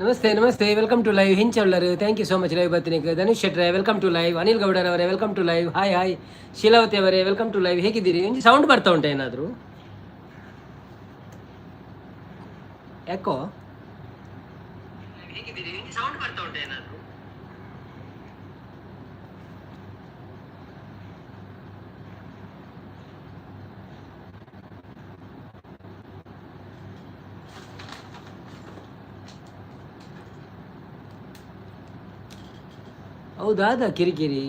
Namaste namaste, welcome to live. ಹಿಂಚಳ್ಳರು, thank you so much live ಬತ್ತಿನಿಗೆ. Dhanush ಶೆಟ್ರೆ, welcome to live. Anil ಗೌಡರವರೇ, welcome to live. Hi hi. Sheelavathi ಅವರೇ, welcome to live. ಹೇಗಿದ್ದೀರಿ? ಒಂಜಿ sound ಬರ್ತಾ ಉಂಟಾ ಏನಾದರೂ? ಯಾಕೋ ಹೇಗಿದ್ದೀರಿ? ಸೌಂಡ್ ಬರ್ತಾ ಉಂಟಾ ಏನಾದರೂ? ಹೌದಾದ ಕಿರಿಕಿರಿ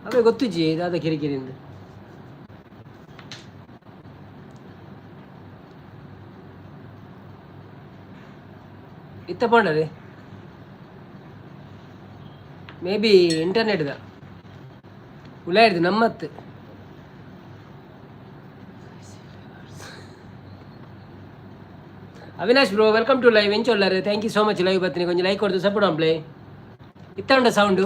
ಅವೇ ಗೊತ್ತುಜಿ ದಾದ ಕಿರಿಕಿರಿ. ಇತ್ತ ಪಂಡರೆ ಮೇ ಬಿ ಇಂಟರ್ನೆಟ್ದ ಉಲಾಯಿಡ್ದು ನಮ್ಮತ್ತು. Avinash bro, welcome to live. ಎಂಚೊಲ್ಲಾರು? Thank you so much live ಬತ್ತೀನಿ. ಕೊಂಚ ಲೈಕ್ ಕೊಡ್ದು ಸಪೋರ್ಟ್ ಅಂಪ್ಲೆ. ಇತ್ತ ಉಂಡ ಸೌಂಡು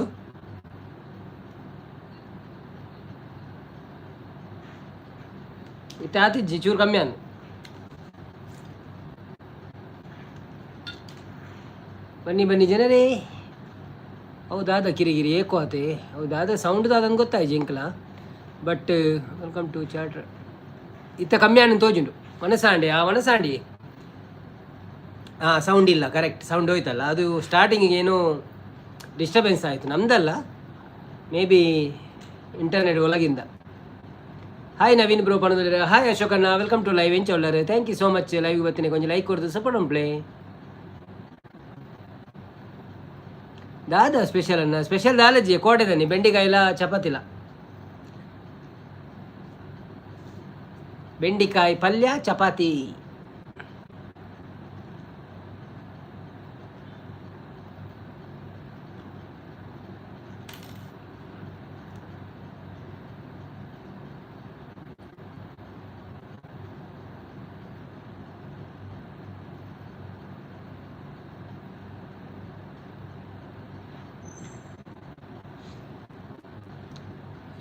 ಇತ್ತ ಆತಿಜ್ಜಿ, ಚೂರು ಕಮ್ಮಿ ಅನ್ನು. ಬನ್ನಿ ಬನ್ನಿ ಜನರೇ. ಹೌದಾದ ಕಿರಿಕಿರಿ ಏಕೋ ಆತೆ? ಹೌದಾದ ಸೌಂಡ್ ದಾದ ಗೊತ್ತಾಯ್ತು ಎಂಕ್ಲ. But welcome to chat. ಇತ್ತ ಕಮ್ಮಿ ಆಣ್ ತೋಜುಂಡು. ಮನಸಾಂಡಿ, ಆ ಮನಸಾಂಡಿ. ಹಾಂ, ಸೌಂಡ್ ಇಲ್ಲ, ಕರೆಕ್ಟ್. ಸೌಂಡ್ ಹೋಯ್ತಲ್ಲ. ಅದು ಸ್ಟಾರ್ಟಿಂಗಿಗೆ ಏನೋ ಡಿಸ್ಟರ್ಬೆನ್ಸ್ ಆಯಿತು, ನಮ್ಮದಲ್ಲ, ಮೇ ಬಿ ಇಂಟರ್ನೆಟ್ ಒಳಗಿಂದ. ಹಾಯ್ ನವೀನ್ ಬ್ರೋ ಪಣದಲ್ಲಿರ. ಹಾಯ್ ಅಶೋಕಣ್ಣ, welcome to live. ಎಂಚೊಲ್ಲರು? Thank you so much live ಬತ್ತೀನಿ. ಕೊಂಚ ಲೈಕ್ ಕೊಡ್ದು ಸಪೋರ್ಟ್ ಪ್ಲೇ. ದಾದಾ ಸ್ಪೆಷಲ್ ಅನ್ನ? ಸ್ಪೆಷಲ್ ದಾಲಜ್ಜಿ ಕೋಟೆದನ್ನಿ, ಬೆಂಡಿಕಾಯಿಲ ಚಪಾತಿಲ. ಬೆಂಡಿಕಾಯಿ ಪಲ್ಯ ಚಪಾತಿ.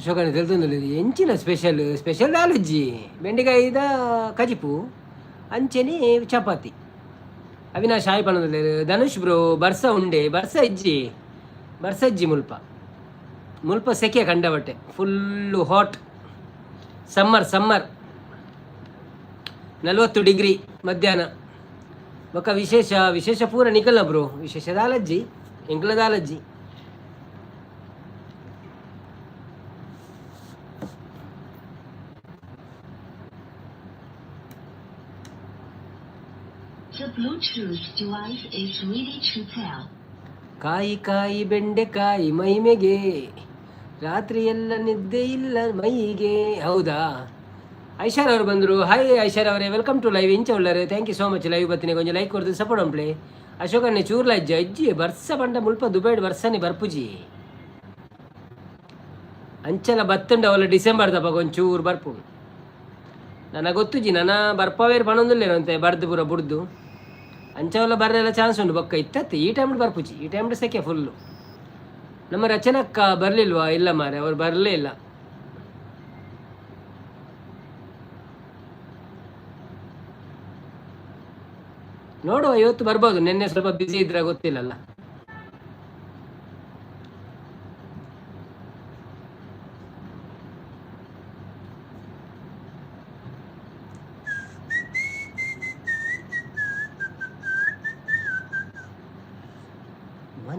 ಅಶೋಕನ ತೆಲ್ತೊಂದುಲ್ಲೆರ್ ಎಂಚಿನ ಸ್ಪೆಷಲ್? ಸ್ಪೆಷಲ್ ದಾಲಜ್ಜಿ, ಬೆಂಡೆಕಾಯಿದ ಕಜಿಪು ಅಂಚೆನೆ ಚಪಾತಿ. ಅವಿನಾಶ್ ಹಾಯ್ ಪನೊಂದುಲ್ಲೆರ್. ಧನುಷ್ ಬ್ರೋ, ಬರ್ಸ ಉಂಡೆ? ಬರ್ಸ ಇಜ್ಜಿ, ಬರ್ಸ ಇಜ್ಜಿ ಮುಲ್ಪ. ಮುಲ್ಪ ಸೆಕೆ ಕಂಡಬಟ್ಟೆ, full hot. Summer summer, 40 degree ಮಧ್ಯಾಹ್ನ. ಬೊಕ ವಿಶೇಷ? ವಿಶೇಷ ಪೂರ ನಿಕಲ್ನ ಬ್ರೋ. ವಿಶೇಷ ದಾಲಜ್ಜಿ, ಎಂಕ್ಲ ದಾಲಜ್ಜಿ. The Bluetooth device is ready to pair. ಕಾಯಿ ಕಾಯಿ ಬೆಂಡೆಕಾಯಿ ಮೈಮೆಗೆ, ರಾತ್ರಿ ಎಲ್ಲ ನಿದ್ದೆ ಇಲ್ಲ ಮೈಗೆ. ಹೌದಾ? ಐಶಾರ್ ಅವರು ಬಂದರು. ಹಾಯ್ ಐಶಾರ್ ಅವರೇ, welcome to live. ಇಂಚ ಉಳ್ಳಾರೆ? Thank you so much live ಬತ್ತಿನಿ. ಕೊಂಚ ಲೈಕ್ ಕೊಡ್ದು ಸಪೋರ್ಟ್ ಅಂಪ್ಲೆ. ಅಶೋಕನ್ನೇ ಚೂರ್ಲ ಅಜ್ಜಿ ಅಜ್ಜಿ. ಬರ್ಸ ಪಂಡ ಮುಲ್ಪ ದುಬೈಡ್ ಬರ್ಸನಿ ಬರ್ಪುಜಿ. ಅಂಚಲ ಬತ್ತುಂಡ ಅವಲ ಡಿಸೆಂಬರ್ ದಪ್ಪ ಒಂಚೂರು ಬರ್ಪು. ನನಗೆ ಗೊತ್ತುಜಿ, ನನ್ನ ಬರ್ಪವೇರು ಪಣೊಂದುಲ್ಲೇನು ಅಂತೆ ಬರ್ದು ಪೂರ ಬುಡ್ದು ಅಂಚವಲ್ಲ ಬರ್ರೆಲ್ಲ ಚಾನ್ಸ್ ಉಂಟು. ಬೊಕ್ಕ ಇತ್ತತ್ತು ಈ ಟೈಮ್ ಬರ್ಪುಜಿ. ಈ ಟೈಮ್ ಸೆಕೆ ಫುಲ್ಲು. ನಮ್ಮ ರಚನಕ್ಕ ಬರಲಿಲ್ವಾ? ಇಲ್ಲ ಮಾರೆ, ಅವ್ರು ಬರಲೇ ಇಲ್ಲ. ನೋಡುವ, ಇವತ್ತು ಬರ್ಬೋದು. ನಿನ್ನೆ ಸ್ವಲ್ಪ ಬ್ಯುಸಿ ಇದ್ರೆ ಗೊತ್ತಿಲ್ಲಲ್ಲ.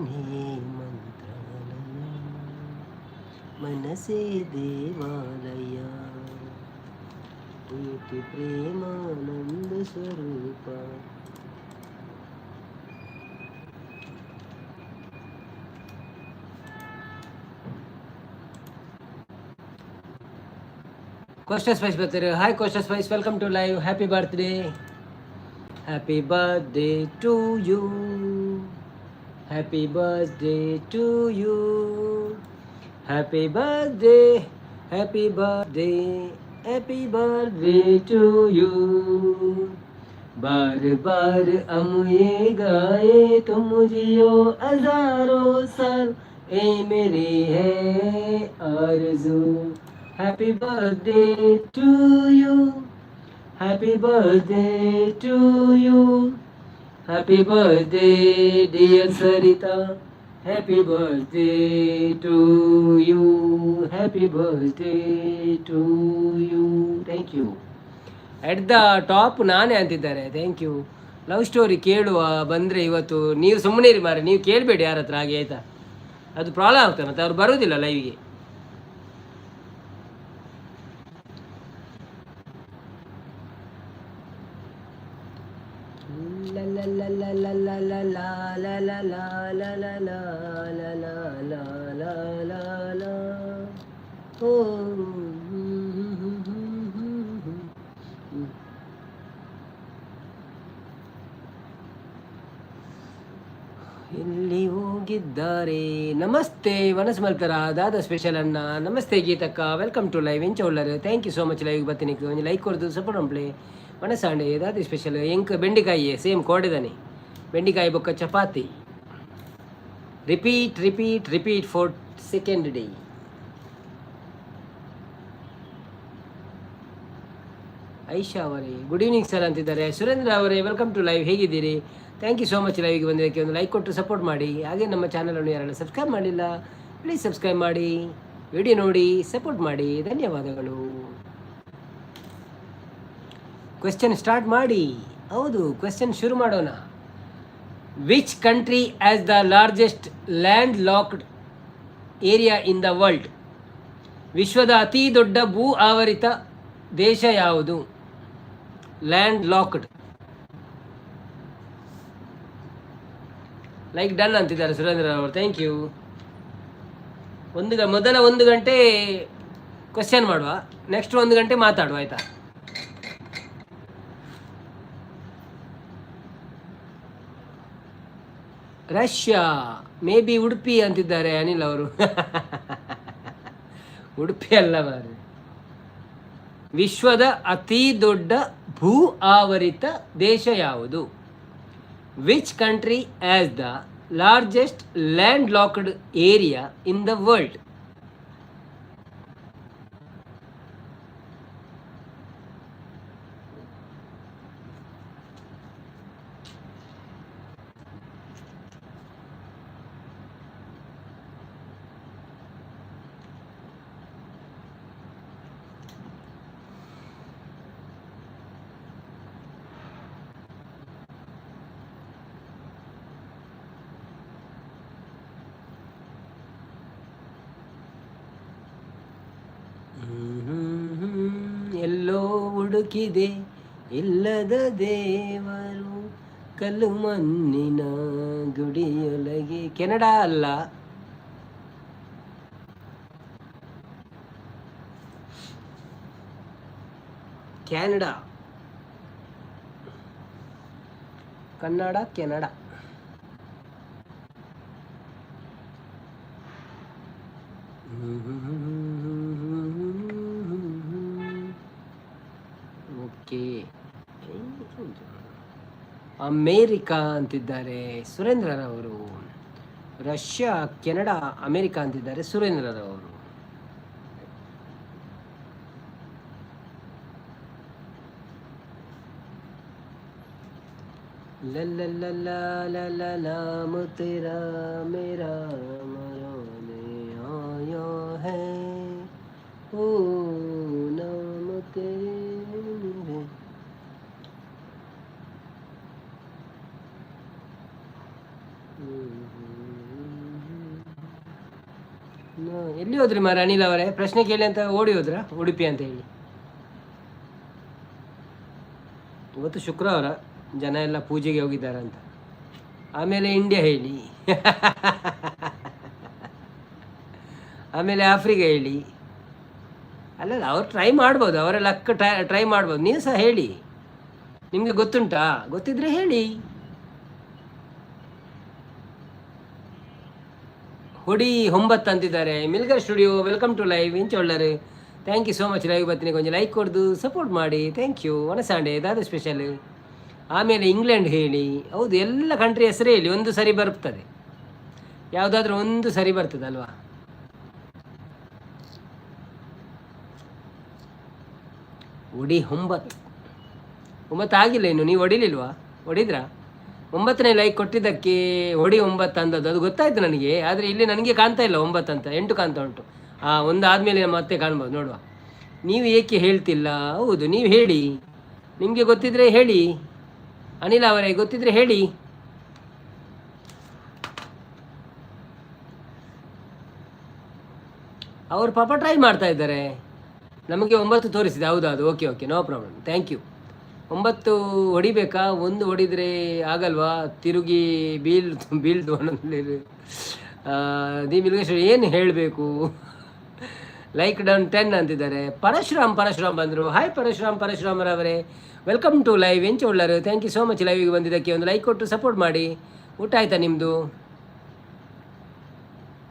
ನೀನೇ ಮಂತ್ರಾಲಯ, ಮನಸೇ ದೇವಾಲಯ, ಪ್ರೀತಿ ಪ್ರೇಮಾನಂದ ಸ್ವರೂಪ. ಕೋಸ್ಟಾ ಸ್ಪೈಸ್ ಬರ್ತಾರೆ. Hi Costa Spice, welcome to live. Happy birthday, happy birthday to you, happy birthday to you, happy birthday, happy birthday, happy birthday to you. बार बार हम ये गाए, तुम जियो हजारों साल, ए मेरी है आरज़ू. Happy birthday to you, happy birthday to you, happy birthday dear Sarita, happy birthday to you, happy birthday to you. Thank you. At the top ನಾನೇ ಅಂತಿದ್ದಾರೆ. Thank you. Love story ಕೇಳುವ ಬಂದರೆ ಇವತ್ತು. ನೀವು ಸುಮ್ಮನೆ ಇರಿ ಮಾರೆ, ನೀವು ಕೇಳಬೇಡಿ ಯಾರ ಹತ್ರ ಹಾಗೆ, ಆಯಿತಾ? ಅದು ಪ್ರಾಬ್ಲಮ್ ಆಗ್ತದೆ, ಮತ್ತು ಅವ್ರು ಬರೋದಿಲ್ಲ ಲೈವ್ಗೆ. ಲ ಲ ಲ ಲ ಲ ಲ ಲ ಲ ಲ ಲ ಲ ಲ ಲ ಲ ಲ ಲ ಲ. ಓ, ಎಲ್ಲಿ ಹೋಗಿದ್ದಾರೆ? ನಮಸ್ತೆ ವನಸ್ ಮಲ್ತರ, ದಾದ ಸ್ಪೆಷಲ್ ಅನ್ನ. ನಮಸ್ತೆ ಗೀತಕ್ಕ, welcome to live. ಎಂಚ ಉಳ್ಳರು? Thank you so much. Live ಬತ್ತಿನಿಕ್ ಒಂಜಿ ಲೈಕ್ ಕೊರ್ದು ಸಪೋರ್ಟ್ ಮಲ್ಪಲೆ. ವನಸಾಂಡೆ, ದಾದ ಸ್ಪೆಷಲ್? ಎಂಕ್ ಬೆಂಡಿಕಾಯಿ, ಸೇಮ್ ಕೋಡೆದಾನೆ ಬೆಂಡಿಕಾಯಿ ಬೊಕ್ಕ chapati. Repeat, repeat, repeat for second day. Aisha ಅವರೇ, ಗುಡ್ ಈವ್ನಿಂಗ್ ಸರ್ ಅಂತಿದ್ದಾರೆ. ಸುರೇಂದ್ರ ಅವರೇ, welcome to live. ಹೇಗಿದ್ದೀರಿ? Thank you so much. ಲೈವ್ಗೆ ಬಂದಿದ್ದಕ್ಕೆ ಒಂದು ಲೈಕ್ ಕೊಟ್ಟು ಸಪೋರ್ಟ್ ಮಾಡಿ. ಹಾಗೆ ನಮ್ಮ ಚಾನಲನ್ನು ಯಾರೆಲ್ಲ ಸಬ್ಸ್ಕ್ರೈಬ್ ಮಾಡಿಲ್ಲ, ಪ್ಲೀಸ್ ಸಬ್ಸ್ಕ್ರೈಬ್ ಮಾಡಿ, ವಿಡಿಯೋ ನೋಡಿ, ಸಪೋರ್ಟ್ ಮಾಡಿ. ಧನ್ಯವಾದಗಳು. ಕ್ವೆಶ್ಚನ್ ಸ್ಟಾರ್ಟ್ ಮಾಡಿ. ಹೌದು, ಕ್ವೆಶ್ಚನ್ ಶುರು ಮಾಡೋಣ. Which country has the largest land locked area in the world? ವಿಶ್ವದ ಅತಿ ದೊಡ್ಡ ಭೂ ಆವರಿತ ದೇಶ ಯಾವುದು? Land locked. ಲೈಕ್ ಡನ್ ಅಂತಿದ್ದಾರೆ ಸುರೇಂದ್ರ ಅವರು. Thank you. ಮೊದಲ ಒಂದು ಗಂಟೆ ಕ್ವಶನ್ ಮಾಡುವ, ನೆಕ್ಸ್ಟ್ ಒಂದು ಗಂಟೆ ಮಾತಾಡುವ, ಆಯ್ತಾ? ರಷ್ಯಾ, ಮೇ ಬಿ ಉಡುಪಿ ಅಂತಿದ್ದಾರೆ ಅನಿಲ್ ಅವರು. ಉಡುಪಿ ಅಲ್ಲ ಮಾರ್ರೆ. ವಿಶ್ವದ ಅತಿ ದೊಡ್ಡ ಭೂ ಆವರಿತ ದೇಶ ಯಾವುದು? Which country has the largest land locked area in the world? ಎಲ್ಲೋ ಹುಡುಕಿದೆ ಇಲ್ಲದ ದೇವರು, ಕಲ್ಲು ಮಣ್ಣಿನ ಗುಡಿಯೊಳಗೆ. ಕೆನಡಾ ಅಲ್ಲ. Canada, Kannada, Canada. Okay, America ಅಂತಿದ್ದಾರೆ ಸುರೇಂದ್ರರವರು. ರಷ್ಯಾ, ಕೆನಡಾ, ಅಮೇರಿಕಾ ಅಂತಿದ್ದಾರೆ ಸುರೇಂದ್ರರವರು. ಲ ಲ ಲ ಲ ಲ ಲ नाम तेरा मेरा मराने आया है, ओ नाम तेरे मेरे. ಎಲ್ಲಿ ಹೋದ್ರಿ ಮಾರ ಅನಿಲ್ ಅವರೇ? ಪ್ರಶ್ನೆ ಕೇಳಿ ಅಂತ ಓಡಿ ಹೋದ್ರ ಉಡುಪಿ ಅಂತ ಹೇಳಿ. ಇವತ್ತು ಶುಕ್ರವಾರ, ಜನ ಎಲ್ಲ ಪೂಜೆಗೆ ಹೋಗಿದ್ದಾರೆ ಅಂತ. ಆಮೇಲೆ ಇಂಡಿಯಾ ಹೇಳಿ, ಆಮೇಲೆ ಆಫ್ರಿಕಾ ಹೇಳಿ. ಅಲ್ಲಲ್ಲ, ಅವ್ರು ಟ್ರೈ ಮಾಡ್ಬೋದು, ಅವರ ಲಕ್ ಟ್ರೈ ಮಾಡ್ಬೋದು. ನೀವು ಸಹ ಹೇಳಿ, ನಿಮಗೆ ಗೊತ್ತುಂಟಾ? ಗೊತ್ತಿದ್ರೆ ಹೇಳಿ. ಹೊಡಿ 9 ಅಂತಿದ್ದಾರೆ. ಮಿಲ್ಗರ್ ಸ್ಟುಡಿಯೋ, welcome to live. ಇಂಚೊಳ್ಳರು, thank you so much. Live ಬತ್ತೀನಿ, ಕೊಂಚ ಲೈಕ್ ಕೊಡ್ದು ಸಪೋರ್ಟ್ ಮಾಡಿ. Thank you. ಒಣಸಾಂಡೆ ದಾದ ಸ್ಪೆಷಲ್? ಆಮೇಲೆ ಇಂಗ್ಲೆಂಡ್ ಹೇಳಿ. ಹೌದು, ಎಲ್ಲ ಕಂಟ್ರಿ ಹೆಸರೇ ಹೇಳಿ, ಒಂದು ಸರಿ ಬರ್ತದೆ, ಯಾವುದಾದ್ರೂ ಒಂದು ಸರಿ ಬರ್ತದೆ ಅಲ್ವಾ? ಒಡಿ 9, 9 ಆಗಿಲ್ಲ ಇನ್ನು. ನೀವು ಹೊಡಿಲಿಲ್ವಾ? ಹೊಡಿದ್ರಾ? 9ನೇ ಲೈಕ್ ಕೊಟ್ಟಿದ್ದಕ್ಕೆ ಹೊಡಿ 9 ಅಂದದ್ದು ಅದು ಗೊತ್ತಾಯ್ತು ನನಗೆ. ಆದರೆ ಇಲ್ಲಿ ನನಗೆ ಕಾಣ್ತಾ ಇಲ್ಲ 9 ಅಂತ, 8 ಕಾಣ್ತಾ ಉಂಟು. ಒಂದು ಆದಮೇಲೆ ಮತ್ತೆ ಕಾಣ್ಬೋದು, ನೋಡುವ. ನೀವು ಏಕೆ ಹೇಳ್ತಿಲ್ಲ? ಹೌದು, ನೀವು ಹೇಳಿ, ನಿಮಗೆ ಗೊತ್ತಿದ್ರೆ ಹೇಳಿ. ಅನಿಲ್ ಅವರೇ, ಗೊತ್ತಿದ್ರೆ ಹೇಳಿ. ಅವರು ಪಾಪ ಟ್ರೈ ಮಾಡ್ತಾ ಇದ್ದಾರೆ. ನಮಗೆ 9 ತೋರಿಸಿದೆ. ಹೌದು ಅದು, okay okay, no problem, thank you. 9 ಹೊಡಿಬೇಕಾ? ಒಂದು ಹೊಡಿದ್ರೆ ಆಗಲ್ವಾ? ತಿರುಗಿ ಬೀಲ್ ಬೀಳ್ದು ಒಂದೊಂದು. The ಮಿಲ್ಗೇಶ್ವರ ಏನು ಹೇಳಬೇಕು? ಲೈಕ್ ಡೌನ್ 10 ಅಂತಿದ್ದಾರೆ. ಪರಶುರಾಮ್, ಪರಶುರಾಮ್ ಬಂದರು. ಹಾಯ್ ಪರಶುರಾಮ್, ಪರಶುರಾಮರವರೇ, welcome to live. ಎಂಚ ಉಳ್ಳರು? Thank you so much. ಲೈವಿಗೆ ಬಂದಿದ್ದಕ್ಕೆ ಒಂದು ಲೈಕ್ ಕೊಟ್ಟು ಸಪೋರ್ಟ್ ಮಾಡಿ. ಊಟ ಆಯ್ತಾ ನಿಮ್ಮದು?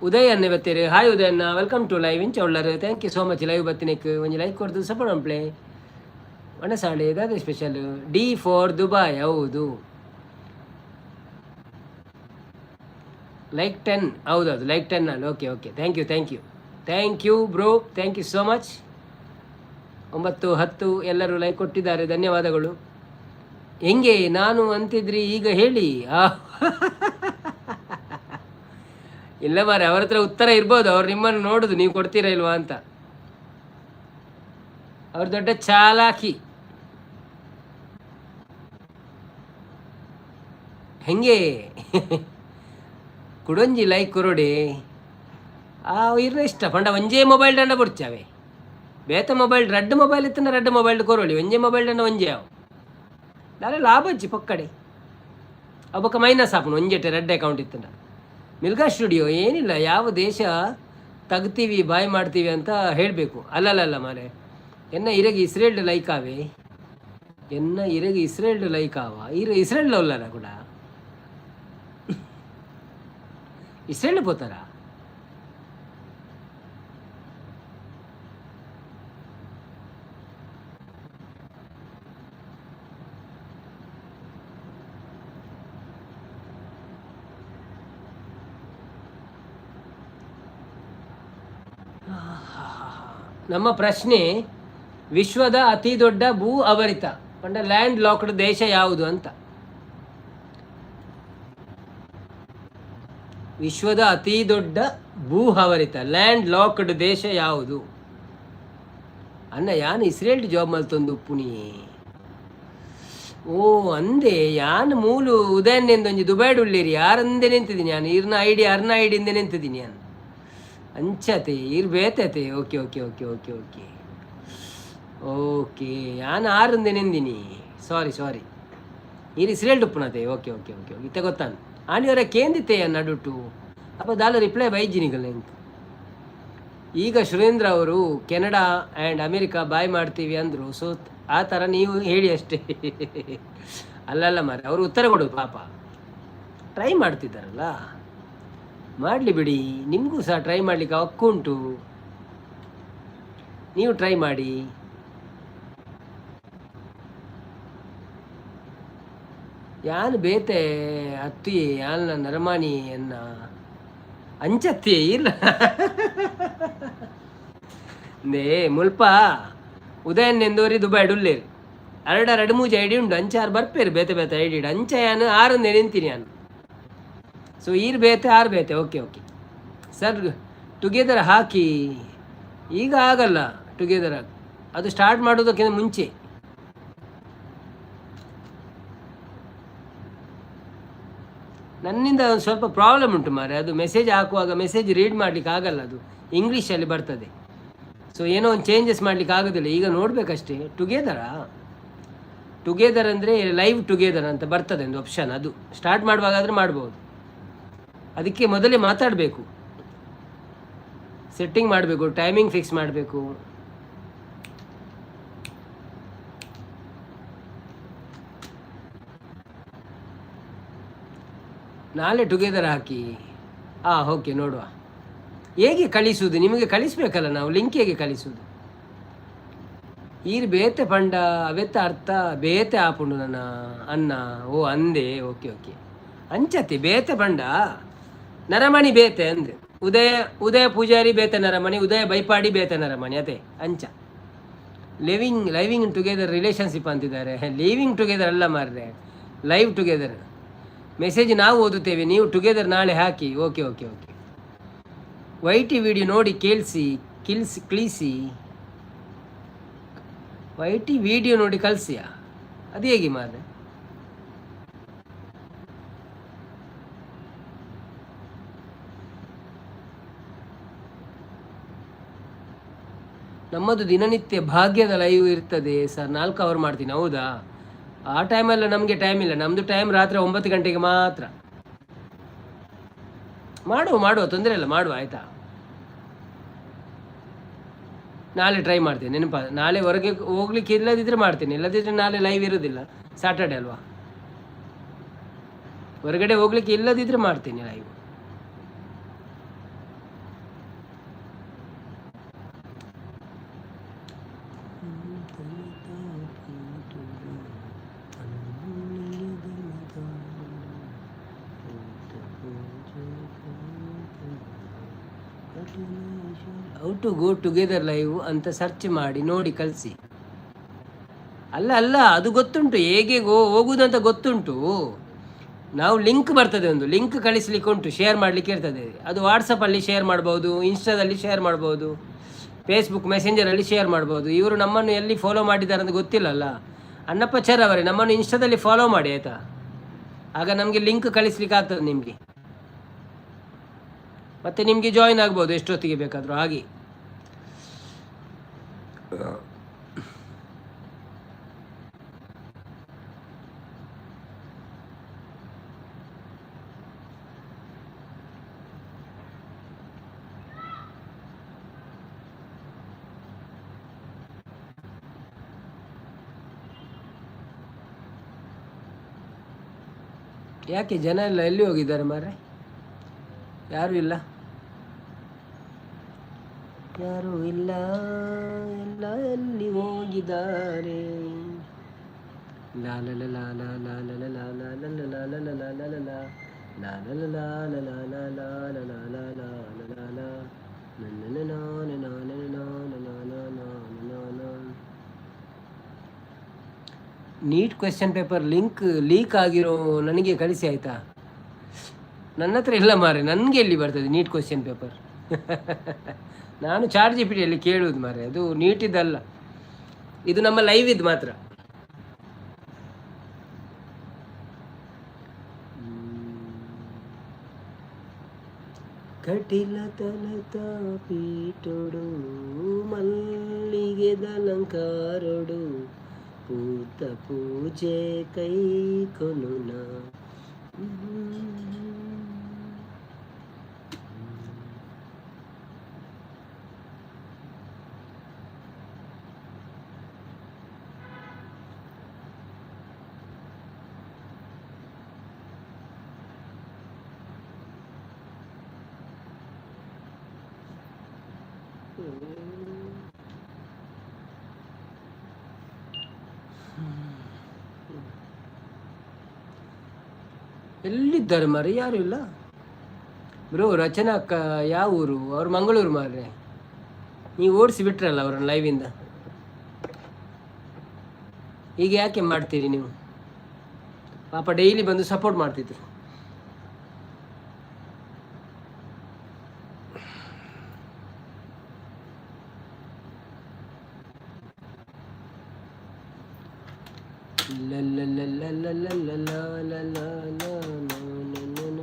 ಉದಯ್ ಅನ್ನ ಬತ್ತೀರಿ. ಹಾಯ್ ಉದಯಣ್ಣ, welcome to live. ಎಂಚ ಉಳ್ಳರು? Thank you so much. Live ಬತ್ತಿನಕ್ಕೆ ಒಂದು ಲೈಕ್ ಕೊಡ್ದು ಸಪೋರ್ಟ್ ಅಂಪ್ಲೆ. ಒಣಸಾಳೆ ದಾದ ಸ್ಪೆಷಲ್? D for Dubai. ಹೌದು, ಲೈಕ್ 10. ಹೌದೌದು, ಲೈಕ್ 10 ನಾನು. Okay okay, thank you, thank you, thank you bro, thank you so much. 9, 10 ಎಲ್ಲರೂ ಲೈಕ್ ಕೊಟ್ಟಿದ್ದಾರೆ, ಧನ್ಯವಾದಗಳು. ಹೆಂಗೆ ನಾನು ಅಂತಿದ್ರಿ, ಈಗ ಹೇಳಿ. ಇಲ್ಲ ಮಾರೆ, ಅವ್ರ ಹತ್ರ ಉತ್ತರ ಇರ್ಬೋದು. ಅವ್ರು ನಿಮ್ಮನ್ನು ನೋಡುದು, ನೀವು ಕೊಡ್ತೀರಾ ಇಲ್ವಾ ಅಂತ. ಅವ್ರು ದೊಡ್ಡ ಚಾಲಾಕಿ. ಹೆಂಗೆ ಕುಡೊಂಜಿ ಲೈಕ್ ಕೊರೊಡೆ. ಆ ಇರ್ನ ಇಷ್ಟ ಪಂಡ ಒಂಜೇ ಮೊಬೈಲ್ ದಂಡ ಬೊಡ್ಚಾವೆ. ಬೇತ ಮೊಬೈಲ್ ರಡ್ಡ್ ಮೊಬೈಲ್ ಇತ್ತಂಡ ರಡ್ಡ್ ಮೊಬೈಲ್ ಕೊರೊಳಿ, ಒಂಜೇ ಮೊಬೈಲ್ ದಂಡ ಒಂಜೇ ಅವು ದಾಲ ಲಾಭ ಇಜ್ಜಿ ಪೊಕ್ಕಡೆ. ಅವು ಬೊಕ್ಕ ಮೈನಸ್ ಆಪುಂಡು ಒಂಜೆಟೆ ರಡ್ಡ್ ಅಕೌಂಟ್ ಇತ್ತಂಡ. ಮಿಲ್ಕಾ ಸ್ಟುಡಿಯೋ, ಏನಿಲ್ಲ, ಯಾವ ದೇಶ ತಗ್ತೀವಿ ಬಾಯ್ ಮಾಡ್ತೀವಿ ಅಂತ ಹೇಳಬೇಕು. ಅಲ್ಲಲ್ಲ ಮಾರೆ, ಎನ್ನ ಇರಗೆ ಇಸ್ರೇಲ್ಡ್ ಲೈಕ್ ಆವೆ, ಎನ್ನ ಇರಗೆ ಇಸ್ರೇಲ್ಡ್ ಲೈಕ್ ಆವ. ಇರ ಇಸ್ರೇಲ್ ಉಲ್ಲರ ಕೂಡ? ಇಸ್ರೇಲ್ ಪೋತಾರ? ನಮ್ಮ ಪ್ರಶ್ನೆ, ವಿಶ್ವದ ಅತಿ ದೊಡ್ಡ ಭೂ ಅವರಿತ ಪಂಡ ಲ್ಯಾಂಡ್ ಲಾಕ್ಡ್ ದೇಶ ಯಾವುದು ಅಂತ. ವಿಶ್ವದ ಅತಿ ದೊಡ್ಡ ಭೂ ಆವರಿತ ಲ್ಯಾಂಡ್ ಲಾಕ್ಡ್ ದೇಶ ಯಾವುದು? ಅಣ್ಣ, ಯಾನ್ ಇಸ್ರೇಲ್ ಜಾಬ್ ಮಲ್ತೊಂದು ಉಪ್ಪುನಿ. ಓ ಅಂದೆ, ಯಾನ್ ಮೂಲು ಉದಯನ್ನೆಂದೊಂಜಿ ದುಬೈಡ್ ಉಳ್ಳೇರಿ ಯಾರಂದೆ ನಿಂತಿದ್ದೀನಿ ಯಾನ್. ಇರ್ನ ಐಡಿ ಅರ್ನ ಐಡಿಂದೆ ನಿಂತಿದ್ದೀನಿ ಯಾನ್. ಅಂಚತೆ ಇರ್ ಬೇತತೆ. Okay okay okay okay okay okay, ಯಾನ್ ಆರಂದೆ ನೆಂದಿನಿ. ಸಾರಿ ಸಾರಿ, ಇರ್ ಇಸ್ರೇಲ್ ಉಪ್ಪುನತೆ. ಓಕೆ ಓಕೆ ಓಕೆ ಓಕೆ, ಇತ್ತೆ ಗೊತ್ತಾನು. ಆನಿಯವರ ಕೇಂದಿತ್ತೆ ನಡುಟು ಅಪ್ಪ ದಾಲ ರಿಪ್ಲೈ ಬೈಜಿನಿಗಲ್ಲ ಎಂಕ್. ಈಗ ಸುರೇಂದ್ರ ಅವರು ಕೆನಡಾ ಆ್ಯಂಡ್ ಅಮೇರಿಕಾ ಬಾಯ್ ಮಾಡ್ತೀವಿ ಅಂದರು, ಸೊ ಆ ಥರ ನೀವು ಹೇಳಿ ಅಷ್ಟೇ. ಅಲ್ಲಲ್ಲ ಮಾರೆ, ಅವರು ಉತ್ತರ ಕೊಡು, ಪಾಪ ಟ್ರೈ ಮಾಡ್ತಿದ್ದಾರಲ್ಲ, ಮಾಡಲಿ ಬಿಡಿ. ನಿಮಗೂ ಸಹ ಟ್ರೈ ಮಾಡಲಿಕ್ಕೆ ಹಕ್ಕುಂಟು, ನೀವು ಟ್ರೈ ಮಾಡಿ. ಯಾನ್ ಬೇತೆ ಅತ್ತಿ ಯಾನ್ ನರಮಾನಿ ಎನ್ನ ಅಂಚತ್ತಿ ಇಲ್ಲ ನೇ ಮುಲ್ಪ ಉದಯನ್ ಎಂದೋರಿ ದುಬೈ ಉಲ್ಲೇರು ಅರಡ ರಡು ಮೂಜಿ ಐಡಿ ಉಂಡು. ಅಂಚ ಆರು ಬರ್ಪೇರು ಬೇತೆ ಬೇತೆ ಐಡಿ ಇಡು. ಅಂಚ ಯಾನ್ ಆರೊಂದೇ ನಿಂತೀನಿ ಯಾನ್. ಸೊ ಈರ್ ಬೇತೆ ಆರು ಬೇತೆ. Okay okay sir, together hockey. ಈಗ ಆಗಲ್ಲ ಟುಗೆದರ್, ಅದು ಸ್ಟಾರ್ಟ್ ಮಾಡೋದಕ್ಕಿಂತ ಮುಂಚೆ. ನನ್ನಿಂದ ಒಂದು ಸ್ವಲ್ಪ ಪ್ರಾಬ್ಲಮ್ ಉಂಟು ಮಾರೆ. ಅದು ಮೆಸೇಜ್ ಹಾಕುವಾಗ ಮೆಸೇಜ್ ರೀಡ್ ಮಾಡಲಿಕ್ಕೆ ಆಗಲ್ಲ, ಅದು ಇಂಗ್ಲೀಷಲ್ಲಿ ಬರ್ತದೆ. ಸೊ ಏನೋ ಒಂದು ಚೇಂಜಸ್ ಮಾಡಲಿಕ್ಕೆ ಆಗೋದಿಲ್ಲ. ಈಗ ನೋಡಬೇಕಷ್ಟೇ. ಟುಗೆದರಾ? ಟುಗೆದರ್ ಅಂದರೆ ಲೈವ್ ಟುಗೆದರ್ ಅಂತ ಬರ್ತದೆ ಒಂದು ಆಪ್ಷನ್. ಅದು ಸ್ಟಾರ್ಟ್ ಮಾಡುವಾಗಾದರೆ ಮಾಡ್ಬೋದು. ಅದಕ್ಕೆ ಮೊದಲೇ ಮಾತಾಡಬೇಕು, ಸೆಟ್ಟಿಂಗ್ ಮಾಡಬೇಕು, ಟೈಮಿಂಗ್ ಫಿಕ್ಸ್ ಮಾಡಬೇಕು. ನಾಳೆ ಟುಗೆದರ್ ಹಾಕಿ. ಹಾಂ, ಓಕೆ, ನೋಡುವ. ಹೇಗೆ ಕಳಿಸುವುದು? ನಿಮಗೆ ಕಳಿಸ್ಬೇಕಲ್ಲ ನಾವು, ಲಿಂಕ್ ಹೇಗೆ ಕಳಿಸುವುದು? ಈರ್ ಬೇತೆ ಪಂಡ ಅವೆತ್ತ ಅರ್ಥ ಬೇತೆ ಆಪುಂಡು ನನ್ನ ಅನ್ನ. ಓ ಅಂದೆ, ಓಕೆ ಓಕೆ. ಅಂಚತಿ ಬೇತೆ ಪಂಡ ನರಮಣಿ ಬೇತೆ ಅಂದೆ. ಉದಯ ಉದಯ ಪೂಜಾರಿ ಬೇತೆ ನರಮಣಿ, ಉದಯ ಬೈಪಾಡಿ ಬೇತೆ ನರಮಣಿ ಅದೇ ಅಂಚ. ಲಿವಿಂಗ್ ಲೈವಿಂಗ್ ಟುಗೆದರ್ ರಿಲೇಷನ್ಶಿಪ್ ಅಂತಿದ್ದಾರೆ. ಲಿವಿಂಗ್ ಟುಗೆದರ್ ಅಲ್ಲ ಮಾರ್ರೆ, ಲೈವ್ ಟುಗೆದರ್. ಮೆಸೇಜ್ ನಾವು ಓದುತ್ತೇವೆ, ನೀವು ಟುಗೆದರ್ ನಾಳೆ hockey. Okay okay okay. YT video ನೋಡಿ ಕೇಳಿಸಿ ಕಿಲ್ಸಿ ಕ್ಲೀಸಿ. ವೈಟಿ ವಿಡಿಯೋ ನೋಡಿ ಕಳಿಸಿಯಾ? ಅದು ಹೇಗೆ ಮಾರ್ರೆ? ನಮ್ಮದು ದಿನನಿತ್ಯ ಭಾಗ್ಯದ ಲೈವ್ ಇರ್ತದೆ ಸರ್, 4 ಅವರ್ ಮಾಡ್ತೀನಿ. ಹೌದಾ? ಆ ಟೈಮಲ್ಲ ನಮಗೆ ಟೈಮ್ ಇಲ್ಲ. ನಮ್ಮದು ಟೈಮ್ ರಾತ್ರಿ 9 ಗಂಟೆಗೆ ಮಾತ್ರ. ಮಾಡುವ ಮಾಡುವ, ತೊಂದರೆ ಇಲ್ಲ, ಮಾಡುವ, ಆಯಿತಾ? ನಾಳೆ ಟ್ರೈ ಮಾಡ್ತೀನಿ. ನೆನಪ, ನಾಳೆ ಹೊರಗೆ ಹೋಗ್ಲಿಕ್ಕೆ ಇಲ್ಲದಿದ್ದರೆ ಮಾಡ್ತೀನಿ, ಇಲ್ಲದಿದ್ದರೆ ನಾಳೆ ಲೈವ್ ಇರೋದಿಲ್ಲ. ಸ್ಯಾಟರ್ಡೆ ಅಲ್ವಾ? ಹೊರಗಡೆ ಹೋಗ್ಲಿಕ್ಕೆ ಇಲ್ಲದಿದ್ದರೆ ಮಾಡ್ತೀನಿ live. How to go together live ಅಂತ ಸರ್ಚ್ ಮಾಡಿ ನೋಡಿ ಕಳಿಸಿ. ಅಲ್ಲ ಅಲ್ಲ, ಅದು ಗೊತ್ತುಂಟು, ಹೇಗೆ ಹೋಗುದಂತ ಗೊತ್ತುಂಟು. ನಾವು ಲಿಂಕ್ ಬರ್ತದೆ, ಒಂದು ಲಿಂಕ್ ಕಳಿಸ್ಲಿಕ್ಕೆ ಉಂಟು, ಶೇರ್ ಮಾಡಲಿಕ್ಕೆ ಇರ್ತದೆ. ಅದು ವಾಟ್ಸಪ್ಪಲ್ಲಿ ಶೇರ್ ಮಾಡ್ಬೋದು, ಇನ್ಸ್ಟಾದಲ್ಲಿ ಶೇರ್ ಮಾಡ್ಬೋದು, ಫೇಸ್ಬುಕ್ ಮೆಸೆಂಜರಲ್ಲಿ ಶೇರ್ ಮಾಡ್ಬೋದು. ಇವರು ನಮ್ಮನ್ನು ಎಲ್ಲಿ ಫಾಲೋ ಮಾಡಿದ್ದಾರೆ ಅಂತ ಗೊತ್ತಿಲ್ಲಲ್ಲ. ಅನ್ನಪ್ಪಾಚಾರ್ ಅವರೇ, ನಮ್ಮನ್ನು ಇನ್ಸ್ಟಾದಲ್ಲಿ ಫಾಲೋ ಮಾಡಿ, ಆಯಿತಾ? ಆಗ ನಮಗೆ ಲಿಂಕ್ ಕಳಿಸ್ಲಿಕ್ಕೆ ಆಗ್ತದೆ ನಿಮಗೆ, ಮತ್ತು ನಿಮಗೆ ಜಾಯಿನ್ ಆಗ್ಬೋದು ಎಷ್ಟೊತ್ತಿಗೆ ಬೇಕಾದರೂ. ಹಾಗೆ ಯಾಕೆ ಜನ ಎಲ್ಲ ಎಲ್ಲಿ ಹೋಗಿದ್ದಾರೆ ಮಾರ್ರೆ? ಯಾರೂ ಇಲ್ಲ, ಯಾರೂ ಇಲ್ಲ, ಎಲ್ಲ ಎಲ್ಲಿ ಹೋಗಿದ್ದಾರೆ? ಲಾ ಲ ಲ ಲಾ ಲಾ ಲಾ ಲ ಲ ಲಾ ಲಾ ಲ ಲ ಲಾ ಲ ಲ ಲಾ ಲ ಲಾ ಲಾ ಲ ಲಾ ಲ ಲಾ ಲಾ ಲಾ ಲಾ ಲಾ ಲಾ ಲಾ ಲಾ ಲಾ ಲಾ ನ ನ ನ ನ ನ ನ ನ ನ ನ ನ ನ ನ. NEET question paper link leak ಆಗಿರೋ ನನಗೆ ಕಳಿಸಿ, ಆಯಿತಾ? ನನ್ನ ಹತ್ರ ಇಲ್ಲ ಮಾರೆ, ನನಗೆ ಎಲ್ಲಿ ಬರ್ತದೆ ನೀಟ್ ಕ್ವೆಶನ್ ಪೇಪರ್? ನಾನು ಚಾಟ್ ಜಿಪಿಟಿಯಲ್ಲಿ ಕೇಳುವುದು ಮಾರೆ. ಅದು ನೀಟಿದ್ದಲ್ಲ, ಇದು ನಮ್ಮ ಲೈವ್ ಇದು ಮಾತ್ರ. ಕಟಿಲ ತಲತ ಪೀಠೊಡು ಮಲ್ಲಿಗೆದಲಂಕಾರೊಡು ಪೂತ ಪೂಜೆ ಕೈ ಕೊನುನ. ಎಲ್ಲಿದ್ದಾರೆ ಮಾರೆ? ಯಾರು ಇಲ್ಲ. ಬ್ರೋ, ರಚನಾ ಅಕ್ಕ ಯಾವ ಊರು? ಅವ್ರು ಮಂಗಳೂರು ಮಾರ್ರೆ. ನೀವು ಓಡಿಸಿ ಬಿಟ್ರಲ್ಲ ಅವರನ್ನು ಲೈವಿಂದ, ಈಗ ಯಾಕೆ ಮಾಡ್ತೀರಿ ನೀವು? ಪಾಪ ಡೈಲಿ ಬಂದು ಸಪೋರ್ಟ್ ಮಾಡ್ತಿದ್ರು. ಲ ಲ ಲ ಲ ಲ ಲ ಲ ಲ ಲ ಲ ಲ.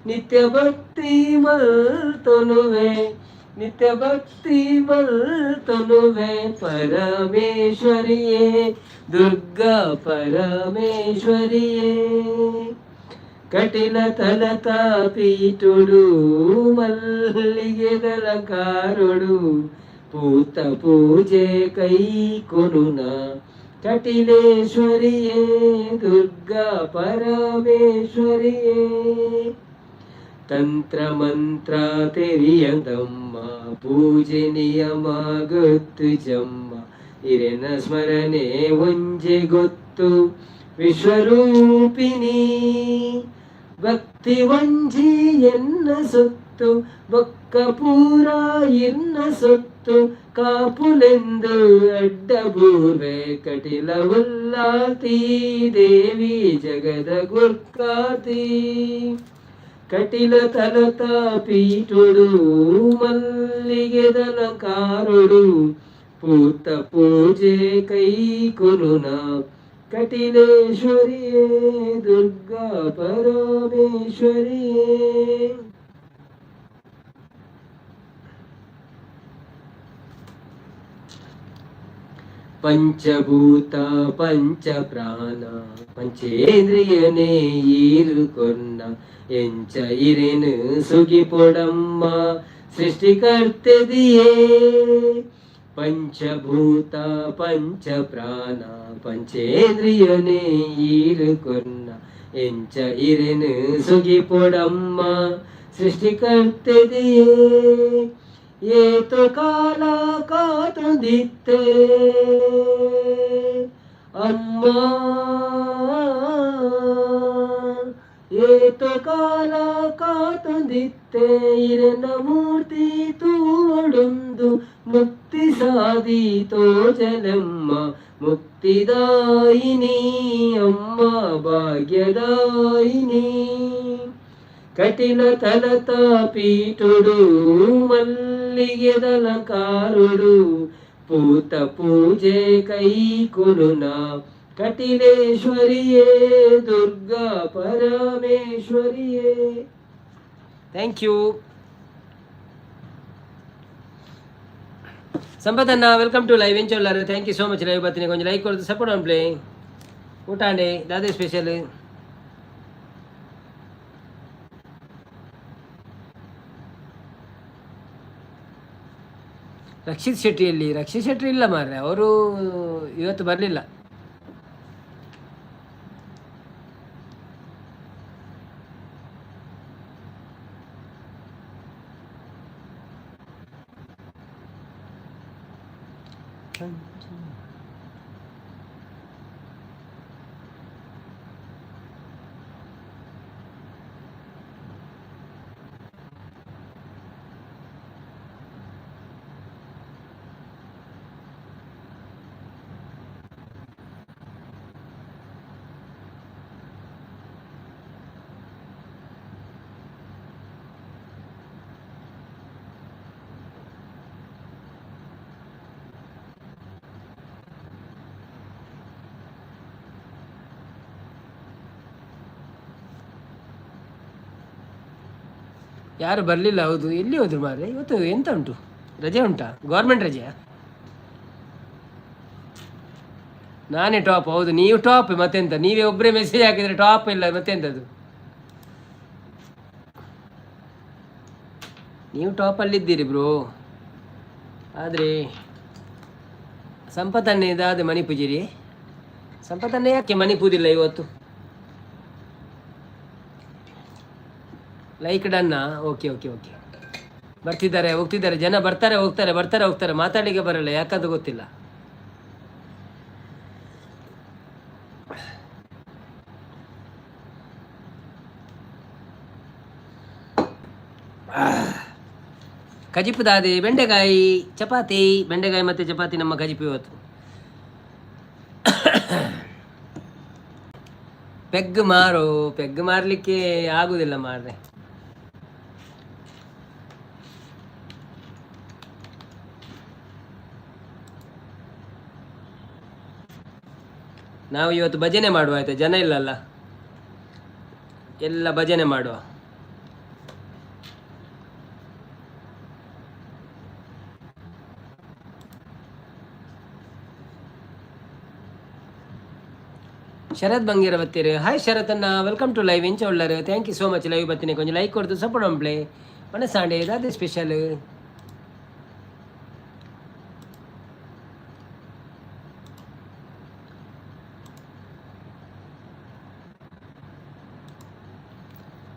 ನಿತ್ಯ ಭಕ್ತಿ ಮಲ್ತೊನುವೆ, ನಿತ್ಯ ಭಕ್ತಿ ಮಲ್ತೊನುವೆ ಪರಮೇಶ್ವರಿಯೇ ದುರ್ಗಾ ಪರಮೇಶ್ವರಿಯೇ. ಕಟಿಲ ತಲತ ಪೀಠುಡು ಮಲ್ಲಿಗೆದಲಂಕಾರುಡು ಪೂತ ಪೂಜೆ ಕೈ ಕೊನುನ ಕಟಿಲೇಶ್ವರಿಯೇ ದುರ್ಗಾ ಪರಮೇಶ್ವರಿಯೇ. ತಂತ್ರ ಮಂತ್ರ ತೆರಿಯದಮ್ಮ, ಪೂಜೆ ನಿಯಮ ಗೊತ್ತು ಜಮ್ಮ, ಇರೆನ ಸ್ಮರಣೆ ಒಂಜೆ ಗೊತ್ತು ವಿಶ್ವರೂಪಿಣಿ. ಭಕ್ತಿ ಒಂಜಿ ಎನ್ನ ಸೊತ್ತು, ಬೊಕ್ಕ ಪೂರ ಇನ್ನ ಸೊತ್ತು, ಕಾಪುಲೆಂದು ಅಡ್ಡಬೂರ್ವೆ ಕಟಿಲ ಉಲ್ಲಾತಿ ದೇವಿ ಜಗದ ಗುರ್ಕಾತಿ. ಕಟಿಲ ತಲತ ಪೀಠುಡು ಮಲ್ಲಿಗೆದಲಂಕಾರುಡು ಪೂತ ಪೂಜೆ ಕೈ ಕೊನುನ ಕಟಿಲೇಶ್ವರಿಯೇ ದುರ್ಗಾ ಪರಮೇಶ್ವರಿಯೇ. ಪಂಚಭೂತ ಪಂಚ ಪ್ರಾಣ ಪಂಚೇಂದ್ರಿಯನೇ ಈರುಕೊನ್ನ ಎಂಚ ಇರೆನು ಸುಗಿಪೊಡಮ್ಮ ಸೃಷ್ಟಿಕರ್ತೆದಿಯೇ. ಪಂಚಭೂತ ಪಂಚ ಪ್ರಾಣ ಪಂಚೇಂದ್ರಿಯನೇ ಈರುಕೊನ್ನ ಎಂಚ ಇರೆನು ಸುಗಿಪೊಡಮ್ಮ ಸೃಷ್ಟಿಕರ್ತೆದಿಯೇ. ಏತು ಕಾಲ ಕಾತುದಿತ್ತೆ ಅಮ್ಮ, ಏತು ಕಾಲ ಕಾತುದಿತ್ತೆ, ಇರೆನ ಮೂರ್ತಿ ತೂವೊಡುಂದು ಮುಕ್ತಿ ಸಾಧಿ ತೋಜಲಮ್ಮ, ಮುಕ್ತಿದಾಯಿನಿ ಅಮ್ಮ ಭಾಗ್ಯದಾಯಿನಿ. ಕಟಿಲ ತಲತ ಪೀಠುಡು ಮಲ್ಲಿಗೆದಲಂಕಾರುಡು ಪೂತ ಪೂಜೆ ಕೈ ಕೊನುನ ಕಟಿಲೇಶ್ವರಿಯೇ Durga ಪರಮೇಶ್ವರಿಯೇ. Thank you ಸಂಪತಣ್ಣ, welcome to live. ಎಂಚೊಲ್ಲಾರು? Thank you so much. Live ಬರ್ತೀನಿ, ಕೊಂಚ ಲೈಕ್ ಕೊಡ್ದು ಸಪೋರ್ಟ್ ಆನ್ ಪ್ಲೇ. ಊಟ ಅಂಡೆ? ದಾದೆ ಸ್ಪೆಷಲ್? ರಕ್ಷಿತ್ ಶೆಟ್ಟಿಯಲ್ಲಿ? ರಕ್ಷಿತ್ ಶೆಟ್ಟಿ ಇಲ್ಲ ಮಾರ್ರೆ, ಅವರು ಇವತ್ತು ಬರಲಿಲ್ಲ. ಯಾರು ಬರಲಿಲ್ಲ? ಹೌದು, ಎಲ್ಲಿ ಹೋದ್ರು ಮಾರ್ರೆ? ಇವತ್ತು ಎಂತ ಉಂಟು? ರಜೆ ಉಂಟಾ? ಗೌರ್ಮೆಂಟ್ ರಜೆಯಾ? ನಾನೇ ಟಾಪ್. ಹೌದು, ನೀವು ಟಾಪ್. ಮತ್ತೆಂತ? ನೀವೇ ಒಬ್ಬರೇ ಮೆಸೇಜ್ ಹಾಕಿದರೆ ಟಾಪ್ ಇಲ್ಲ, ಮತ್ತೆಂತದು? ನೀವು ಟಾಪಲ್ಲಿದ್ದೀರಿ ಬ್ರೋ. ಆದರೆ ಸಂಪತ್ತನ್ನೇ ಇದಾದ ಮಣಿಪೂಜಿರಿ. ಸಂಪತ್ತನ್ನೇ ಯಾಕೆ ಮಣಿಪೂದಿಲ್ಲ ಇವತ್ತು? ಲೈಕ್ ಡನ್ನ. ಓಕೆ ಓಕೆ ಓಕೆ, ಬರ್ತಿದ್ದಾರೆ, ಹೋಗ್ತಿದ್ದಾರೆ ಜನ, ಬರ್ತಾರೆ ಹೋಗ್ತಾರೆ, ಬರ್ತಾರೆ ಹೋಗ್ತಾರೆ, ಮಾತಾಡಲಿಕ್ಕೆ ಬರಲ್ಲ, ಯಾಕಂತ ಗೊತ್ತಿಲ್ಲ. ಕಜಿಪು ದಾದೆ? ಬೆಂಡೆಕಾಯಿ ಚಪಾತಿ, ಬೆಂಡೆಕಾಯಿ ಮತ್ತು ಚಪಾತಿ ನಮ್ಮ ಕಜಿಪು ಇವತ್ತು. ಪೆಗ್ ಮಾರು, ಪೆಗ್ ಮಾರಲಿಕ್ಕೆ ಆಗುದಿಲ್ಲ ಮಾರ್ರೆ. ನಾವು ಇವತ್ತು ಭಜನೆ ಮಾಡುವ, ಆಯ್ತಾ? ಜನ ಇಲ್ಲಲ್ಲ, ಎಲ್ಲ ಭಜನೆ ಮಾಡುವ. ಶರತ್ ಬಂಗೇರ ಬತ್ತೀರಿ. ಹಾಯ್ ಶರತ್ ಅಣ್ಣ, welcome to live. ಎಂಚ ಉಳ್ಳರು? Thank you so much live ಬತ್ತೀನಿ. ಕೊಂಚ ಲೈಕ್ ಕೊಡ್ದು ಸಪೋರ್ಟ್ ಅಂಪ್ಲೆ. ಮನಸ್ಸಾಂಡೆ ದಾದ ಸ್ಪೆಷಲ್?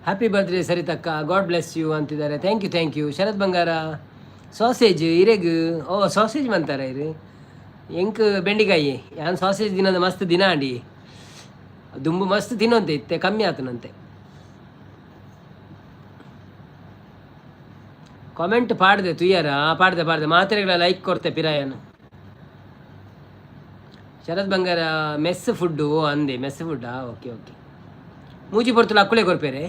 ಹ್ಯಾಪಿ ಬರ್ತ್ಡೇ ಸರಿತಕ್ಕ, ಗಾಡ್ ಬ್ಲೆಸ್ you ಅಂತಿದ್ದಾರೆ. Thank you, thank you Sharath Bangara. Sausage ಇರೆಗ್? O, sausage ಮಂತಾರ ಇರು. ಎಂಕ್ ಬೆಂಡಿಕಾಯಿ. ಯಾನ್ ಸಾಸೇಜ್ ದಿನದ ಮಸ್ತ್ ದಿನ ಅಂಡಿ. ದುಂಬು ಮಸ್ತ್ ತಿನ್ನೋಂತೆ ಇತ್ತೆ, ಕಮ್ಮಿ ಆತನಂತೆ. ಕಾಮೆಂಟ್ ಪಾಡ್ದೆ ತುಯ್ಯಾರ? ಪಾಡ್ದೆ ಪಾಡ್ದೆ. ಮಾತ್ರೆಗಳ ಲೈಕ್ ಕೊಡ್ತೆ ಪಿರಾಯನು. ಶರತ್ ಬಂಗಾರ ಮೆಸ್ ಫುಡ್ಡು ಅಂದೆ. ಮೆಸ್ ಫುಡ್ಡಾ? Okay okay. ಮೂಜಿ ಪೊರ್ತುಲು ಅಕ್ಕುಳೆ ಕೊರ್ಪೇರೆ.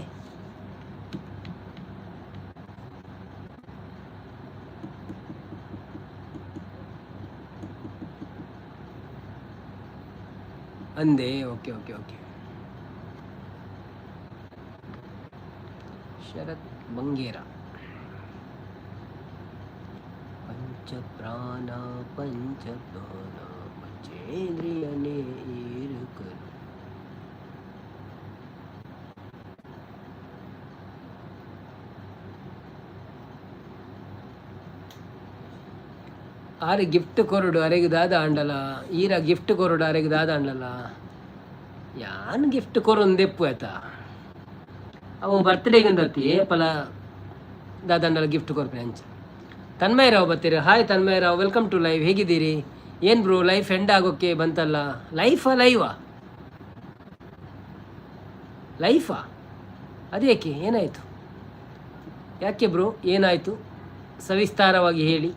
ಅಂದೆ. Okay okay okay. Sharath Bangera. ಪಂಚಪ್ರಾಣ ಪಂಚಪ್ರಾಣ ಪಂಚೇಂದ್ರಿಯನೇ ಇರುಕರು. ಆರೆ ಗಿಫ್ಟ್ ಕೊರಡು ಅರೆಗ್ ದಾದ ಆಂಡಲ? ಈರ ಗಿಫ್ಟ್ ಕೊರಡು ಅರೆಗ್ ದಾದ ಆಂಡಲ? ಯಾನ್ ಗಿಫ್ಟ್ ಕೊರೊಂದೆಪ್ಪು ಆಯ್ತಾ? ಅವು ಬರ್ತ್ಡೇಗೆ ಒಂದತ್ತಿ ಏಪಲ ದಾದಾಂಡಲ ಗಿಫ್ಟ್ ಕೊರ್ಪೆ ಅಂಚ. ತನ್ಮಯ್ ರಾವ್ ಬರ್ತೀರಿ. Hi Tanmay Rao, welcome to live. ಹೇಗಿದ್ದೀರಿ? ಏನು ಬ್ರೋ, ಲೈಫ್ ಎಂಡ್ ಆಗೋಕ್ಕೆ ಬಂತಲ್ಲ? ಲೈಫಾ ಲೈವಾ? ಲೈಫಾ? ಅದೇಕೆ, ಏನಾಯಿತು? ಯಾಕೆ ಬ್ರೋ, ಏನಾಯಿತು? ಸವಿಸ್ತಾರವಾಗಿ ಹೇಳಿ.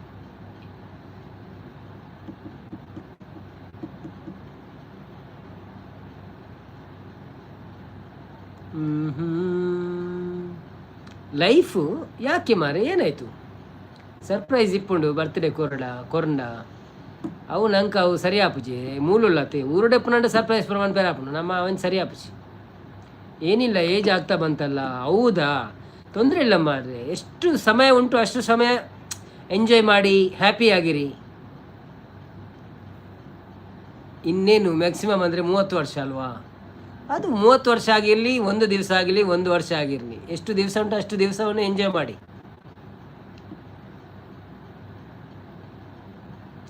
ಲೈಫು ಯಾಕೆ ಮಾರೆ, ಏನಾಯಿತು? ಸರ್ಪ್ರೈಸ್ ಇಪ್ಪುಂಡು ಬರ್ತ್ಡೇ ಕೊರಡ ಕೊರಂಡ ಅವು ನಂಗೆ ಅವು ಸರಿ ಆಪುಜಿ. ಮೂಲುಳ್ಳತೆ ಊರುಡೆಪ್ಪುನಂಡ ಸರ್ಪ್ರೈಸ್ ಪ್ರಮಾಣ ಬೇರೆ ಆಪುಂಡು ನಮ್ಮ ಅವನ್ ಸರಿ ಆಪುಜಿ. ಏನಿಲ್ಲ, ಏಜ್ ಆಗ್ತಾ ಬಂತಲ್ಲ. ಹೌದಾ? ತೊಂದರೆ ಇಲ್ಲ ಮಾರ್ರೆ. ಎಷ್ಟು ಸಮಯ ಉಂಟು ಅಷ್ಟು ಸಮಯ ಎಂಜಾಯ್ ಮಾಡಿ ಹ್ಯಾಪಿ ಆಗಿರಿ. ಇನ್ನೇನು ಮ್ಯಾಕ್ಸಿಮಮ್ ಅಂದರೆ 30 ವರ್ಷ ಅಲ್ವಾ? ಅದು 30 ವರ್ಷ ಆಗಿರಲಿ, ಒಂದು ದಿವಸ ಆಗಲಿ, ಒಂದು ವರ್ಷ ಆಗಿರಲಿ, ಎಷ್ಟು ದಿವಸ ಉಂಟು ಅಷ್ಟು ದಿವಸವನ್ನು ಎಂಜಾಯ್ ಮಾಡಿ.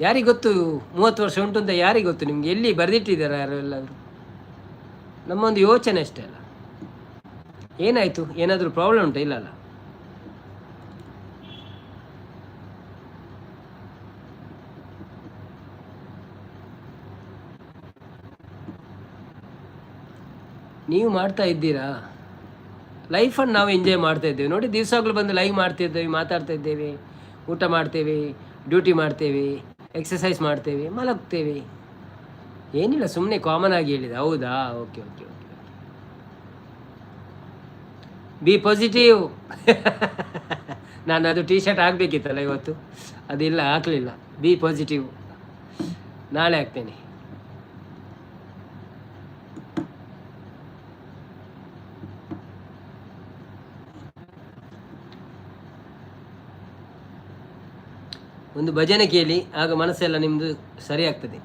ಯಾರಿಗೆ ಗೊತ್ತು 30 ವರ್ಷ ಉಂಟು ಅಂತ? ಯಾರಿಗೆ ಗೊತ್ತು ನಿಮ್ಗೆ? ಎಲ್ಲಿ ಬರೆದಿಟ್ಟಿದ್ದಾರೆ ಯಾರು ಎಲ್ಲಾದರೂ? ನಮ್ಮೊಂದು ಯೋಚನೆ ಅಷ್ಟೇ ಅಲ್ಲ. ಏನಾಯಿತು? ಏನಾದರೂ ಪ್ರಾಬ್ಲಮ್ ಉಂಟಾ? ಇಲ್ಲ ಅಲ್ಲ? ನೀವು ಮಾಡ್ತಾ ಇದ್ದೀರಾ? ಲೈಫನ್ನು ನಾವು ಎಂಜಾಯ್ ಮಾಡ್ತಾ ಇದ್ದೇವೆ ನೋಡಿ. ದಿವಸಗಳು ಬಂದು ಲೈವ್ ಮಾಡ್ತಿದ್ದೇವೆ, ಮಾತಾಡ್ತಾ ಇದ್ದೇವೆ, ಊಟ ಮಾಡ್ತೇವೆ, ಡ್ಯೂಟಿ ಮಾಡ್ತೇವೆ, ಎಕ್ಸಸೈಸ್ ಮಾಡ್ತೇವೆ, ಮಲಗ್ತೇವೆ. ಏನಿಲ್ಲ, ಸುಮ್ಮನೆ ಕಾಮನ್ ಆಗಿ ಹೇಳಿದೆ. ಹೌದಾ? Okay okay okay. Be positive. ನಾನು ಅದು ಟೀ ಶರ್ಟ್ ಹಾಕಬೇಕಿತ್ತಲ್ಲ ಇವತ್ತು, ಅದಿಲ್ಲ, ಹಾಕಲಿಲ್ಲ. ಬಿ ಪಾಸಿಟಿವ್, ನಾಳೆ ಹಾಕ್ತೇನೆ. ಒಂದು ಭಜನೆ ಕೇಳಿ, ಆಗ ಮನಸ್ಸೆಲ್ಲ ನಿಮ್ಮದು ಸರಿ ಆಗ್ತದೆ.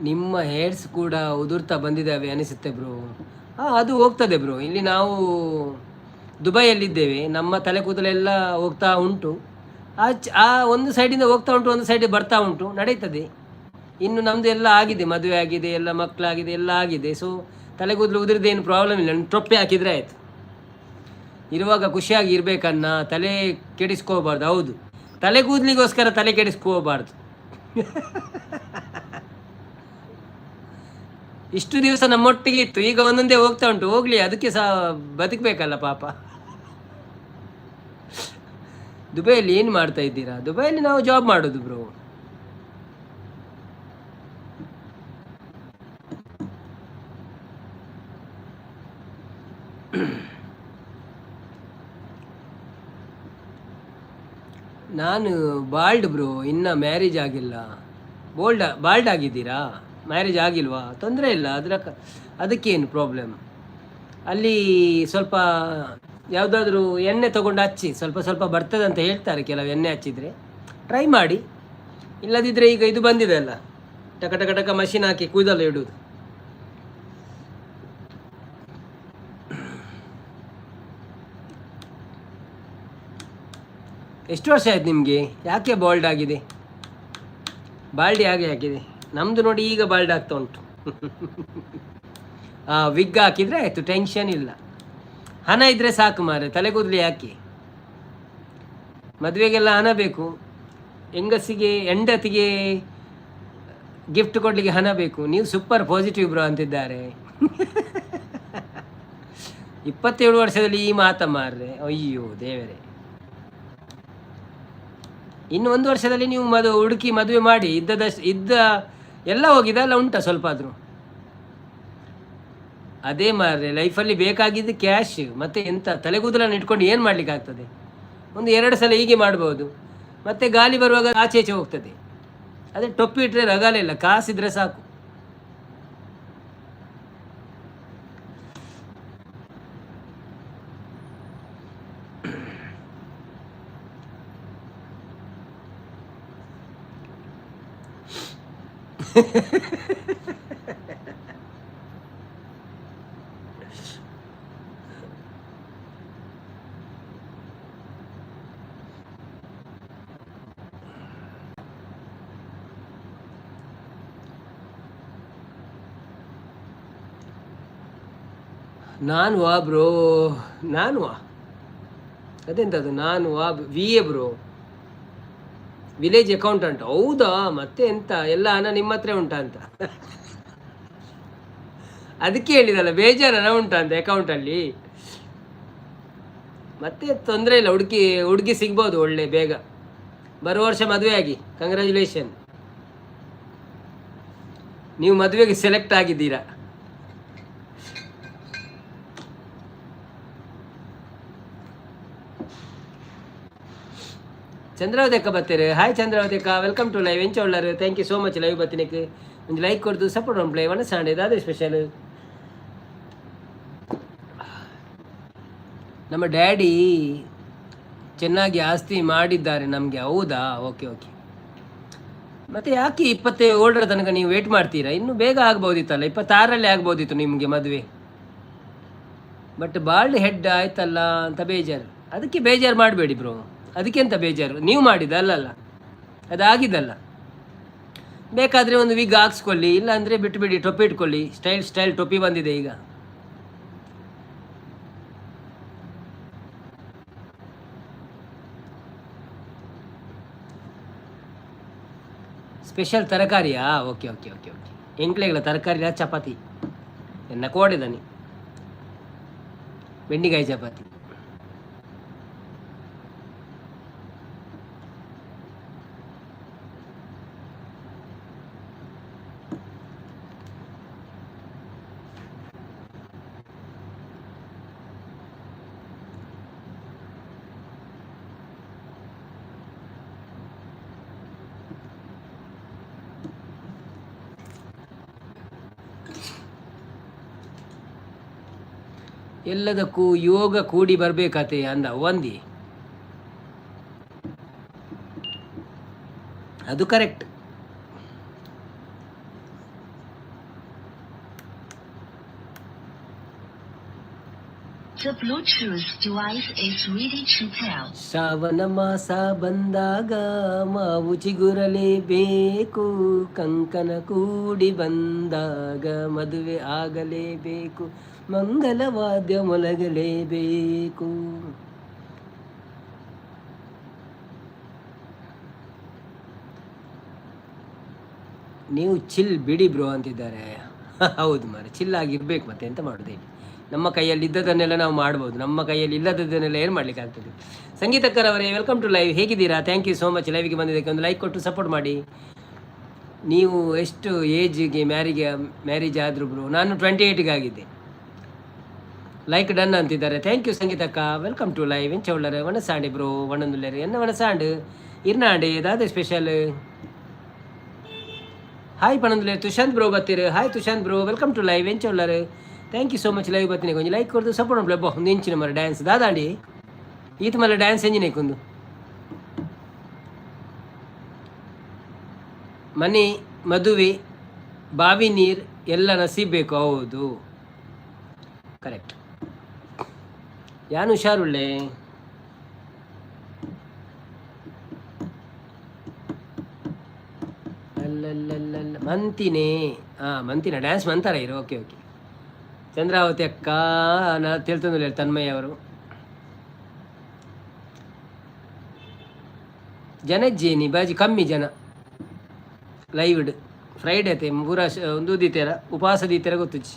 ನಿಮ್ಮ ಹೇರ್ಸ್ ಕೂಡ ಉದುರ್ತಾ ಬಂದಿದ್ದಾವೆ ಅನಿಸುತ್ತೆ ಬ್ರೋ. ಹಾಂ, ಅದು ಹೋಗ್ತದೆ ಬ್ರೋ. ಇಲ್ಲಿ ನಾವು ದುಬೈಯಲ್ಲಿದ್ದೇವೆ. ನಮ್ಮ ತಲೆ ಕೂದಲೆಲ್ಲ ಹೋಗ್ತಾ ಉಂಟು. ಆ ಆ ಒಂದು ಸೈಡಿಂದ ಹೋಗ್ತಾ ಉಂಟು, ಒಂದು ಸೈಡ್ ಬರ್ತಾ ಉಂಟು, ನಡೀತದೆ. ಇನ್ನು ನಮ್ಮದು ಎಲ್ಲ ಆಗಿದೆ, ಮದುವೆ ಆಗಿದೆ, ಎಲ್ಲ ಮಕ್ಕಳಾಗಿದೆ, ಎಲ್ಲ ಆಗಿದೆ. ಸೊ ತಲೆ ಕೂದಲು ಉದುರಿದೇನು ಪ್ರಾಬ್ಲಮ್ ಇಲ್ಲ, ಟೊಪ್ಪೆ ಹಾಕಿದರೆ ಆಯಿತು. ಇರುವಾಗ ಖುಷಿಯಾಗಿ ಇರಬೇಕನ್ನ, ತಲೆ ಕೆಡಿಸ್ಕೋಬಾರ್ದು. ಹೌದು, ತಲೆ ಕೂದಲಿಗೋಸ್ಕರ ತಲೆ ಕೆಡಿಸ್ಕೋಬಾರ್ದು. ಇಷ್ಟು ದಿವಸ ನಮ್ಮೊಟ್ಟಿಗೆ ಇತ್ತು, ಈಗ ಒಂದೊಂದೇ ಹೋಗ್ತಾ ಉಂಟು. ಹೋಗ್ಲಿ, ಅದಕ್ಕೆ ಸಹ ಬದುಕಬೇಕಲ್ಲ ಪಾಪ. ದುಬೈಯಲ್ಲಿ ಏನು ಮಾಡ್ತಾ ಇದ್ದೀರಾ? ದುಬೈಯಲ್ಲಿ ನಾವು ಜಾಬ್ ಮಾಡೋದು ಬ್ರೋ. ನಾನು ಬಾಲ್ಡ್ ಬ್ರೋ, ಇನ್ನೂ ಮ್ಯಾರೇಜ್ ಆಗಿಲ್ಲ. ಬೋಲ್ಡ್ ಬಾಲ್ಡ್ ಆಗಿದ್ದೀರಾ? ಮ್ಯಾರೇಜ್ ಆಗಿಲ್ವಾ? ತೊಂದರೆ ಇಲ್ಲ, ಅದರ ಅದಕ್ಕೇನು ಪ್ರಾಬ್ಲಮ್? ಅಲ್ಲಿ ಸ್ವಲ್ಪ ಯಾವುದಾದ್ರೂ ಎಣ್ಣೆ ತಗೊಂಡು ಹಚ್ಚಿ, ಸ್ವಲ್ಪ ಸ್ವಲ್ಪ ಬರ್ತದೆ ಅಂತ ಹೇಳ್ತಾರೆ ಕೆಲವು. ಎಣ್ಣೆ ಹಚ್ಚಿದರೆ ಟ್ರೈ ಮಾಡಿ. ಇಲ್ಲದಿದ್ದರೆ ಈಗ ಇದು ಬಂದಿದೆ ಅಲ್ಲ, ಟಕ ಟಕ ಟಕ ಮಷಿನ್ ಹಾಕಿ ಕೂದಲು ಇಡುವುದು. ಎಷ್ಟು ವರ್ಷ ಆಯ್ತು ನಿಮಗೆ? ಯಾಕೆ ಬಾಲ್ಡ್ ಆಗಿದೆ? ಬಾಲ್ಡ್ ಹೇಗೆ ಆಗಿದೆ? ನಮ್ಮದು ನೋಡಿ ಈಗ ಬಾಲ್ಡ್ ಆಗ್ತಾ ಉಂಟು. ವಿಗ್ ಹಾಕಿದರೆ ಆಯಿತು, ಟೆನ್ಷನ್ ಇಲ್ಲ. ಹಣ ಇದ್ದರೆ ಸಾಕು ಮಾರೆ, ತಲೆ ಕೂದಲು ಯಾಕೆ? ಮದುವೆಗೆಲ್ಲ ಹಣ ಬೇಕು. ಹೆಂಗಸಿಗೆ, ಹೆಂಡತಿಗೆ ಗಿಫ್ಟ್ ಕೊಡಲಿಕ್ಕೆ ಹಣ ಬೇಕು. ನೀವು ಸೂಪರ್ ಪಾಸಿಟಿವ್ ಬ್ರೋ ಅಂತಿದ್ದಾರೆ. 27 ವರ್ಷದಲ್ಲಿ ಈ ಮಾತ ಮಾರ್ರೆ, ಅಯ್ಯೋ ದೇವರೇ. ಇನ್ನು ಒಂದು ವರ್ಷದಲ್ಲಿ ನೀವು ಹುಡುಕಿ ಮದುವೆ ಮಾಡಿ. ಇದ್ದದಷ್ಟು ಇದ್ದ ಎಲ್ಲ ಹೋಗಿದೆ ಅಲ್ಲ, ಉಂಟಾ ಸ್ವಲ್ಪ ಆದರೂ? ಅದೇ ಮಾರ್ರೆ, ಲೈಫಲ್ಲಿ ಬೇಕಾಗಿದ್ದು ಕ್ಯಾಶ್, ಮತ್ತೆ ಎಂತ? ತಲೆಗೂದಲನ್ನು ಇಟ್ಕೊಂಡು ಏನು ಮಾಡ್ಲಿಕ್ಕೆ ಆಗ್ತದೆ? ಒಂದು ಎರಡು ಸಲ ಹೀಗೆ ಮಾಡ್ಬೋದು, ಮತ್ತೆ ಗಾಳಿ ಬರುವಾಗ ಆಚೆ ಈಚೆ ಹೋಗ್ತದೆ. ಅದೇ ಟೊಪ್ಪಿ ಇಟ್ಟರೆ ರಗಾಲೆ ಇಲ್ಲ, ಕಾಸಿದ್ರೆ ಸಾಕು. ನಾನು ವಾ ಬ್ರೋ, ನಾನು ವಾ, ಅದೆಂತದು? ನಾನು ವಾ V A bro, village accountant. ಹೌದಾ? ಮತ್ತೆ ಎಂತ, ಎಲ್ಲ ಹಣ ನಿಮ್ಮ ಹತ್ರ ಉಂಟಾ ಅಂತ. ಅದಕ್ಕೆ ಹೇಳಿದಲ್ಲ, ಬೇಜಾರು ಹಣ ಉಂಟಾ ಅಂತ ಅಕೌಂಟಲ್ಲಿ. ಮತ್ತೆ ತೊಂದರೆ ಇಲ್ಲ, ಹುಡುಕಿ ಹುಡುಗಿ ಸಿಗ್ಬೋದು ಒಳ್ಳೆ ಬೇಗ. ಬರುವ ವರ್ಷ ಮದುವೆ ಆಗಿ. ಕಂಗ್ರ್ಯಾಚುಲೇಷನ್, ನೀವು ಮದುವೆಗೆ ಸೆಲೆಕ್ಟ್ ಆಗಿದ್ದೀರಾ. ಚಂದ್ರಾವತಿ ಅಕ್ಕ ಬರ್ತೀರಿ. ಹಾಯ್ ಚಂದ್ರಾವತಿ ಅಕ್ಕ, welcome to live. ಎಂಚ ಉಳ್ಳಾರು? Thank you so much live ಬತ್ತಿನಕ್ಕೆ. ಒಂದು ಲೈಕ್ ಕೊಡ್ದು ಸಪೋರ್ಟ್ ಪ್ಲೇ ಒಣ ಸಾಂಡೆ ದಾದ ಸ್ಪೆಷಲ್? ನಮ್ಮ ಡ್ಯಾಡಿ ಚೆನ್ನಾಗಿ ಆಸ್ತಿ ಮಾಡಿದ್ದಾರೆ ನಮಗೆ. ಹೌದಾ? Okay okay. ಮತ್ತೆ ಯಾಕೆ 27ರ ತನಕ ನೀವು ವೇಟ್ ಮಾಡ್ತೀರಾ? ಇನ್ನು ಬೇಗ ಆಗ್ಬೋದಿತ್ತಲ್ಲ, 26ರಲ್ಲಿ ಆಗ್ಬೋದಿತ್ತು ನಿಮಗೆ ಮದುವೆ. ಬಟ್ ಬಾಲ್ಡ್ ಹೆಡ್ ಆಯ್ತಲ್ಲ ಅಂತ ಬೇಜಾರು. ಅದಕ್ಕೆ ಬೇಜಾರು ಮಾಡಬೇಡಿ ಬ್ರೋ. ಅದಕ್ಕೆಂತ ಬೇಜಾರು? ನೀವು ಮಾಡಿದ ಅಲ್ಲಲ್ಲ, ಅದಾಗಿದ್ದಲ್ಲ. ಬೇಕಾದರೆ ಒಂದು ವಿಗ್ ಹಾಕ್ಸ್ಕೊಳ್ಳಿ, ಇಲ್ಲ ಅಂದರೆ ಬಿಟ್ಟು ಬಿಡಿ, ಟೊಪ್ಪಿ ಇಟ್ಕೊಳ್ಳಿ. ಸ್ಟೈಲ್ ಸ್ಟೈಲ್ ಟೊಪ್ಪಿ ಬಂದಿದೆ ಈಗ. ಸ್ಪೆಷಲ್ ತರಕಾರಿಯಾ? Okay okay okay okay. ಎಂಕ್ಲೆಗಳ ತರಕಾರಿ ಚಪಾತಿ ಎನ್ನ ಕೋಡಿದಾನೆ, ಬೆಂಡಿಕಾಯಿ ಚಪಾತಿ. ಎಲ್ಲದಕ್ಕೂ ಯೋಗ ಕೂಡಿ ಬರಬೇಕತೆ ಅಂದ ಒಂದಿ, ಅದು correct. The Bluetooth device is ready to pair. Shravana ಮಾಸ ಬಂದಾಗ ಮಾವು ಚಿಗುರಲೇಬೇಕು, ಕಂಕನ ಕೂಡಿ ಬಂದಾಗ ಮದುವೆ ಆಗಲೇಬೇಕು, ಮಂಗಲವಾದ್ಯ ಮೊಳಗಲೇಬೇಕು. ನೀವು ಚಿಲ್ ಬಿಡಿ ಬ್ರೋ ಅಂತಿದ್ದಾರೆ. ಹೌದು ಮಾರೆ, ಚಿಲ್ ಆಗಿರ್ಬೇಕು, ಮತ್ತೆ ಎಂತ ಮಾಡೋದು ಹೇಳಿ? ನಮ್ಮ ಕೈಯಲ್ಲಿ ಇದ್ದದನ್ನೆಲ್ಲ ನಾವು ಮಾಡ್ಬೋದು, ನಮ್ಮ ಕೈಯಲ್ಲಿ ಇಲ್ಲದದ್ದನ್ನೆಲ್ಲ ಏನು ಮಾಡ್ಲಿಕ್ಕೆ ಆಗ್ತದೆ? ಸಂಗೀತಕ್ಕರವರೇ, welcome to live. ಹೇಗಿದ್ದೀರಾ? Thank you so much ಲೈವ್ಗೆ ಬಂದಿದ್ದಕ್ಕೆ. ಒಂದು ಲೈಕ್ ಕೊಟ್ಟು ಸಪೋರ್ಟ್ ಮಾಡಿ. ನೀವು ಎಷ್ಟು ಏಜ್ಗೆ ಮ್ಯಾರೇಜ್ ಆದರು ಬ್ರೋ? ನಾನು 28ಗೆ ಆಗಿದ್ದೆ. ಲೈಕ್ ಡನ್ ಅಂತಿದ್ದಾರೆ. Thank you ಸಂಗೀತಕ್ಕ, welcome to live. ಎಂಚ ಉಳ್ಳರೆ? ವನಸಾಂಡಿ ಬ್ರೋ, ವಣಂದುಲ್ಲೆರೆ. ಎನ್ನ ವನಸಾಂಡ್ ಇರ್ನಾಂಡಿ ದಾದ ಸ್ಪೆಷಲ್? ಹಾಯ್ ಪಣಂದುಲ್ಲೆ. ತುಷಾಂತ್ ಬ್ರೋ ಬತ್ತೀರು. Hi Tushanth bro, welcome to live. ಎಂಚ ಉಳ್ಳರು? Thank you so much live ಬತ್ತಿನ ಒಂಜಿ ಲೈಕ್ ಕೊರ್ದು ಸಪೋರ್ಟ್ ಮಲ್ಪುಲೆ. ಬೊ ಒಂದು ಇಂಚಿನ ಮರ ಡ್ಯಾನ್ಸ್ ದಾದಾಂಡಿ ಈತ ಮಲ್ಲ ಡ್ಯಾನ್ಸ್ ಎಂಜಿನ ಕೊಂದು ಮನೆ, ಮದುವೆ, ಬಾವಿ ನೀರು ಎಲ್ಲ ನಸೀಬ್ ಬೇಕು. ಹೌದು, ಕರೆಕ್ಟ್. ಯಾನು ಹುಷಾರುಳ್ಳೆ. ಅಲ್ಲಲ್ಲಲ್ಲ, ಮಂತಿನೇ. ಹಾಂ, ಮಂತಿನ ಡ್ಯಾನ್ಸ್ ಮಂತಾರ ಇರು. ಓಕೆ ಓಕೆ, ಚಂದ್ರಾವತಿ ಅಕ್ಕ ನಾ ತಿಳ್ತಂದಿಲ್ಲ. ತನ್ಮಯ್ಯ ಅವರು ಜನಜ್ಜೇನಿ ಬಾಜಿ ಕಮ್ಮಿ ಜನ ಲೈವ್ಡ್. ಫ್ರೈಡೆ ಅತೆ ಪೂರ ಒಂದು ದೀತೆರ ಉಪವಾಸ ದೀತೆರ ಗೊತ್ತುಜ್ಜಿ.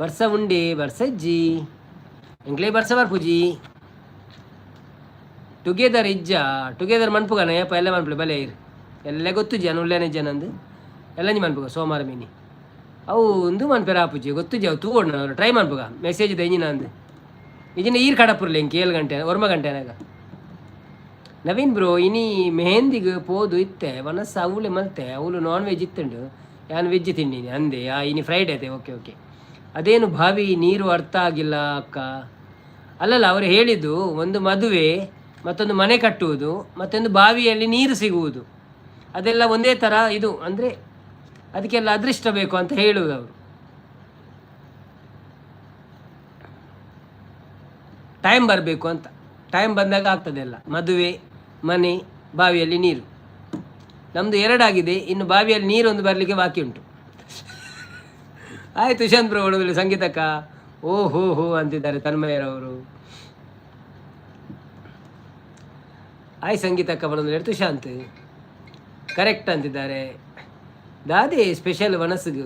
ಬರ್ಸ ಉಂಡೆ ಬರ್ಸಜ್ಜಿ ಎಂಕ್ಲೇ ಬರ್ಸ ಬರ್ಪುಜಿ. ಟುಗೆದರ್ ಇಜ್ಜ ಟುಗೆದರ್ ಮನ್ಪುಗನ ಏಪ ಎಲ್ಲ ಮನ್ಪುಲೆ ಬಲೆ ಇರು. ಎಲ್ಲ ಗೊತ್ತುಜ್ಜಿ ಅನು ಉಲ್ಲೇನೆ ಜನ ಅಂದು ಎಲ್ಲಂಜಿ ಮನ್ಪುಗ. ಸೋಮವಾರ ಮೀನಿ ಅವು ಒಂದು ಮನ್ಪೆರ ಆಪುಜಿ ಗೊತ್ತುಜ್ಜಿ. ಅವು ತೂಗೋಣ ಟ್ರೈ ಮನ್ಪುಗ ಮೆಸೇಜ್ ದೆಂಜಿನ ಅಂದು ಇಜಿನ ಈರ್ ಕಡಪುರ್ಲೆ ಇಂಕ 7 ಗಂಟೆ 9 ಗಂಟೆ ಅನಾಗ. ನವೀನ್ ಬ್ರೋ, ಇನಿ ಮೆಹಂದಿಗ್ ಪೋದು ಇತ್ತೆ ವನಸ್ಸು ಅವಳೆ ಮಲ್ತೆ. ಅವಳು ನಾನ್ ವೆಜ್ ಇತ್ತುಂಡು, ಯಾನ್ ವೆಜ್ ತಿಂಡಿನಿ ಅಂದೆ. ಆ ಇನಿ ಫ್ರೈಡೆ ಅತೆ. ಓಕೆ ಓಕೆ, ಅದೇನು ಬಾವಿ ನೀರು ಅರ್ಥ ಆಗಿಲ್ಲ ಅಕ್ಕ. ಅಲ್ಲಲ್ಲ, ಅವರು ಹೇಳಿದ್ದು ಒಂದು ಮದುವೆ, ಮತ್ತೊಂದು ಮನೆ ಕಟ್ಟುವುದು, ಮತ್ತೊಂದು ಬಾವಿಯಲ್ಲಿ ನೀರು ಸಿಗುವುದು. ಅದೆಲ್ಲ ಒಂದೇ ಥರ ಇದು. ಅಂದರೆ ಅದಕ್ಕೆಲ್ಲ ಅದೃಷ್ಟ ಬೇಕು ಅಂತ ಹೇಳುವುದು ಅವರು. ಟೈಮ್ ಬರಬೇಕು ಅಂತ. ಟೈಮ್ ಬಂದಾಗ ಆಗ್ತದೆ ಎಲ್ಲ. ಮದುವೆ, ಮನೆ, ಬಾವಿಯಲ್ಲಿ ನೀರು. ನಮ್ಮದು ಎರಡಾಗಿದೆ, ಇನ್ನು ಬಾವಿಯಲ್ಲಿ ನೀರೊಂದು ಬರಲಿಕ್ಕೆ ಬಾಕಿ ಉಂಟು. ಆಯಿತು ಸುಶಾಂತ್ ಬ್ರೋ ಹೊಡೋದಿಲ್ಲ. ಸಂಗೀತಕ್ಕ ಓ ಹೋ ಹೋ ಅಂತಿದ್ದಾರೆ ತನ್ಮಯರವರು. ಆಯ್ ಸಂಗೀತಕ್ಕ ಬರೋದು. ತುಶಾಂತ್ ಕರೆಕ್ಟ್ ಅಂತಿದ್ದಾರೆ. ದಾದೆ ಸ್ಪೆಷಲ್ ವನಸ್ಗು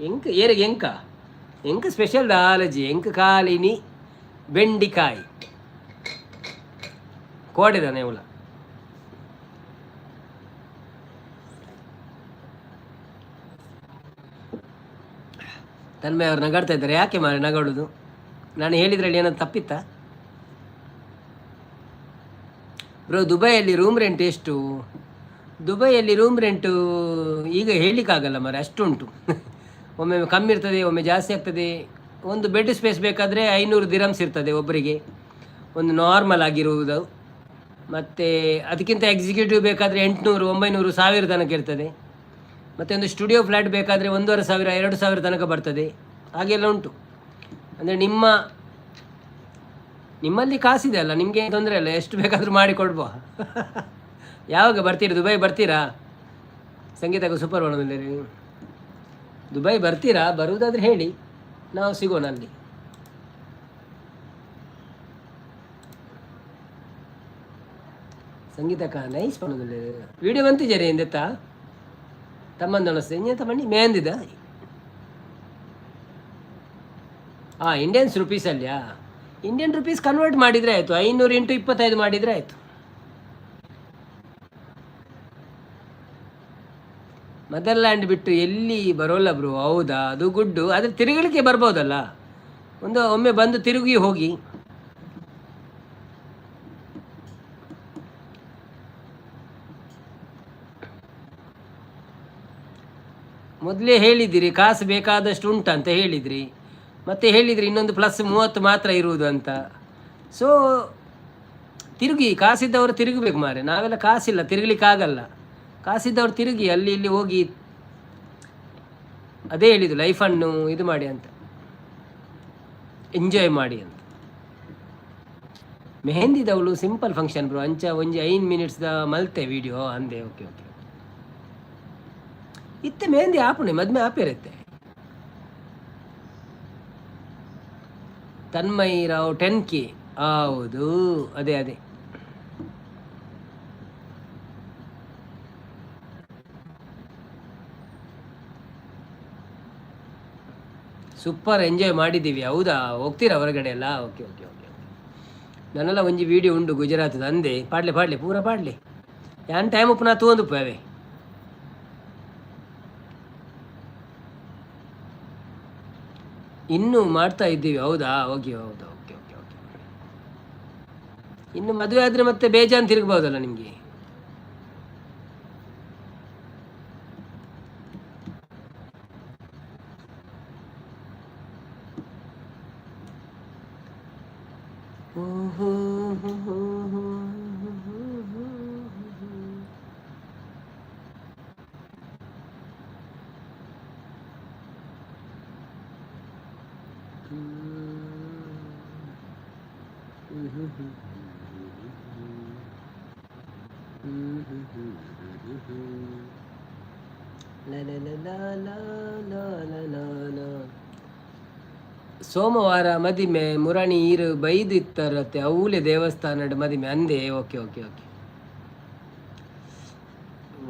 ಎಂಕ್ ಏರಿಗೆ ಎಂಕ ಎಂಕ್ ಸ್ಪೆಷಲ್ ದಾಲಜಿ ಎಂಕ್ ಕಾಲಿನಿ ಬೆಂಡಿಕಾಯಿ ಕೋಡೆದಾನೆ ಅವಳ. ತನ್ಮಯ್ ಅವರು ನಗಾಡ್ತಾ ಇದ್ದಾರೆ. ಯಾಕೆ ಮಾರೆ ನಗಾಡೋದು? ನಾನು ಹೇಳಿದ್ರಲ್ಲಿ ಏನಾದ್ರು ತಪ್ಪಿತ್ತಾ? ಬ್ರೋ, ದುಬೈಯಲ್ಲಿ ರೂಮ್ ರೆಂಟ್ ಎಷ್ಟು? ದುಬೈಯಲ್ಲಿ ರೂಮ್ ರೆಂಟು ಈಗ ಹೇಳಲಿಕ್ಕಾಗಲ್ಲ ಮಾರೆ, ಅಷ್ಟುಂಟು. ಒಮ್ಮೆ ಕಮ್ಮಿ ಇರ್ತದೆ, ಒಮ್ಮೆ ಜಾಸ್ತಿ ಆಗ್ತದೆ. ಒಂದು ಬೆಡ್ ಸ್ಪೇಸ್ ಬೇಕಾದರೆ 500 ದಿರಮ್ಸ್ ಇರ್ತದೆ ಒಬ್ಬರಿಗೆ, ಒಂದು ನಾರ್ಮಲ್ ಆಗಿರುವುದು. ಮತ್ತು ಅದಕ್ಕಿಂತ ಎಕ್ಸಿಕ್ಯೂಟಿವ್ ಬೇಕಾದರೆ 800, 900, 1000 ತನಕ ಇರ್ತದೆ. ಮತ್ತು ಒಂದು ಸ್ಟುಡಿಯೋ ಫ್ಲ್ಯಾಟ್ ಬೇಕಾದರೆ 1500, 2000 ತನಕ ಬರ್ತದೆ. ಹಾಗೆಲ್ಲ ಉಂಟು. ಅಂದರೆ ನಿಮ್ಮಲ್ಲಿ ಕಾಸಿದೆ ಅಲ್ಲ, ನಿಮಗೆ ತೊಂದರೆ ಇಲ್ಲ, ಎಷ್ಟು ಬೇಕಾದರೂ ಮಾಡಿ ಕೊಡ್ಬೋ. ಯಾವಾಗ ಬರ್ತೀರಿ? ದುಬೈ ಬರ್ತೀರಾ? ಸಂಗೀತಕ್ಕೆ ಸೂಪರ್ ಬಂದಿದ್ದೀರಿ. ದುಬೈ ಬರ್ತೀರಾ? ಬರುವುದಾದ್ರೆ ಹೇಳಿ, ನಾವು ಸಿಗೋಣ ಅಲ್ಲಿ. ಸಂಗೀತಕ್ಕ ನೈಸ್ ಪನ್ನೊಂದು ವಿಡಿಯೋ ಬಂತಿದ್ದೀರಿ ಎಂದೆತ್ತ ತಮ್ಮಂದೊಣಸ್ ಎಂತ ಬನ್ನಿ ಮೆಹಂದಿದ. ಹಾಂ, ಇಂಡಿಯನ್ಸ್ ರುಪೀಸ್ ಅಲ್ಲಿಯಾ? ಇಂಡಿಯನ್ ರುಪೀಸ್ ಕನ್ವರ್ಟ್ ಮಾಡಿದರೆ ಆಯಿತು. 500 ಇಂಟು 25 ಮಾಡಿದರೆ ಆಯಿತು. ಮದರ್ಲ್ಯಾಂಡ್ ಬಿಟ್ಟು ಎಲ್ಲಿ ಬರೋಲ್ಲ ಬ್ರೋ. ಹೌದಾ? ಅದು ಗುಡ್ಡು. ಆದರೆ ತಿರುಗಲಿಕ್ಕೆ ಬರ್ಬೋದಲ್ಲ, ಒಂದು ಒಮ್ಮೆ ಬಂದು ತಿರುಗಿ ಹೋಗಿ. ಮೊದಲೇ ಹೇಳಿದ್ದೀರಿ ಕಾಸು ಬೇಕಾದಷ್ಟು ಉಂಟಂತ ಹೇಳಿದ್ರಿ. ಮತ್ತೆ ಹೇಳಿದ್ರಿ ಇನ್ನೊಂದು ಪ್ಲಸ್ 30 ಮಾತ್ರ ಇರುವುದು ಅಂತ. ಸೊ ತಿರುಗಿ, ಕಾಸಿದ್ದವರು ತಿರುಗಬೇಕು ಮಾರೆ. ನಾವೆಲ್ಲ ಕಾಸಿಲ್ಲ, ತಿರುಗಲಿಕ್ಕಾಗಲ್ಲ. ಕಾಸಿದ್ದವರು ತಿರುಗಿ ಅಲ್ಲಿ ಇಲ್ಲಿ ಹೋಗಿ. ಅದೇ ಹೇಳಿದ್ದು, ಲೈಫನ್ನು ಇದು ಮಾಡಿ ಅಂತ, ಎಂಜಾಯ್ ಮಾಡಿ ಅಂತ. ಮೆಹಂದಿದವಳು ಸಿಂಪಲ್ ಫಂಕ್ಷನ್ ಬ್ರೋ. ಅಂಚ ಒಂಜಿ 5 ಮಿನಿಟ್ಸ್ದ ಮಲ್ತೆ ವಿಡಿಯೋ ಅಂದೆ. ಓಕೆ ಓಕೆ, ಇತ್ತೆ ಮೆಹಂದಿ ಆಪುಣೆ ಮದ್ಮೆ ಆಪೇರತ್ತೆ. ತನ್ಮಯ್ ರಾವ್ 10K. ಹೌದು, ಅದೇ ಅದೇ. ಸೂಪರ್ ಎಂಜಾಯ್ ಮಾಡಿದ್ದೀವಿ. ಹೌದಾ? ಹೋಗ್ತೀರಾ ಹೊರಗಡೆ ಎಲ್ಲ? ಓಕೆ ಓಕೆ ಓಕೆ ಓಕೆ, ನನ್ನೆಲ್ಲ ಒಂಜಿ ವೀಡಿಯೋ ಉಂಡು ಗುಜರಾತದ ಅಂದೆ. ಪಾಡ್ಲೆ ಪಾಡ್ಲೆ ಪೂರ ಪಾಡ್ಲೆ. ಯಾನ್ ಟೈಮ್ ಉಪ್ಪು ನಾ ತೂವೊಂದುಪ್ಪು ಅವೇ. ಇನ್ನೂ ಮಾಡ್ತಾ ಇದ್ದೀವಿ. ಹೌದಾ? ಓಕೆ, ಹೌದಾ? ಓಕೆ ಓಕೆ ಓಕೆ, ಇನ್ನು ಮದುವೆ ಆದರೆ ಮತ್ತೆ ಬೇಜಾನ್ ತಿರುಗ್ಬೋದಲ್ಲ ನಿಮಗೆ. ಹ್ಮ್ ಹ್ಮ್ ಹ್ಮ್ ಹ್ಮ್ ಹ್ಮ್. ಲ ಲ ಲ ಲ ಲ ಲ ಲ ಲ ಲ. ಸೋಮವಾರ ಮದಿಮೆ ಮುರಣಿ ಈರು ಬೈದು ಇತ್ತರತ್ತೆ ಅವೂಲೆ ದೇವಸ್ಥಾನಡ್ ಮದಿಮೆ ಅಂದೆ. ಓಕೆ ಓಕೆ ಓಕೆ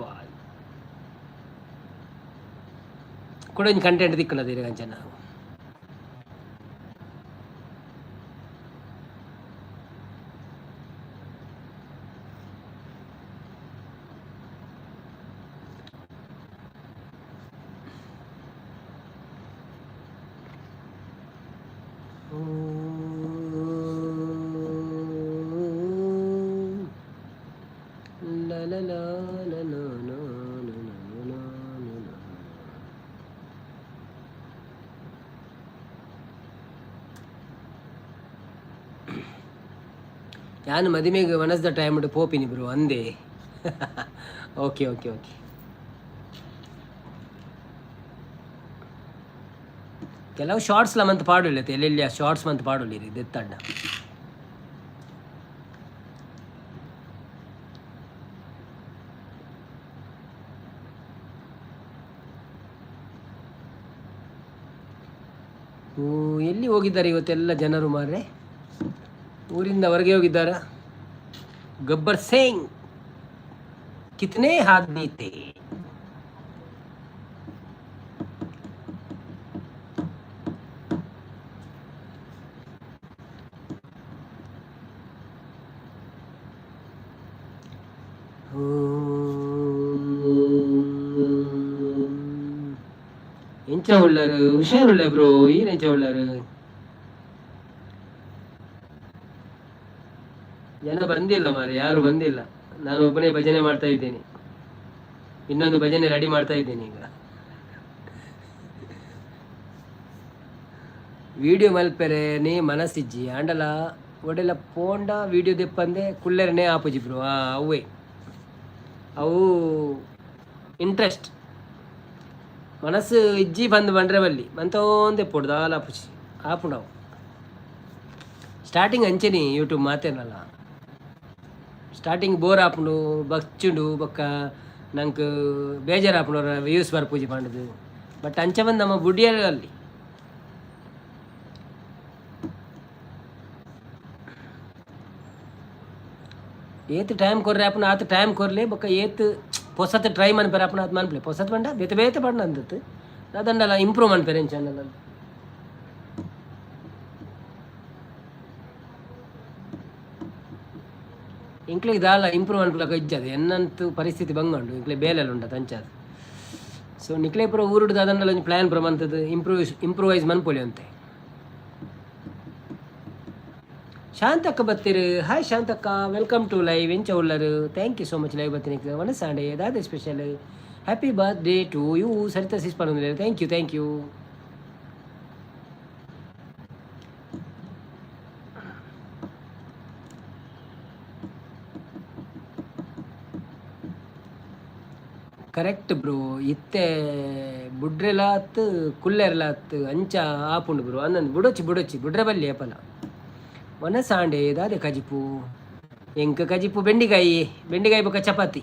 ವಾ. ಕುಡೊಂಜಿ ಕಂಟೆಂಟ್ ತಿಕ್ಕುನದ ಅಂಚನ. ಲ ಲ ಲ ಲ ಲ ಲ ಲ ಲ ಲ ಲ. ಯಾನ್ ಮದಿಮೆಗ್ ವನಸ್ದ ಟೈಮ್ ಪೋಪಿನಿ ಬ್ರೋ ಅಂದೆ. ಓಕೆ ಓಕೆ ಓಕೆ, ಕೆಲವು ಶಾರ್ಟ್ಸ್ ಲ ಮಂತ್ ಪಾಡೊಲಿ, ಎಲ್ಲೆಲ್ಲಿ ಶಾರ್ಟ್ಸ್ ಮಂತ್ ಪಾಡೊಲಿ ದೆತ್ತಂಡ. ಓ, ಎಲ್ಲಿ ಹೋಗಿದ್ದಾರೆ ಇವತ್ತೆಲ್ಲ ಜನರು ಮಾರ್ರೆ? ಊರಿಂದ ಹೊರಗೆ ಹೋಗಿದ್ದಾರಾ? ಗಬ್ಬರ್ ಸಿಂಗ್ ಕಿತನೆ ಆದ್ಮಿ थे? ಎಂಚ ಉಳ್ಳರು? ಹುಷಾರುಳ್ಳೆ ಬ್ರೋ. ಈರ್ ಎಂಚ ಉಳ್ಳರು? ಜನ ಬಂದಿಲ್ಲ ಮಾರೆ, ಯಾರು ಬಂದಿಲ್ಲ. ನಾನು ಒಬ್ಬನೇ ಭಜನೆ ಮಾಡ್ತಾ ಇದ್ದೇನೆ. ಇನ್ನೊಂದು ಭಜನೆ ರೆಡಿ ಮಾಡ್ತಾ ಇದ್ದೇನೆ ಈಗ. ವಿಡಿಯೋ ಮಲ್ಪೆರೆ ನೇ ಮನಸ್ಸಿಜ್ಜಿ ಆಂಡಲ ಒಡೆಲ ಪೋಂಡ ವಿಡಿಯೋ ದೆಪ್ಪಂದೆ ಕುಲ್ಲೆರನೇ ಆಪುಜಿ ಬ್ರೋ. ಅವೇ ಅವು ಇಂಟ್ರೆಸ್ಟ್. ಮನಸ್ಸು ಇಜ್ಜಿ ಬಂದು ಬಂಡ್ರೆ ಬಲ್ಲಿ ಮಂತೊಂದೆ ಪೋಡು ದಾಲ ಆಪುಜಿ ಆಪುಂಡವು. ಸ್ಟಾರ್ಟಿಂಗ್ ಅಂಚೆನಿ ಯೂಟ್ಯೂಬ್ ಮಾತೇನಲ್ಲ. ಸ್ಟಾರ್ಟಿಂಗ್ ಬೋರ್ ಆಪುಂಡು, ಬಚ್ಚುಂಡು, ಬೊಕ್ಕ ನಂಕ್ ಬೇಜಾರು ಆಪುಂಡು ವ್ಯೂಸ್ ಬರ್ಪುಜಿ ಪಂಡುದು. ಬಟ್ ಅಂಚ ಬಂದು ನಮ್ಮ ಬುಡಿಯಲ್ಲ ಅಲ್ಲಿ. ಏತ್ ಟೈಮ್ ಕೊರ್ರೆ ಆಪುಂಡು ಆತ್ ಟೈಮ್ ಕೊರ್ಲೆ. ಬೊಕ್ಕ ಏತ್ ಪೊಸತ್ ಟ್ರೈ ಮನ್ಪೆರೆ ಆಪುಂಡು ಆತ್ ಮನ್ಪಲೆ. ಪೊಸತ್ ಪಂಡ ಬೇತೆ ಬೇತೆ ಪಂಡ ಅಂದತ್ ದಾದಂಡಲ ಇಂಪ್ರೂವ್ ಮನ್ಪೆರೆ ಚಾನಲ್. ಎಂಕ್ಲೆಗ್ ದಾಲ ಇಂಪ್ರೂವ್ ಮನ್ಪುಲಕ ಇಜ್ಜದು. ಎನ್ನಂತು ಪರಿಸ್ಥಿತಿ ಬಂಗಂಡು ಎಂಕ್ಲೆ ಬೇಲೆಲ್ಲ ಉಂಡತ ಅಂಚಾದ್. ಸೊ ನಿಕ್ಲೆ ಪೂರ ಊರುಡು ದಾದಂಡಲ ಒಂಜಿ ಪ್ಲಾನ್ ಪೂರ ಮಂತದು ಇಂಪ್ರೂವೈಸ್ ಮನ್ಪೊಲಿ ಅಂತೆ. ಶಾಂತಕ್ಕ ಬತ್ತೀರು. ಹಾಯ್ ಶಾಂತಕ್ಕ, welcome to live. ಎಂಚ ಉಲ್ಲರು? Thank you so much live ಬತ್ತಿನಿಕ್. ವನಸಾಂಡೆ ದಾದ special? Happy birthday to you Saritha sis ಪನೊಂದುಲ್ಲೆರ್. Thank you, thank you. Correct bro. ಇತ್ತೆ ಬುಡ್ರೆಲಾತ್ ಕುಲ್ಲೆರ್ಲಾತ್ ಅಂಚ ಆಪುಂಡು ಬ್ರೋ. ಅಂದಂದು ಬುಡೊಚ್ಚಿ ಬುಡೊಚ್ಚಿ ಬುಡ್ರೆ ಬಲ್ಲಿ ಏಪಲ. ವನಸಾಂಡೆ ದಾದೆ ಕಜಿಪು? ಎಂಕ್ ಕಜಿಪು ಬೆಂಡಿಕಾಯಿ, ಬೆಂಡಿಕಾಯಿ ಬೊಕ್ಕ ಚಪಾತಿ.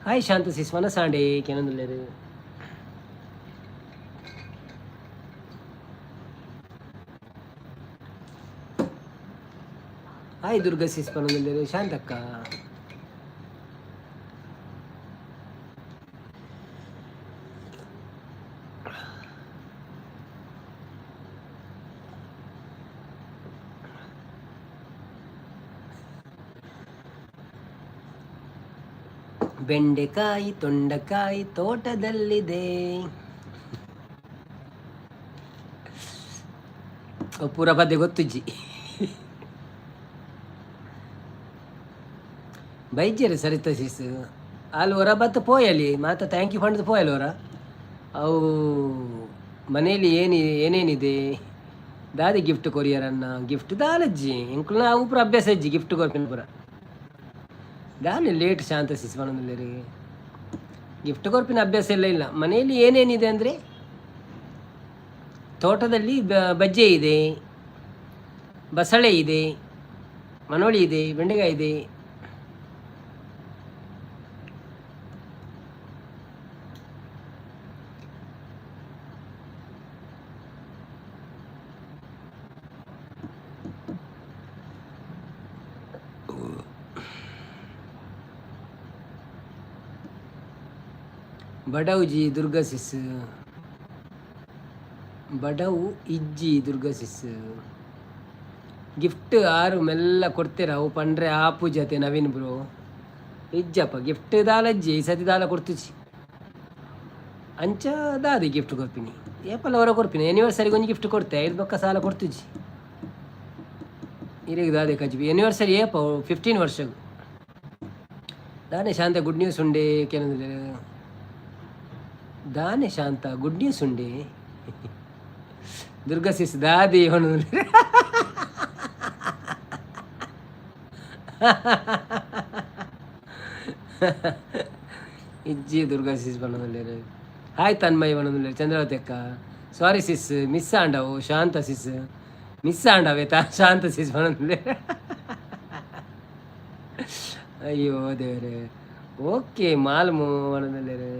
ಹಾಯ್ ಶಾಂತ ಸಿಸ್, ವನಸಾಂಡೆ ಕೆನೊಂದುಲ್ಲೆರ್. ಹಾಯ್ ದುರ್ಗಾ ಸಿಸ್ ಪನೊಂದುಲ್ಲೆರ್ ಶಾಂತಕ್ಕ. ಬೆಂಡೆಕಾಯಿ ತೊಂಡಕಾಯಿ ತೋಟದಲ್ಲಿದೆ. ಪೂರ ಪದ್ಯ ಗೊತ್ತುಜ್ಜಿ. ಬೈಜೆರ್ ಸರಿತ ಸಿಸ್. ಅಲ್ಲಿ ಹೊರ ಬತ್ತ ಪೋಯಲಿ ಮಾತ thank you ಪಂಡ್ದು ಪೋಯಲಿ ಹೊರ. ಅವು ಮನೆಯಲ್ಲಿ ಏನು ಏನೇನಿದೆ, ದಾದಿ ಗಿಫ್ಟ್ ಕೊರಿಯರನ್ನ? ಗಿಫ್ಟ್ ದಾಲಜ್ಜಿ ಎಂಕುಲ್ನ ಅವು ಪೂರ ಅಭ್ಯಾಸ ಇಜ್ಜಿ ಗಿಫ್ಟ್ ಕೊರ್ಪಿನ ಪೂರ. ದಾನೆ ಲೇಟ್ ಶಾಂತ ಸಿಸ್ ಪನೊಂದುಲ್ಲೆರ್. ಗಿಫ್ಟ್ ಕೊರ್ಪಿನ ಅಭ್ಯಾಸ ಎಲ್ಲ ಇಲ್ಲ. ಮನೆಯಲ್ಲಿ ಏನೇನಿದೆ ಅಂದರೆ ತೋಟದಲ್ಲಿ ಬಜ್ಜೆ ಇದೆ, ಬಸಳೆ ಇದೆ. ಮನೋಳಿ ಇದೆ, ಬೆಂಡೆಕಾಯಿ ಇದೆ. ಬಡವುಜಿ ದುರ್ಗಾ ಸಿಸ್, ಬಡವು ಇಜ್ಜಿ ದುರ್ಗಾ ಸಿಸ್. ಗಿಫ್ಟ್ ಆರು ಮೆಲ್ಲ ಕೊಡ್ತೀರ ಅವು ಪಂಡ್ರೆ ಆಪು ಜೊತೆ ನವೀನ್ ಬ್ರೋ. ಇಜ್ಜಪ್ಪ ಗಿಫ್ಟ್ ದಾಲಜ್ಜಿ, ಈ ಸತಿ ದಾಲ ಕೊಡ್ತುಜಿ. ಅಂಚ ದಾದಿ ಗಿಫ್ಟ್ ಕೊರ್ಪಿನಿ? ಏಪಲ್ಲ ಹೊರ ಕೊರ್ಪಿನಿ. ಆ್ಯನಿವರ್ಸರಿಗೆ ಒಂಜಿ ಗಿಫ್ಟ್ ಕೊಡ್ತೆ, ಐದು ಬೊಕ್ಕ ಸಾಲ ಕೊಡ್ತುಜಿ. ಇರೆಗ್ ದಾದೆ ಕಜ್ಬಿ? ಆ್ಯನಿವರ್ಸರಿ ಏಪ? 15 ವರ್ಷ. ದಾನೆ ಶಾಂತ ಗುಡ್ ನ್ಯೂಸ್ ಉಂಡೆ ಕೇನಂದ್ರೆ? ದಾನೆ ಶಾಂತ ಗುಡ್ ನ್ಯೂಸ್ ಉಂಡೆ? ದುರ್ಗಾ ಸಿಸ್ ದಾದಿ ಅವನು. ಇಜ್ಜಿ ದುರ್ಗಾ ಸಿಸ್ ಬಣ್ಣದಲ್ಲೇರು. ಹಾಯ್ ತನ್ಮಯ್ ಬಣ್ಣದಲ್ಲೇರು. ಚಂದ್ರಾವತಿ ಅಕ್ಕ, ಸಾರಿ ಸಿಸ್, ಮಿಸ್ ಆಂಡವು. ಶಾಂತ ಸಿಸ್, ಮಿಸ್ ಆಂಡವೆ ತಾ ಶಾಂತ ಸಿಸ್ ಬಣ್ಣದಲ್ಲೇ. ಅಯ್ಯೋ ದೇವರೇ. ಓಕೆ ಮಾಲ್ಮು ಬಣ್ಣದಲ್ಲೇರು.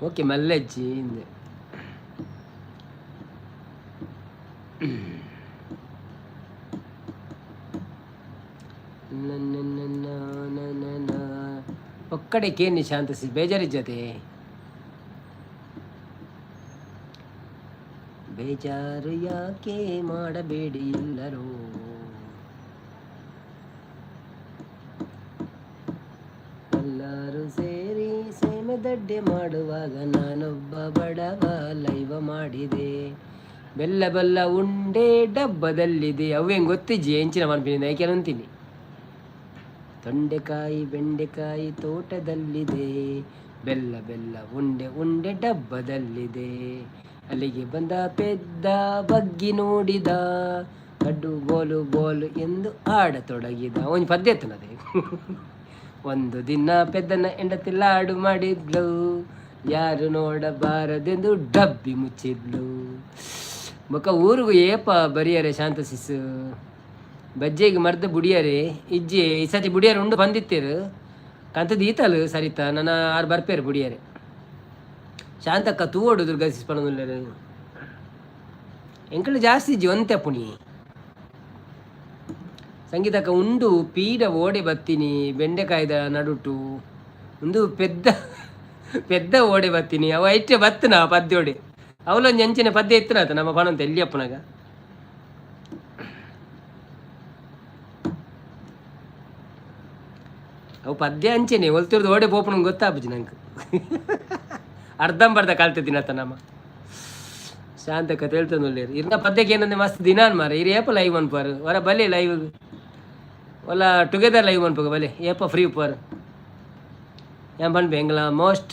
ಓಕೆ ಮಲ್ಲೆಜ್ಜಿ ಹಿಂದೆ. ಒಕ್ಕಡೆ ಕೇನಿ ಶಾಂತ ಸಿ, ಬೇಜಾರಿಜ್ಜತೆ. ಬೇಜಾರು ಯಾಕೆ ಮಾಡಬೇಡಿ ಎಲ್ಲರೂ. ಎಲ್ಲರೂ ಸೇರಿ ಸೇಮೆ ದಡ್ಡೆ ಮಾಡುವಾಗ ನಾನೊಬ್ಬ ಬಡವ ಲೈವ ಮಾಡಿದೆ. ಬೆಲ್ಲ ಬೆಲ್ಲ ಉಂಡೆ ಡಬ್ಬದಲ್ಲಿದೆ. ಅವು ಹೆಂಗೆ ಗೊತ್ತಿಜ್ಜಿ ಎಂಚಿನ ಮನ್ಪಿನ ಏಕೆ ಅಂತೀನಿ. ತೊಂಡೆಕಾಯಿ ಬೆಂಡೆಕಾಯಿ ತೋಟದಲ್ಲಿದೆ, ಬೆಲ್ಲ ಬೆಲ್ಲ ಉಂಡೆ ಉಂಡೆ ಡಬ್ಬದಲ್ಲಿದೆ. ಅಲ್ಲಿಗೆ ಬಂದ ಪೆದ್ದ ಬಗ್ಗಿ ನೋಡಿದ, ಕಡ್ಡು ಬೋಲು ಬೋಲು ಎಂದು ಆಡತೊಡಗಿದ. ಒಂದು ಪದ್ಯ ಎತ್ತನದೆ. ಒಂದು ದಿನ ಪೆದ್ದನ ಹೆಂಡತಿ ಲಾಡು ಮಾಡಿದ್ಲು, ಯಾರು ನೋಡಬಾರದೆಂದು ಡಬ್ಬಿ ಮುಚ್ಚಿದ್ಲು. ಬೊಕ ಊರುಗು ಏಪ ಬರಿಯರೆ ಶಾಂತ ಸಿಸ್? ಬಜ್ಜೆಗೆ ಮರ್ದ ಬುಡಿಯರೆ ಇಜ್ಜಿ. ಈ ಸತಿ ಬುಡಿಯರೆ ಉಂಡು ಬಂದಿತ್ತೇರು ಕಂತದ ಈತಲು ಸರಿತಾ ನನ್ನ ಆರು ಬರ್ಪೇರು ಬುಡಿಯರೆ. ಶಾಂತಕ್ಕ ತೂವೋಡು ದುರ್ಗಾ ಸಿಸ್ ಪನೊಂದುಲ್ಲೆರ್. ಎಂಕಲು ಜಾಸ್ತಿ ಇಜ್ಜಿ, ಒಂತೆ ಪುಣಿ. ಸಂಗೀತಕ್ಕ ಉಂಡು ಪೀಡ ಓಡೆ ಬತ್ತೀನಿ ಬೆಂಡೆಕಾಯ್ದ ನಡುಟು. ಉಂದು ಪೆದ್ದ ಪೆದ್ದ ಓಡೆ ಬತ್ತೀನಿ. ಅವ ಐಟೆ ಬತ್ತನ ಪದ್ಯೋಡೆ. ಅವಲೊಂಜಿ ಅಂಚಿನ ಪದ್ಯ ಇತ್ತನಾತ ನಮ್ಮ ಪಣಂತ ಎಲ್ಲಿಯಪ್ಪನಾಗ. ಅವು ಪದ್ಯ ಅಂಚೆನೆ ಒಲ್ತಿರ್ದು ಓಡೆ ಪೋಪುನ ಗೊತ್ತಾಪುಜಿ ನಂಗೆ. ಅರ್ಧಂಬರ್ಧ ಕಲ್ತಿದ್ದೀನತ್ತ ನಮ್ಮ. ಶಾಂತಕ್ಕ ತೇಳ್ತೊಂದುಲ್ಲೆರ್. ಇರ್ನ ಪದ್ಯಕ್ಕೆ ಏನಂದ್ರೆ ಮಸ್ತ್ ದಿನ ಮಾರ. ಇರ್ ಏಪ ಲೈವ್ ಅನ್ಪಾರು? ಹೊರ ಬಲೆ ಲೈವ್ ಒಲ್ಲ ಟುಗೆದರ್ ಲೈವ್ ಅನ್ಪಗ ಬಲೆ. ಏಪ ಫ್ರೀ ಉಪ್ಪಾರು ಏನ್ ಪನ್ಪೆ? ಎಂಗ್ಲ ಮೋಸ್ಟ್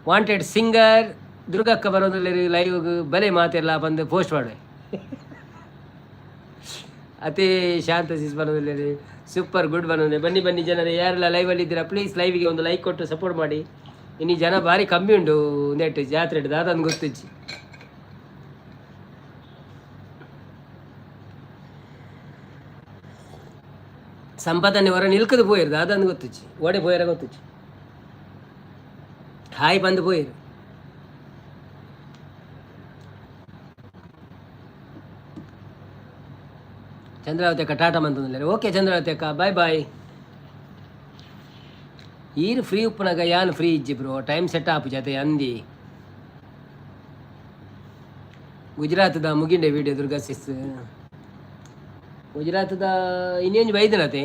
ವಾಂಟೆಡ್ ಸಿಂಗರ್ ದುರ್ಗಕ್ಕ ಬರೋದಿಲ್ಲ ಲೈವ್, ಬಲೆ ಮಾತೆಲ್ಲ ಬಂದು ಪೋಸ್ಟ್ ಮಾಡುವೆ. ಅತಿ ಶಾಂತ ಸಿಸ್ ಬರೋದಿಲ್ಲ. ಸೂಪರ್ ಗುಡ್ ಬರೋದಿಲ್ಲ. ಬನ್ನಿ ಬನ್ನಿ ಜನರೇ, ಯಾರೆಲ್ಲ ಲೈವಲ್ಲಿ ಇದ್ದೀರಾ ಪ್ಲೀಸ್ ಲೈವಿಗೆ ಒಂದು ಲೈಕ್ ಕೊಟ್ಟು ಸಪೋರ್ಟ್ ಮಾಡಿ. ಇನ್ನು ಜನ ಭಾರಿ ಕಮ್ಮಿ ಉಂಟು ನೆಟ್ ಜಾತ್ರೆ ದಾದನ್ ಗೊತ್ತಿಜ್ಜಿ. ಸಂಪದನೆ ಹೊರ ನಿಲ್ಕದು ಪೋಯಿರು, ದಾದನ್ ಗೊತ್ತಿಜ್ಜಿ. ಓಡೆ ಪೋಯರ ಗೊತ್ತಿಜ್ಜಿ. ಹಾಯ್ ಬಂದು ಪೋಯಿರು. ಚಂದ್ರಾವತಿ ಅಕ್ಕ ಟಾಟಾ ಮಂತಂದ್ರೆ. ಓಕೆ ಚಂದ್ರಾವತಿ ಅಕ್ಕ, ಬಾಯ್ ಬಾಯ್. ಈರ್ ಫ್ರೀ ಉಪ್ಪುನಗ ಯಾನ್ ಫ್ರೀ ಇಜ್ಜಿ ಬ್ರೋ. ಟೈಮ್ ಸೆಟ್ ಆಪುಜಿ ಅತೆ ಅಂದಿ. ಗುಜರಾತ್ದ ಮುಗಿಂಡೆ ವಿಡಿಯೋ ದುರ್ಗಾ ಸಿಸ್. ಗುಜರಾತ್ದ ಇನ್ನೇನು ಬೈದನತೆ.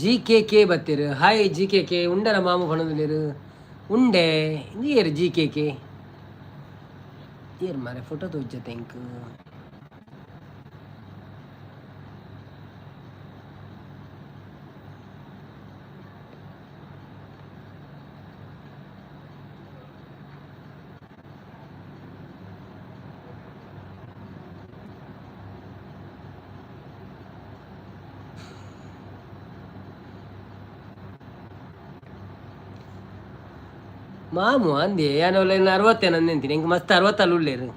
ಜಿ ಕೆ ಕೆ ಬತ್ತೀರು. Hi G K K. ಉಂಡರ ಮಾಮು ಪಣೊಂದುಲ್ಲೆರ್. ಉಂಡೆ ಏರ್ ಜಿ ಕೆ ಕೆ ಏರ್ ಮಾರೆ? ಫೋಟೋ ತೋಜತೆ ಎಂಕ್. ಮಾಮು ಅಂದೆ ಯಾನ್ ಅರವತ್ತೇನ ಅಂದೆಂತೀನಿ. ಎಂಕ್ ಮಸ್ತ್ ಅರವತ್ತಲ್ಲ ಉಳ್ಳೇರು.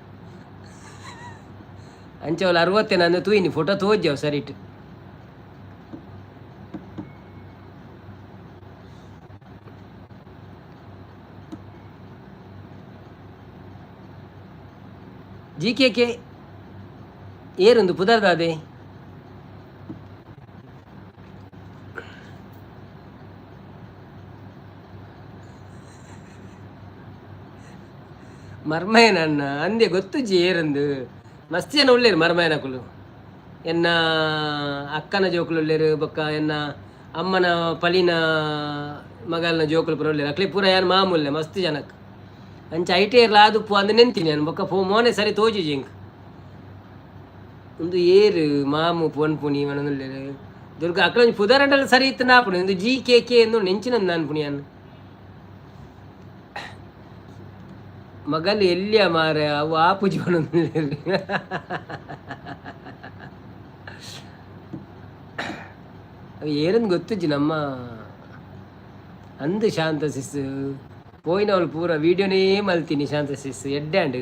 ಅಂಚೆ ಅವಳು ಅರವತ್ತೇನ ಅಂದೆ ತೂಯಿನಿ, ಫೋಟೋ ತೋಜಾವ್ ಸರಿಟ್. ಜಿ ಕೆ ಕೆ ಏರೊಂದು ಪುದರ್ದಾದೆ. ಮರ್ಮಯನನ್ನ ಅಂದೆ ಗೊತ್ತುಜ್ಜಿ ಏರಂದು. ಮಸ್ತ್ ಜನ ಉಳ್ಳೇರು ಮರ್ಮಯನಕುಲು. ಎನ್ನ ಅಕ್ಕನ ಜೋಕುಲು ಉಳ್ಳೇರು, ಬೊಕ್ಕ ಎನ್ನ ಅಮ್ಮನ ಪಲಿನ ಮಗಲ್ನ ಜೋಕುಲು ಪೂರ ಉಳ್ಳೇರು. ಅಕ್ಲೆ ಪೂರ ಯಾನ್ ಮಾಮೂಲ್ಲೆ ಮಸ್ತ್ ಜನಕ್. ಅಂಚ ಐಟೇರ್ಲ ಆದುಪ್ಪು ಅಂದ್ ನೆಂತೀನಿ ಯಾನ್. ಬೊಕ್ಕ ಫೋ ಮೋನೆ ಸರಿ ತೋಜಿಜಿ ಎಂಕ್. ಉಂದು ಏರು ಮಾಮು ಪೊನ್ಪುನಿ ಪನೊಂದುಲ್ಲೆರ್. ದುರ್ಗಾ ಅಕ್ಲೊಂಜಿ ಪುದರಂಡಲ ಸರಿ ಇತ್ತು ಆಪುಂಡು. ಉಂದು ಜಿ ಕೆ ಕೆ ಎಂದು ನೆಂಚಿನಂದು ಅನ್ಪುನಿ ಯಾನ್. ಮಗಲ್ ಎಲ್ಲಿಯ ಮಾರೆ, ಅವು ಆಪುಜಿ ಪನೊಂದುಲ್ಲೆರ್. ಅವು ಏರಂದು ಗೊತ್ತುಜ್ಜಿ ನಮ್ಮ. ಅಂದು ಶಾಂತ ಸಿಸ್ ಪೋಯಿನವಳು ಪೂರ ವೀಡಿಯೋನೇ ಮಲ್ತೀನಿ. ಶಾಂತ ಸಿಸ್ ಎಡ್ಡೆ ಆಂಡ್.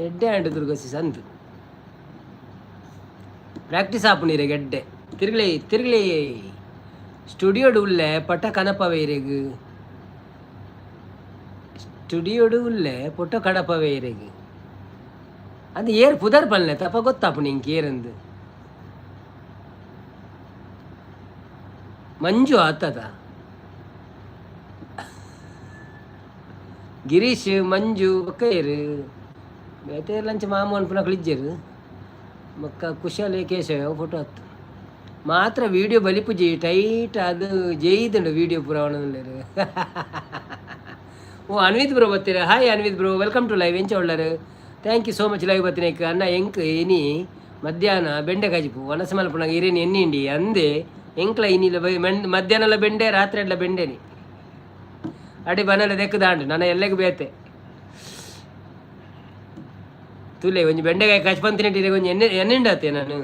ಎಡ್ಡೆ ಆಂಡ್ ದುರ್ಗ ಸಿಸ್. ಅಂದು ಪ್ರಾಕ್ಟೀಸ್ ಆಪುಂಡು ಇರೆಗ್ ಎಡ್ಡೆ. ತಿರುಗಲಿ ತಿರುಗಲಿ ಸ್ಟುಡಿಯೋಡು ಉಲ್ಲೆ ಪಟ ಕನಪವೆ ಇರೆಗ್. ಸ್ಟುಡಿಯೋಡು ಉಲ್ಲೆ ಫೋಟೋ ಕಡಪವೆ ಇರೆಗ್. ಅದು ಏರ್ ಪುದರ್ ಪಲ್ಲೆ ತಪ್ಪ ಗೊತ್ತಾಪುಂಡು ಇಂಕ್ ಏರಂದು. ಮಂಜು ಆತದ, ಗಿರೀಶ್, ಮಂಜು, ಬೊಕ್ಕ ಏರು ಬೇತೆ ಲಂಚ ಮಾಮು ಅನ್ಪುನಕುಲು ಇಜ್ಜೆರ್. ಬೊಕ್ಕ ಕುಶಲ್ ಕೇಶವ ಫೋಟೋ ಆತು ಮಾತ್ರ. ವೀಡಿಯೋ ಬಲಿಪುಜಿ ಟೈಟ್ ಅದು ಜೈದುಂಡು ವೀಡಿಯೋ ಪೂರ ಅವನಲ್ಲೇರು. ಓ ಅನ್ವಿತ್ ಬ್ರೋ ಬತ್ತೀರ. Hi Anvith bro, welcome to live. ಎಂಚ ಉಳ್ಳರು? Thank you so much live ಬತ್ತಿನೇಕ್. ಅಣ್ಣ, ಎಂಕ್ ಇನಿ ಮಧ್ಯಾಹ್ನ ಬೆಂಡೆ ಕಜಿಪು ವನಸ ಮಲ್ಪುನಾಗ ಇರೇನಿ ಎನ್ನಿಂಡಿ ಅಂದೆ. ಎಂಕ್ಲ ಇನಿಲ ಮಧ್ಯಾಹ್ನಲ ಬೆಂಡೆ, ರಾತ್ರಿ ಅಡ್ಲ ಬೆಂಡೆನಿ. ಅಡಿ ಬನಲ ದೆಕ್ಕದಾಂಡು ನನ್ನ ಎಲ್ಲೆಗೂ ಬೇತೆ ತುಲೆ. ಒಂಜಿ ಬೆಂಡೆಕಾಯಿ ಕಚ್ಪಂತಿನ ಒಂಜಿ ಎಣ್ಣೆ ಎಣ್ಣೆಂಡಾತೆ ನಾನು.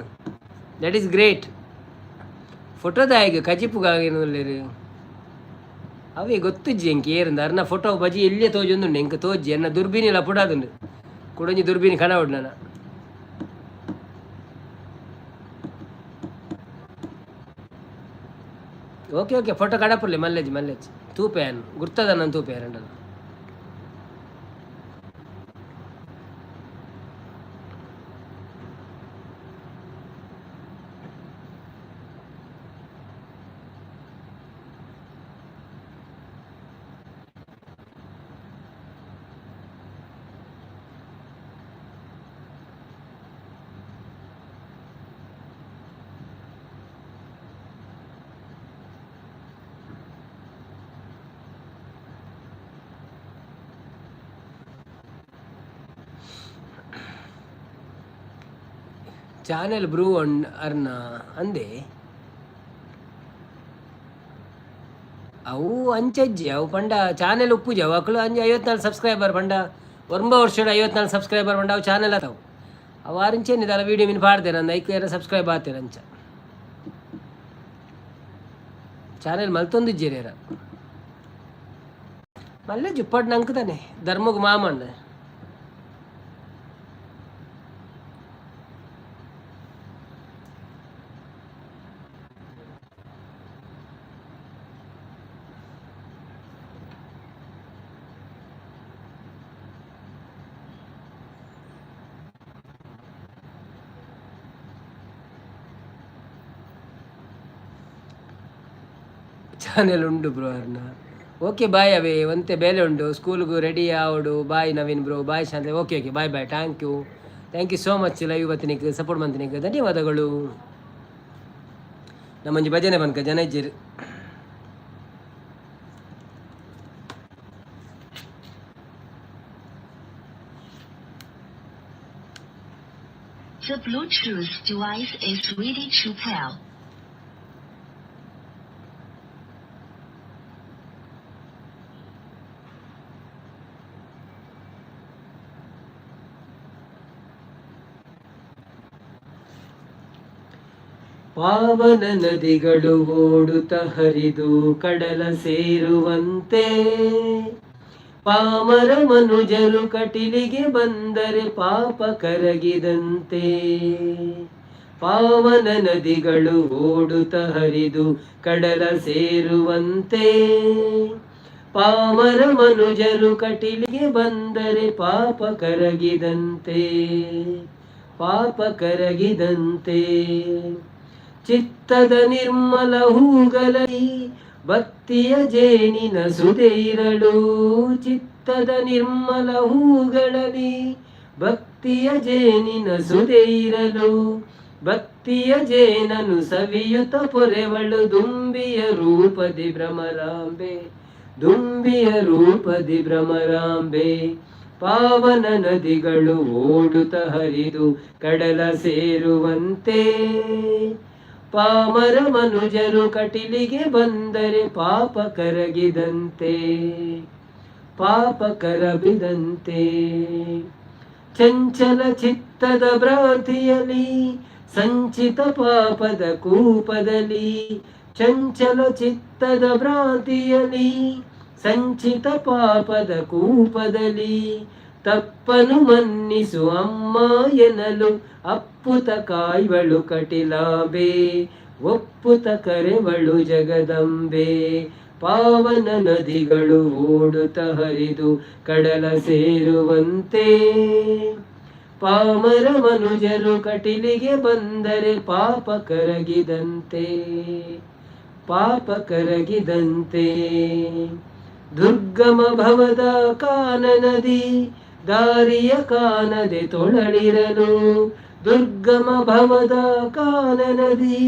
That is great. ಫೋಟೋದಾಯಗ ಕಜಿಪುಗಾಗಿನುಲ್ಲೇರು. ಅವೇ ಗೊತ್ತುಜ್ಜಿ ಎಂಕ್ ಏರಂದು. ಅರ್ನ ಫೋಟೋ ಬಜಿ ಎಲ್ಲಿಯೇ ತೋಜೊಂದುಂಡು ಎಂಕ್ ತೋಜಿ. ಎನ್ನ ದುರ್ಬಿನಿಲ ಪುಡಾದುಂಡು. ಕುಡೊಂಜಿ ದುರ್ಬಿನಿ ಕನವೊಡು ನನ. ಓಕೆ ಓಕೆ, ಫೋಟೋ ಕಡಪುರ್ಲೆ. ಮಲ್ಲೆಜ್ ಮಲ್ಲೆಜ್ ತೂಪೆ ಅನ್ ಗುರ್ತದ ನಾನು ತೂಪೆ ರಂಡಲ. ಚಾನೆಲ್ ಬ್ರೂ ಅಣ್ ಅರ್ನ ಅಂದೆ. ಅವು ಅಂಚಜ್ಜಿ ಅವು ಪಂಡ ಚಾನೆಲ್ ಉಪ್ಪುಜಿ ಅವು. ಅಕುಲು ಅಂಜಿ 54 ಸಬ್ಸ್ಕ್ರೈಬರ್ ಪಂಡ, ಒಂಬ ವರ್ಷಡ್ 54 ಸಬ್ಸ್ಕ್ರೈಬರ್ ಪಂಡ ಅವು ಚಾನೆಲ್ ಆತವು. ಅವು ಆರಿಂಚೇನಿದಲ್ಲ ವೀಡಿಯೋ ಮೀನು ಪಾಡ್ತೇನೆ ಅಂದ ಐಕ್ ಏರ ಸಬ್ಸ್ಕ್ರೈಬ್ ಆತೇನೆ. ಅಂಚ ಚಾನೆಲ್ ಮಲ್ತೊಂದಿಜ್ಜೇರ. ಮಲ್ಲೆ ಜುಪ್ಪಡ್ ನಂಕುದಾನೆ ಧರ್ಮಗ್ ಮಾಮಣ್ಣ. ಚಾನೆಲ್ ಉಂಡು ಬ್ರೋ ಅರ್ನ. Okay bye. ಅವೇ ಒಂತೆ ಬೇಲೆ ಉಂಡು, ಸ್ಕೂಲ್ಗು ರೆಡಿ ಆವಡು. Bye Naveen bro, bye Shanta. Okay okay, bye bye. Thank you, thank you so much. Live ಬತ್ತಿನಿಕ್ support ಮಂತಿನಿಕ್ ಧನ್ಯವಾದಗಳು. ನಮ್ಮಂಜಿ ಭಜನೆ ಬನ್ಕ ಜನ ಇಜ್ಜಿರು. The Bluetooth device is ready to pair. ಪಾವನ ನದಿಗಳು ಓಡುತ್ತ ಹರಿದು ಕಡಲ ಸೇರುವಂತೆ, ಪಾಮರ ಮನುಜರು ಕಟಿಲಿಗೆ ಬಂದರೆ ಪಾಪ ಕರಗಿದಂತೆ. ಪಾವನ ನದಿಗಳು ಓಡುತ್ತ ಹರಿದು ಕಡಲ ಸೇರುವಂತೆ, ಪಾಮರ ಮನುಜರು ಕಟಿಲಿಗೆ ಬಂದರೆ ಪಾಪ ಕರಗಿದಂತೆ, ಪಾಪ ಕರಗಿದಂತೆ. ಚಿತ್ತದ ನಿರ್ಮಲ ಹೂಗಳಲ್ಲಿ ಭಕ್ತಿಯ ಜೇನಿನ ಸುದೆ ಇರಲು, ಚಿತ್ತದ ನಿರ್ಮಲ ಹೂಗಳಲ್ಲಿ ಭಕ್ತಿಯ ಜೇನಿನ ಸುದೆ ಇರಲು, ಭಕ್ತಿಯ ಜೇನನು ಸವಿಯುತ ಪೊರೆವಳು ದುಂಬಿಯ ರೂಪದಿ ಭ್ರಮರಾಂಬೆ, ದುಂಬಿಯ ರೂಪದಿ ಭ್ರಮರಾಂಬೆ. ಪಾವನ ನದಿಗಳು ಓಡುತ್ತ ಹರಿದು ಕಡಲ ಸೇರುವಂತೆ, ಪಾಮರ ಮನುಜರು ಕಟಿಲಿಗೆ ಬಂದರೆ ಪಾಪ ಕರಗಿದಂತೆ, ಪಾಪ ಕರಗಿದಂತೆ. ಚಂಚಲ ಚಿತ್ತದ ಭ್ರಾಂತಿಯಲಿ, ಸಂಚಿತ ಪಾಪದ ಕೂಪದಲ್ಲಿ, ಚಂಚಲ ಚಿತ್ತದ ಭ್ರಾಂತಿಯಲಿ, ಸಂಚಿತ ಪಾಪದ ಕೂಪದಲ್ಲಿ, ತಪ್ಪನು ಮನ್ನಿಸು ಅಮ್ಮ ಎನ್ನಲು ಅಪ್ಪುತ ಕಾಯ್ವಳು ಕಟಿಲಾಂಬೆ, ಒಪ್ಪುತ ಕರೆವಳು ಜಗದಂಬೆ. ಪಾವನ ನದಿಗಳು ಓಡುತ್ತ ಹರಿದು ಕಡಲ ಸೇರುವಂತೆ, ಪಾಮರ ಮನುಜರು ಕಟಿಲಿಗೆ ಬಂದರೆ ಪಾಪ ಕರಗಿದಂತೆ, ಪಾಪ ಕರಗಿದಂತೆ. ದುರ್ಗಮ ಭವದ ಕಾನನದಿ ದಾರಿಯ ಕಾಣದೆ ತೊಳಲಿರಲು, ದುರ್ಗಮ ಭವದ ಕಾನನದಿ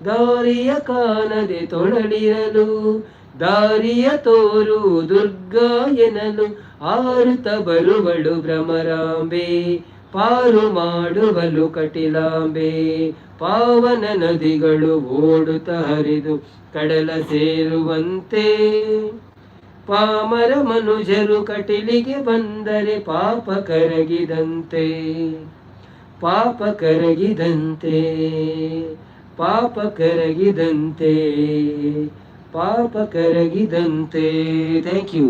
ದಾರಿಯ ಕಾಣದೆ ತೊಳಲಿರಲು, ದಾರಿಯ ತೋರು ದುರ್ಗಾ ಎನಲು ಆರುತ ಬರುವಳು ಭ್ರಮರಾಂಬೆ, ಪಾರು ಮಾಡುವಲು ಕಟಿಲಾಂಬೆ. ಪಾವನ ನದಿಗಳು ಓಡುತ್ತ ಹರಿದು ಕಡಲ ಸೇರುವಂತೆ, ಪಾಮರ ಮನುಜರು ಕಟಿಲಿಗೆ ಬಂದರೆ ಪಾಪ ಕರಗಿದಂತೆ, ಪಾಪ ಕರಗಿದಂತೆ, ಪಾಪ ಕರಗಿದಂತೆ, ಪಾಪ ಕರಗಿದಂತೆ. Thank you.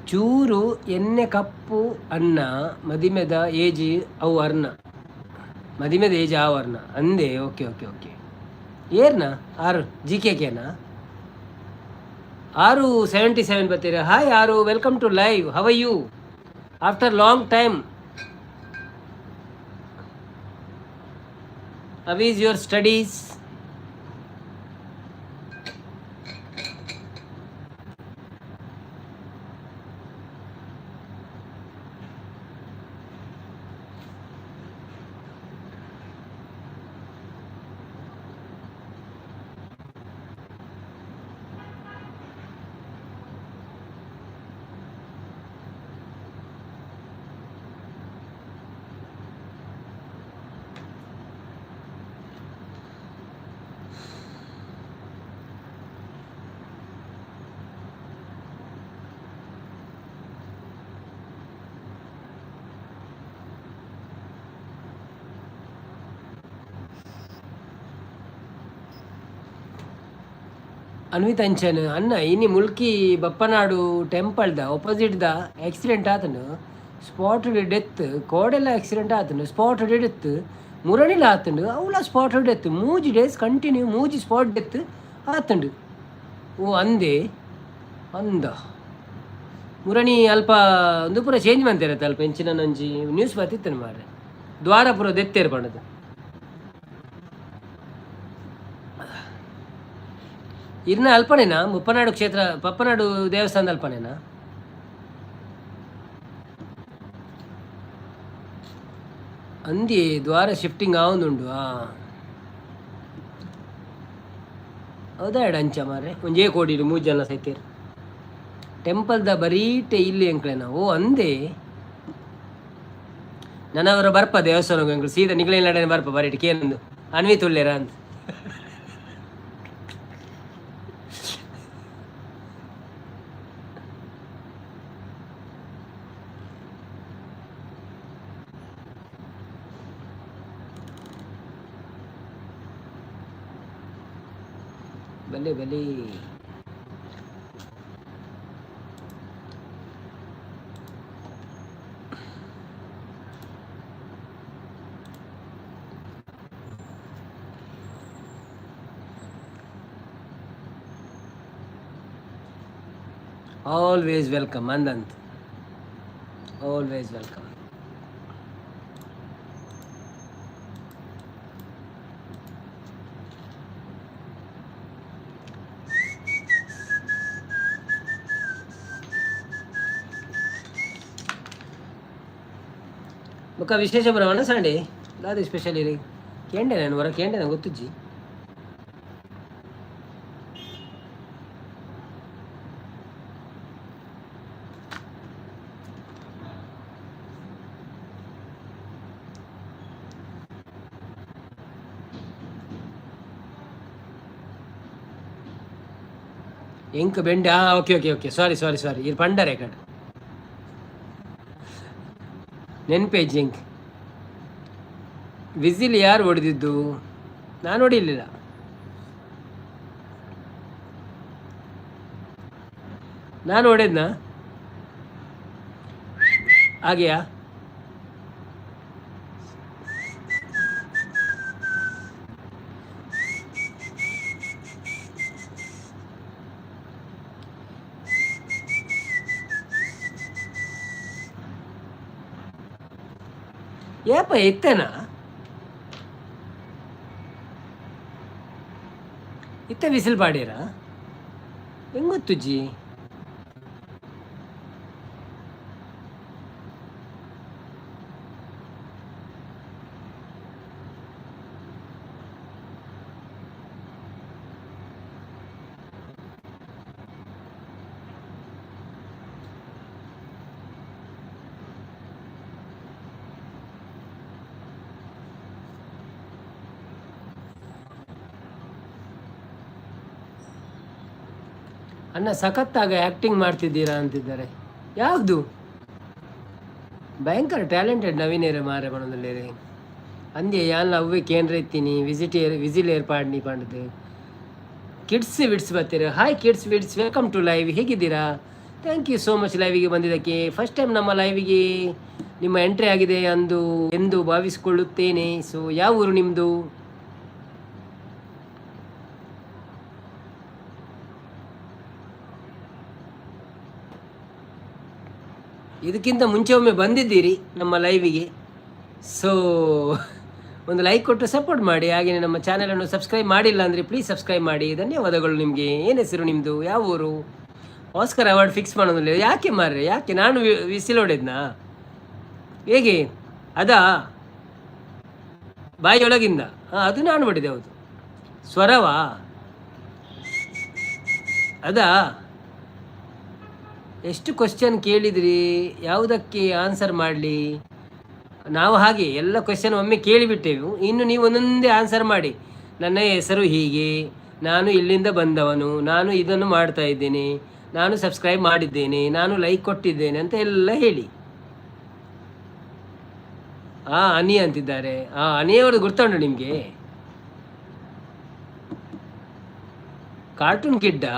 ಚೂರು ಎಣ್ಣೆ ಕಪ್ಪು ಅನ್ನ ಮದಿಮೆದ ಏಜ್ ಅವು ಅರ್ನ, ಮದಿಮೆದ ಏಜ್ ಆವು ಅರ್ನ ಅಂದೆ. ಓಕೆ ಓಕೆ ಓಕೆ, ಏರ್ನ ಆರು ಜಿ ಕೆ ಕೆನಾ? 677 ಬರ್ತೀರಾ. ಹಾಯ್ ಆರು, welcome to live. How you after long time? How is your studies? Anvith Anchan ಅಣ್ಣ, ಇನಿ ಮುಲ್ಕಿ ಬಪ್ಪನಾಡು ಟೆಂಪಲ್ದ the accident ಆತನು, ಸ್ಪಾಟ್ ಡೆತ್. ಕೋಡೆಲ್ಲ ಆಕ್ಸಿಡೆಂಟ್ ಆತನು, ಸ್ಪಾಟ್ ಡೆತ್. ಮುರಣಿಲ ಆತಂಡು, ಅವಳ ಸ್ಪಾಟ್ ಡೆತ್. 3 ಡೇಸ್ ಕಂಟಿನ್ಯೂ ಮೂಜಿ spot death ಆತಂಡು. ಓ ಅಂದೆ ಅಂದ ಮುರಣಿ ಅಲ್ಪ ಒಂದು ಪೂರ ಚೇಂಜ್ ಮಂತಿರತ್ತೆ. ಅಲ್ಪ ಎಂಚಿನ ನಂಜಿ ನ್ಯೂಸ್ ಬತ್ತಿತ್ತನು ಮಾರ್ರೆ, ದ್ವಾರ ಪೂರ ದೆತ್ತೇರು ಪಂಡದು. ಇರ್ನ ಅಲ್ಪನೇನಾ? ಮುಪ್ಪನಾಡು ಕ್ಷೇತ್ರ, ಪಪ್ಪನಾಡು ದೇವಸ್ಥಾನದ ಅಲ್ಪನೇನಾ? ಅಂದಿ ದ್ವಾರ ಶಿಫ್ಟಿಂಗ್ ಆವೊಂದುಂಡು. ಹೌದಾ? ಅಂಚ ಮಾರೆ ಒಂಜೇ ಕೋಡಿ ಮೂರು ಜನ ಸೈತೇರು. ಟೆಂಪಲ್ದ ಬರೀಟೆ ಇಲ್ಲಿ ಎಂಕ್ಲೆನ. ಓ ಅಂದೆ, ನನವರ ಬರ್ಪ ದೇವಸ್ಥಾನ ಎಂಕ್ಲು ಸೀದಾ ನಿಗ್ಲೇನ ಬರ್ಪ ಬರೀಟ್ ಕೇನೊಂದು ಅನ್ವಿ ತುಲ್ಲೇರ ಅಂತ. ಬಲೆ ಬಲೆ. ಆಲ್ವೇಸ್ welcome ಅಂದಂತ, ಆಲ್ವೇಸ್ welcome. ಬೊಕ್ಕ ವಿಶೇಷ ಬರವಣ ಸಂಡೆ ದಾದ ಸ್ಪೆಷಲ್ ಇರಿ? ಕೇಂಡೆ ನಾನು ಹೊರ ಕೇಂಡೆ, ನಂಗೆ ಗೊತ್ತುಜ್ಜಿ. ಎಂಕ್ ಬೆಂಡೆ. ಹಾಂ, okay okay okay sorry sorry sorry. ಇದು ಪಂಡರೆ ಕಡೆ ನೆನ್ಪೇಜ್. ಎಂಕ್ ವಿಸಿಲ್ ಯಾರು ಹೊಡೆದಿದ್ದು? ನಾನು ಹೊಡಿಲಿಲ್ಲ. ನಾನು ಹೊಡೆದ್ನಾ? ಹಾಗೆಯಾ? ಏಪ ಇತ್ತೇನಾ? ಇತ್ತ ವಿಸಿಲ್ ಪಾಡ್ಯರ? ಹೆಂಗ್ ಗೊತ್ತುಜ್ಜಿ. ಅಣ್ಣ, ಸಖತ್ತಾಗ ಆ್ಯಕ್ಟಿಂಗ್ ಮಾಡ್ತಿದ್ದೀರಾ ಅಂತಿದ್ದಾರೆ. ಯಾವುದು? ಭಯಂಕರ ಟ್ಯಾಲೆಂಟೆಡ್ ನವೀನೇರೆ ಮಾರೆ ಬಣದಲ್ಲೇರೆ ಅಂದೆ. ಯಾನ್ಲ ಅವ್ವೆ ಕೇಂದ್ರ ಇತ್ತೀನಿ ವಿಸಿಟ್ ಏರ್ ವಿಸಿಲ್ ಏರ್ಪಾಡ್ನಿ ಪಂಡದು. ಕಿಡ್ಸ್ ವಿಡ್ಸ್ ಬರ್ತೀರ. Hi Kids Vids, welcome to live. ಹೇಗಿದ್ದೀರಾ? Thank you so much ಲೈವಿಗೆ ಬಂದಿದ್ದಕ್ಕೆ. ಫಸ್ಟ್ ಟೈಮ್ ನಮ್ಮ ಲೈವಿಗೆ ನಿಮ್ಮ ಎಂಟ್ರಿ ಆಗಿದೆ ಅಂದು ಎಂದು ಭಾವಿಸಿಕೊಳ್ಳುತ್ತೇನೆ. ಸೊ ಯಾವ ಊರು ನಿಮ್ಮದು? ಇದಕ್ಕಿಂತ ಮುಂಚೆ ಒಮ್ಮೆ ಬಂದಿದ್ದೀರಿ ನಮ್ಮ ಲೈವಿಗೆ. ಸೊ ಒಂದು ಲೈಕ್ ಕೊಟ್ಟು ಸಪೋರ್ಟ್ ಮಾಡಿ. ಹಾಗೆಯೇ ನಮ್ಮ ಚಾನಲನ್ನು ಸಬ್ಸ್ಕ್ರೈಬ್ ಮಾಡಿಲ್ಲ ಅಂದರೆ ಪ್ಲೀಸ್ ಸಬ್ಸ್ಕ್ರೈಬ್ ಮಾಡಿ. ಧನ್ಯವಾದಗಳು. ನಿಮಗೆ ಏನು ಹೆಸರು ನಿಮ್ಮದು? ಯಾವ ಊರು? ಆಸ್ಕರ್ ಅವಾರ್ಡ್ ಫಿಕ್ಸ್ ಮಾಡೋದಿಲ್ಲ ಯಾಕೆ ಮಾರ್ರೆ? ಯಾಕೆ? ನಾನು ವಿಸಿಲ್ ಹೊಡೆದ್ನಾ? ಹೇಗೆ? ಅದಾ ಬಾಯಿಯೊಳಗಿಂದ? ಹಾಂ, ಅದು ನಾನು ಹೊಡೆದೆ, ಹೌದು. ಸ್ವರವಾ ಅದಾ? ಎಷ್ಟು ಕ್ವಶನ್ ಕೇಳಿದ್ರಿ, ಯಾವುದಕ್ಕೆ ಆನ್ಸರ್ ಮಾಡಲಿ ನಾವು? ಹಾಗೆ ಎಲ್ಲ ಕ್ವಶನ್ ಒಮ್ಮೆ ಕೇಳಿಬಿಟ್ಟೆವು. ಇನ್ನು ನೀವು ಒಂದೊಂದೇ ಆನ್ಸರ್ ಮಾಡಿ. ನನ್ನ ಹೆಸರು ಹೀಗೆ, ನಾನು ಇಲ್ಲಿಂದ ಬಂದವನು, ನಾನು ಇದನ್ನು ಮಾಡ್ತಾ ಇದ್ದೇನೆ, ನಾನು ಸಬ್ಸ್ಕ್ರೈಬ್ ಮಾಡಿದ್ದೇನೆ, ನಾನು ಲೈಕ್ ಕೊಟ್ಟಿದ್ದೇನೆ ಅಂತ ಎಲ್ಲ ಹೇಳಿ. ಆ ಅನಿ ಅಂತಿದ್ದಾರೆ. ಆ ಅನಿಯವ್ರದ್ದು ಗುರ್ತುಂಟು ನಿಮಗೆ? ಕಾರ್ಟೂನ್ ಕಿಡ್ಡಾ?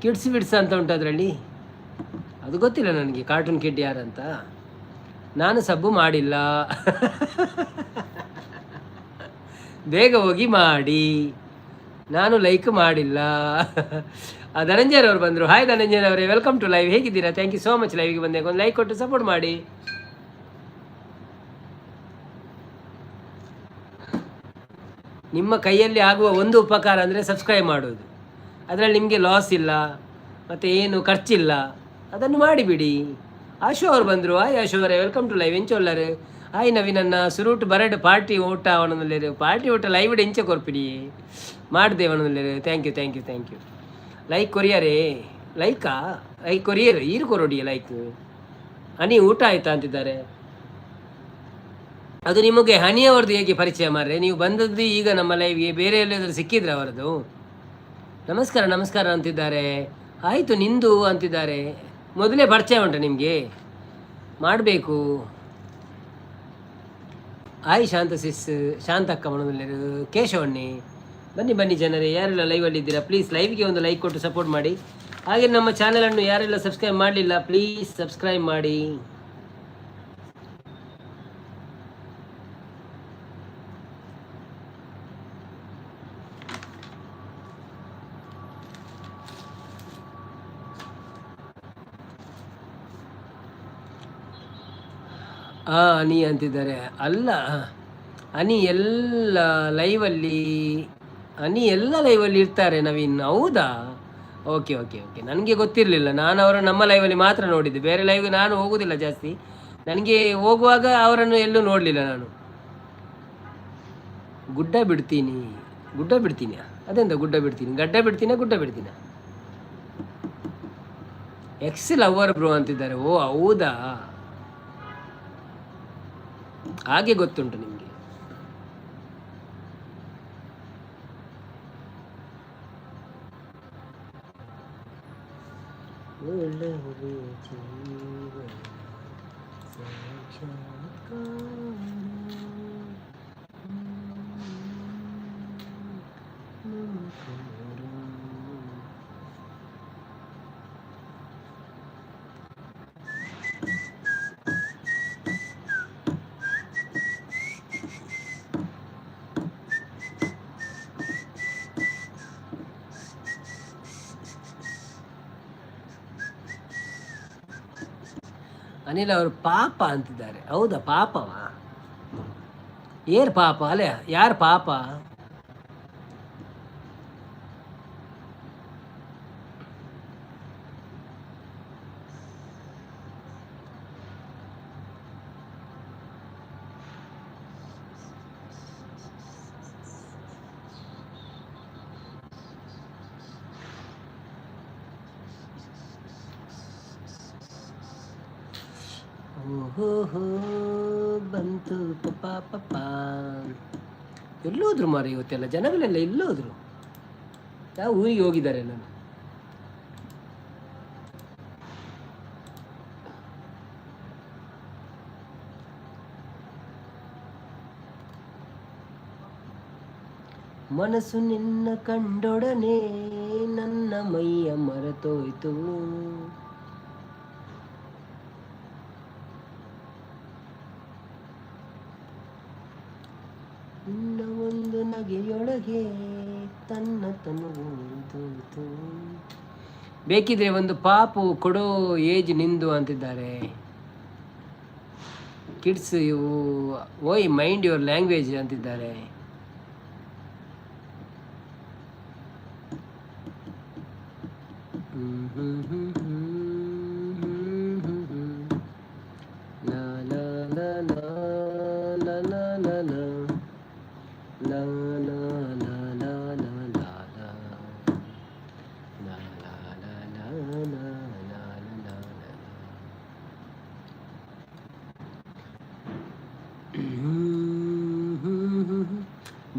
ಕಿಡ್ಸ್ ಬಿಡ್ಸ್ ಅಂತ ಉಂಟು ಅದರಲ್ಲಿ. ಅದು ಗೊತ್ತಿಲ್ಲ ನನಗೆ ಕಾರ್ಟೂನ್ ಕಿಡ್ ಯಾರಂತ. ನಾನು ಸಬ್ಬು ಮಾಡಿಲ್ಲ, ಬೇಗ ಹೋಗಿ ಮಾಡಿ. ನಾನು ಲೈಕ್ ಮಾಡಿಲ್ಲ. ಆ ಧನಂಜಯರವರು ಬಂದರು. ಹಾಯ್ ಧನಂಜಯ್ ಅವರೇ, welcome to live. ಹೇಗಿದ್ದೀರಾ? Thank you so much ಲೈವ್ಗೆ ಬಂದೆ. ಒಂದು ಲೈಕ್ ಕೊಟ್ಟು ಸಪೋರ್ಟ್ ಮಾಡಿ. ನಿಮ್ಮ ಕೈಯಲ್ಲಿ ಆಗುವ ಒಂದು ಉಪಕಾರ ಅಂದರೆ ಸಬ್ಸ್ಕ್ರೈಬ್ ಮಾಡೋದು. ಅದರಲ್ಲಿ ನಿಮಗೆ ಲಾಸ್ ಇಲ್ಲ ಮತ್ತು ಏನು ಖರ್ಚಿಲ್ಲ. ಅದನ್ನು ಮಾಡಿಬಿಡಿ. ಆಶು ಅವರು ಬಂದರು. ಹಾಯ್ ಆಶು ಅವರೇ, welcome to live. ಎಂಚೊಲ್ಲರು? Hi ನವೀನನ್ನ. ಸುರೂಟ್ ಬರಡ್ ಪಾರ್ಟಿ ಊಟ ಅವನಲ್ಲೇರು. ಪಾರ್ಟಿ ಊಟ ಲೈವ್ ಎಂಚ ಕೊರ್ಪಿಡಿ ಮಾಡಿದೆ ಅವನಲ್ಲೇರು. Thank you, thank you, thank you. Like ಕೊರಿಯರೇ? Lyca? Like courier ಈರು ಕೊರೊಡಿ ಲೈಕ್. ಹನಿ ಊಟ ಆಯ್ತಾ ಅಂತಿದ್ದಾರೆ. ಅದು ನಿಮಗೆ ಹನಿಯವರದ್ದು ಹೇಗೆ ಪರಿಚಯ ಮಾರ್ರೆ? ನೀವು ಬಂದದ್ದು ಈಗ ನಮ್ಮ ಲೈವ್ಗೆ, ಬೇರೆ ಎಲ್ಲಿಯಾದರೂ ಸಿಕ್ಕಿದ್ರೆ ಅವರದು? ನಮಸ್ಕಾರ ನಮಸ್ಕಾರ ಅಂತಿದ್ದಾರೆ. ಆಯಿತು ನಿಂದು ಅಂತಿದ್ದಾರೆ. ಮೊದಲೇ ಪರಿಚಯ ಉಂಟು ನಿಮಗೆ? ಮಾಡಬೇಕು. ಆಯ್ ಶಾಂತ ಸಿಸ್, ಶಾಂತಕ್ಕ ಮನದಲ್ಲಿ ಕೇಶವಣ್ಣಿ. ಬನ್ನಿ ಬನ್ನಿ ಜನರೇ, ಯಾರೆಲ್ಲ ಲೈವಲ್ಲಿ ಇದ್ದೀರಾ ಪ್ಲೀಸ್ ಲೈವ್ಗೆ ಒಂದು ಲೈಕ್ ಕೊಟ್ಟು ಸಪೋರ್ಟ್ ಮಾಡಿ. ಹಾಗೆ ನಮ್ಮ ಚಾನಲನ್ನು ಯಾರೆಲ್ಲ ಸಬ್ಸ್ಕ್ರೈಬ್ ಮಾಡಲಿಲ್ಲ, ಪ್ಲೀಸ್ ಸಬ್ಸ್ಕ್ರೈಬ್ ಮಾಡಿ. ಅನಿ ಅಂತಿದ್ದಾರೆ. ಅಲ್ಲ ಅನಿ, ಎಲ್ಲ ಲೈವಲ್ಲಿ, ಅನಿ ಎಲ್ಲ ಲೈವಲ್ಲಿ ಇರ್ತಾರೆ ನವೀನ್. ಹೌದಾ? ಓಕೆ ಓಕೆ ಓಕೆ, ನನಗೆ ಗೊತ್ತಿರಲಿಲ್ಲ. ನಾನು ಅವರು ನಮ್ಮ ಲೈವಲ್ಲಿ ಮಾತ್ರ ನೋಡಿದ್ದು, ಬೇರೆ ಲೈವ್ಗೆ ನಾನು ಹೋಗುವುದಿಲ್ಲ ಜಾಸ್ತಿ. ನನಗೆ ಹೋಗುವಾಗ ಅವರನ್ನು ಎಲ್ಲೂ ನೋಡಲಿಲ್ಲ ನಾನು. ಗುಡ್ಡ ಬಿಡ್ತೀನಿ, ಗುಡ್ಡ ಬಿಡ್ತೀನಿ. ಅದೆಂತ ಗುಡ್ಡ ಬಿಡ್ತೀನಿ? ಗಡ್ಡ ಬಿಡ್ತೀನ, ಗುಡ್ಡ ಬಿಡ್ತೀನ? ಎಕ್ಸ್ ಲವರ್ ಬ್ರೋ ಅಂತಿದ್ದಾರೆ. ಓ ಹೌದಾ, ಹಾಗೆ ಗೊತ್ತುಂಟು ನಿಮಗೆ. ಸಾಕ್ಷಾತ್ಕಾರ. ಅನಿಲ್ ಅವರು ಪಾಪ ಅಂತಿದ್ದಾರೆ. ಹೌದಾ, ಪಾಪವಾ? ಏರ್ ಪಾಪ ಅಲ್ಲ, ಯಾರು ಪಾಪ? ಓಹೋ, ಬಂತು ಪಪ್ಪ ಪಪ್ಪ. ಎಲ್ಲೋದ್ರು ಮಾರ ಇವತ್ತೆಲ್ಲ ಜನಗಳೆಲ್ಲ? ಎಲ್ಲೋದ್ರು? ಯಾವ ಊರಿಗೆ ಹೋಗಿದ್ದಾರೆ? ನಾನು ಮನಸ್ಸು ನಿನ್ನ ಕಂಡೊಡನೆ ನನ್ನ ಮೈಯ ಮರೆತೋಯ್ತು. ನಿನ್ನ ಒಂದು ನಗೆಯೊಳಗೆ ತನ್ನ ತನುವು. ಬೇಕಿದ್ರೆ ಒಂದು ಪಾಪು ಕೊಡೋ ಏಜ್ ನಿಂದು ಅಂತಿದ್ದಾರೆ. ಕಿಡ್ಸ್ ಇವು, ಓಯ್ ಮೈಂಡ್ your language ಅಂತಿದ್ದಾರೆ. ಹ್ಮ್ ಹ್ಮ್ ಹ್ಮ್ ಹ್ಮ್ ಹ್ಮ್ ಹ್ಮ್. ಲಾ ಲಾ ಲಾ ಲಾ ಲಾ ಲಾ ಲಾ ಲಾ. ಲಾ ಲಾ ಲಾ ಲಾ ಲಾ ಲಾ ಲಾ. ಲಾ ಲಾ ಲಾ ಲಾ ಲಾ ಲಾ ಲಾ ಲಾ ಲಾ.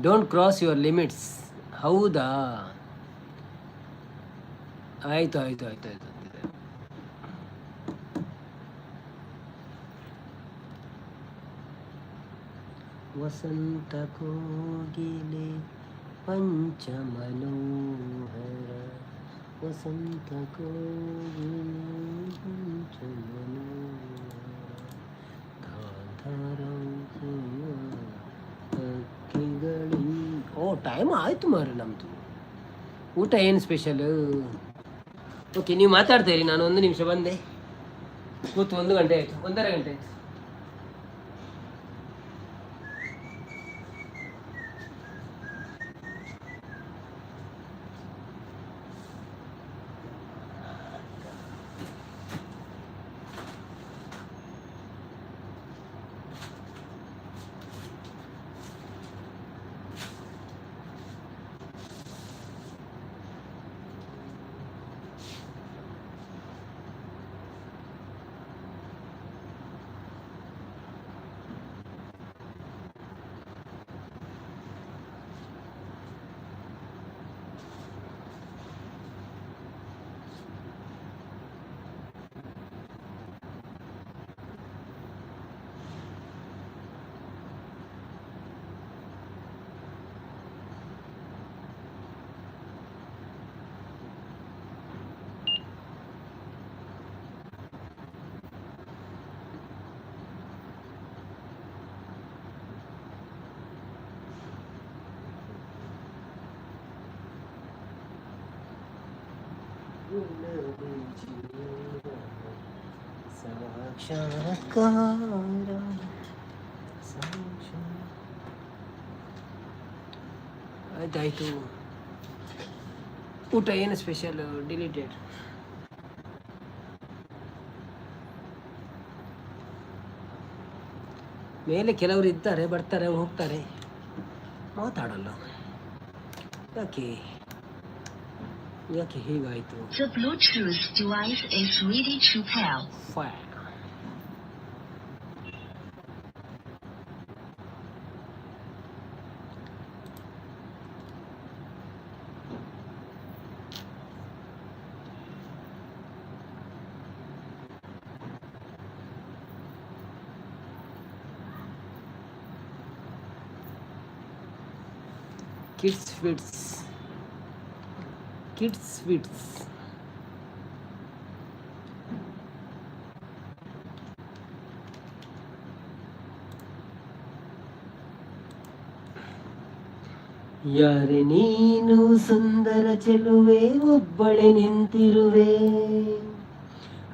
Don't cross your limits. ಹೌದಾ? ಆಯಿತು ಆಯಿತು ಆಯಿತು ಆಯಿತು ಅಂತಿದೆ. ವಸಂತ ಕೋಗಿಲೆ ಪಂಚ ಮನೋಹರ, ವಸಂತ ಕೋಗಿಲೆ ಪಂಚ ಮನೋಹರ, ಹಕ್ಕಿಗಳಿ. ಓ, ಟೈಮ್ ಆಯಿತು ಮಾರ್ರೆ ನಮ್ಮದು. ಊಟ ಏನು ಸ್ಪೆಷಲ್? ಓಕೆ, ನೀವು ಮಾತಾಡ್ತಾ ಇರಿ, ನಾನು ಒಂದು ನಿಮಿಷ ಬಂದೆ. ಕೂತು ಒಂದು ಗಂಟೆ ಆಯಿತು, ಒಂದರ ಗಂಟೆ ಆಯಿತು. ಗುಲಾಬಿ ಜೀವನ ಸಾಕ್ಷಾತ್ಕಾರ ಸಾಕ್ಷಾತ್. ಆಯ್ತಾಯ್ತು. ಊಟ ಏನು ಸ್ಪೆಷಲ್? ಡಿಲೀಟೆಡ್. ಮೇಲೆ ಕೆಲವರು ಇದ್ದಾರೆ, ಬರ್ತಾರೆ, ಹೋಗ್ತಾರೆ, ಮಾತಾಡಲ್ಲ. ಯಾಕೆ ಯಾಕೆ ಹೀಗಾಯಿತು? The Bluetooth device is ready to pair. Fire. Kids fits, kids sweets. ಯಾರೆ ನೀನು ಸುಂದರ ಚೆಲುವೆ, ಒಬ್ಬಳೆ ನಿಂತಿರುವೆ?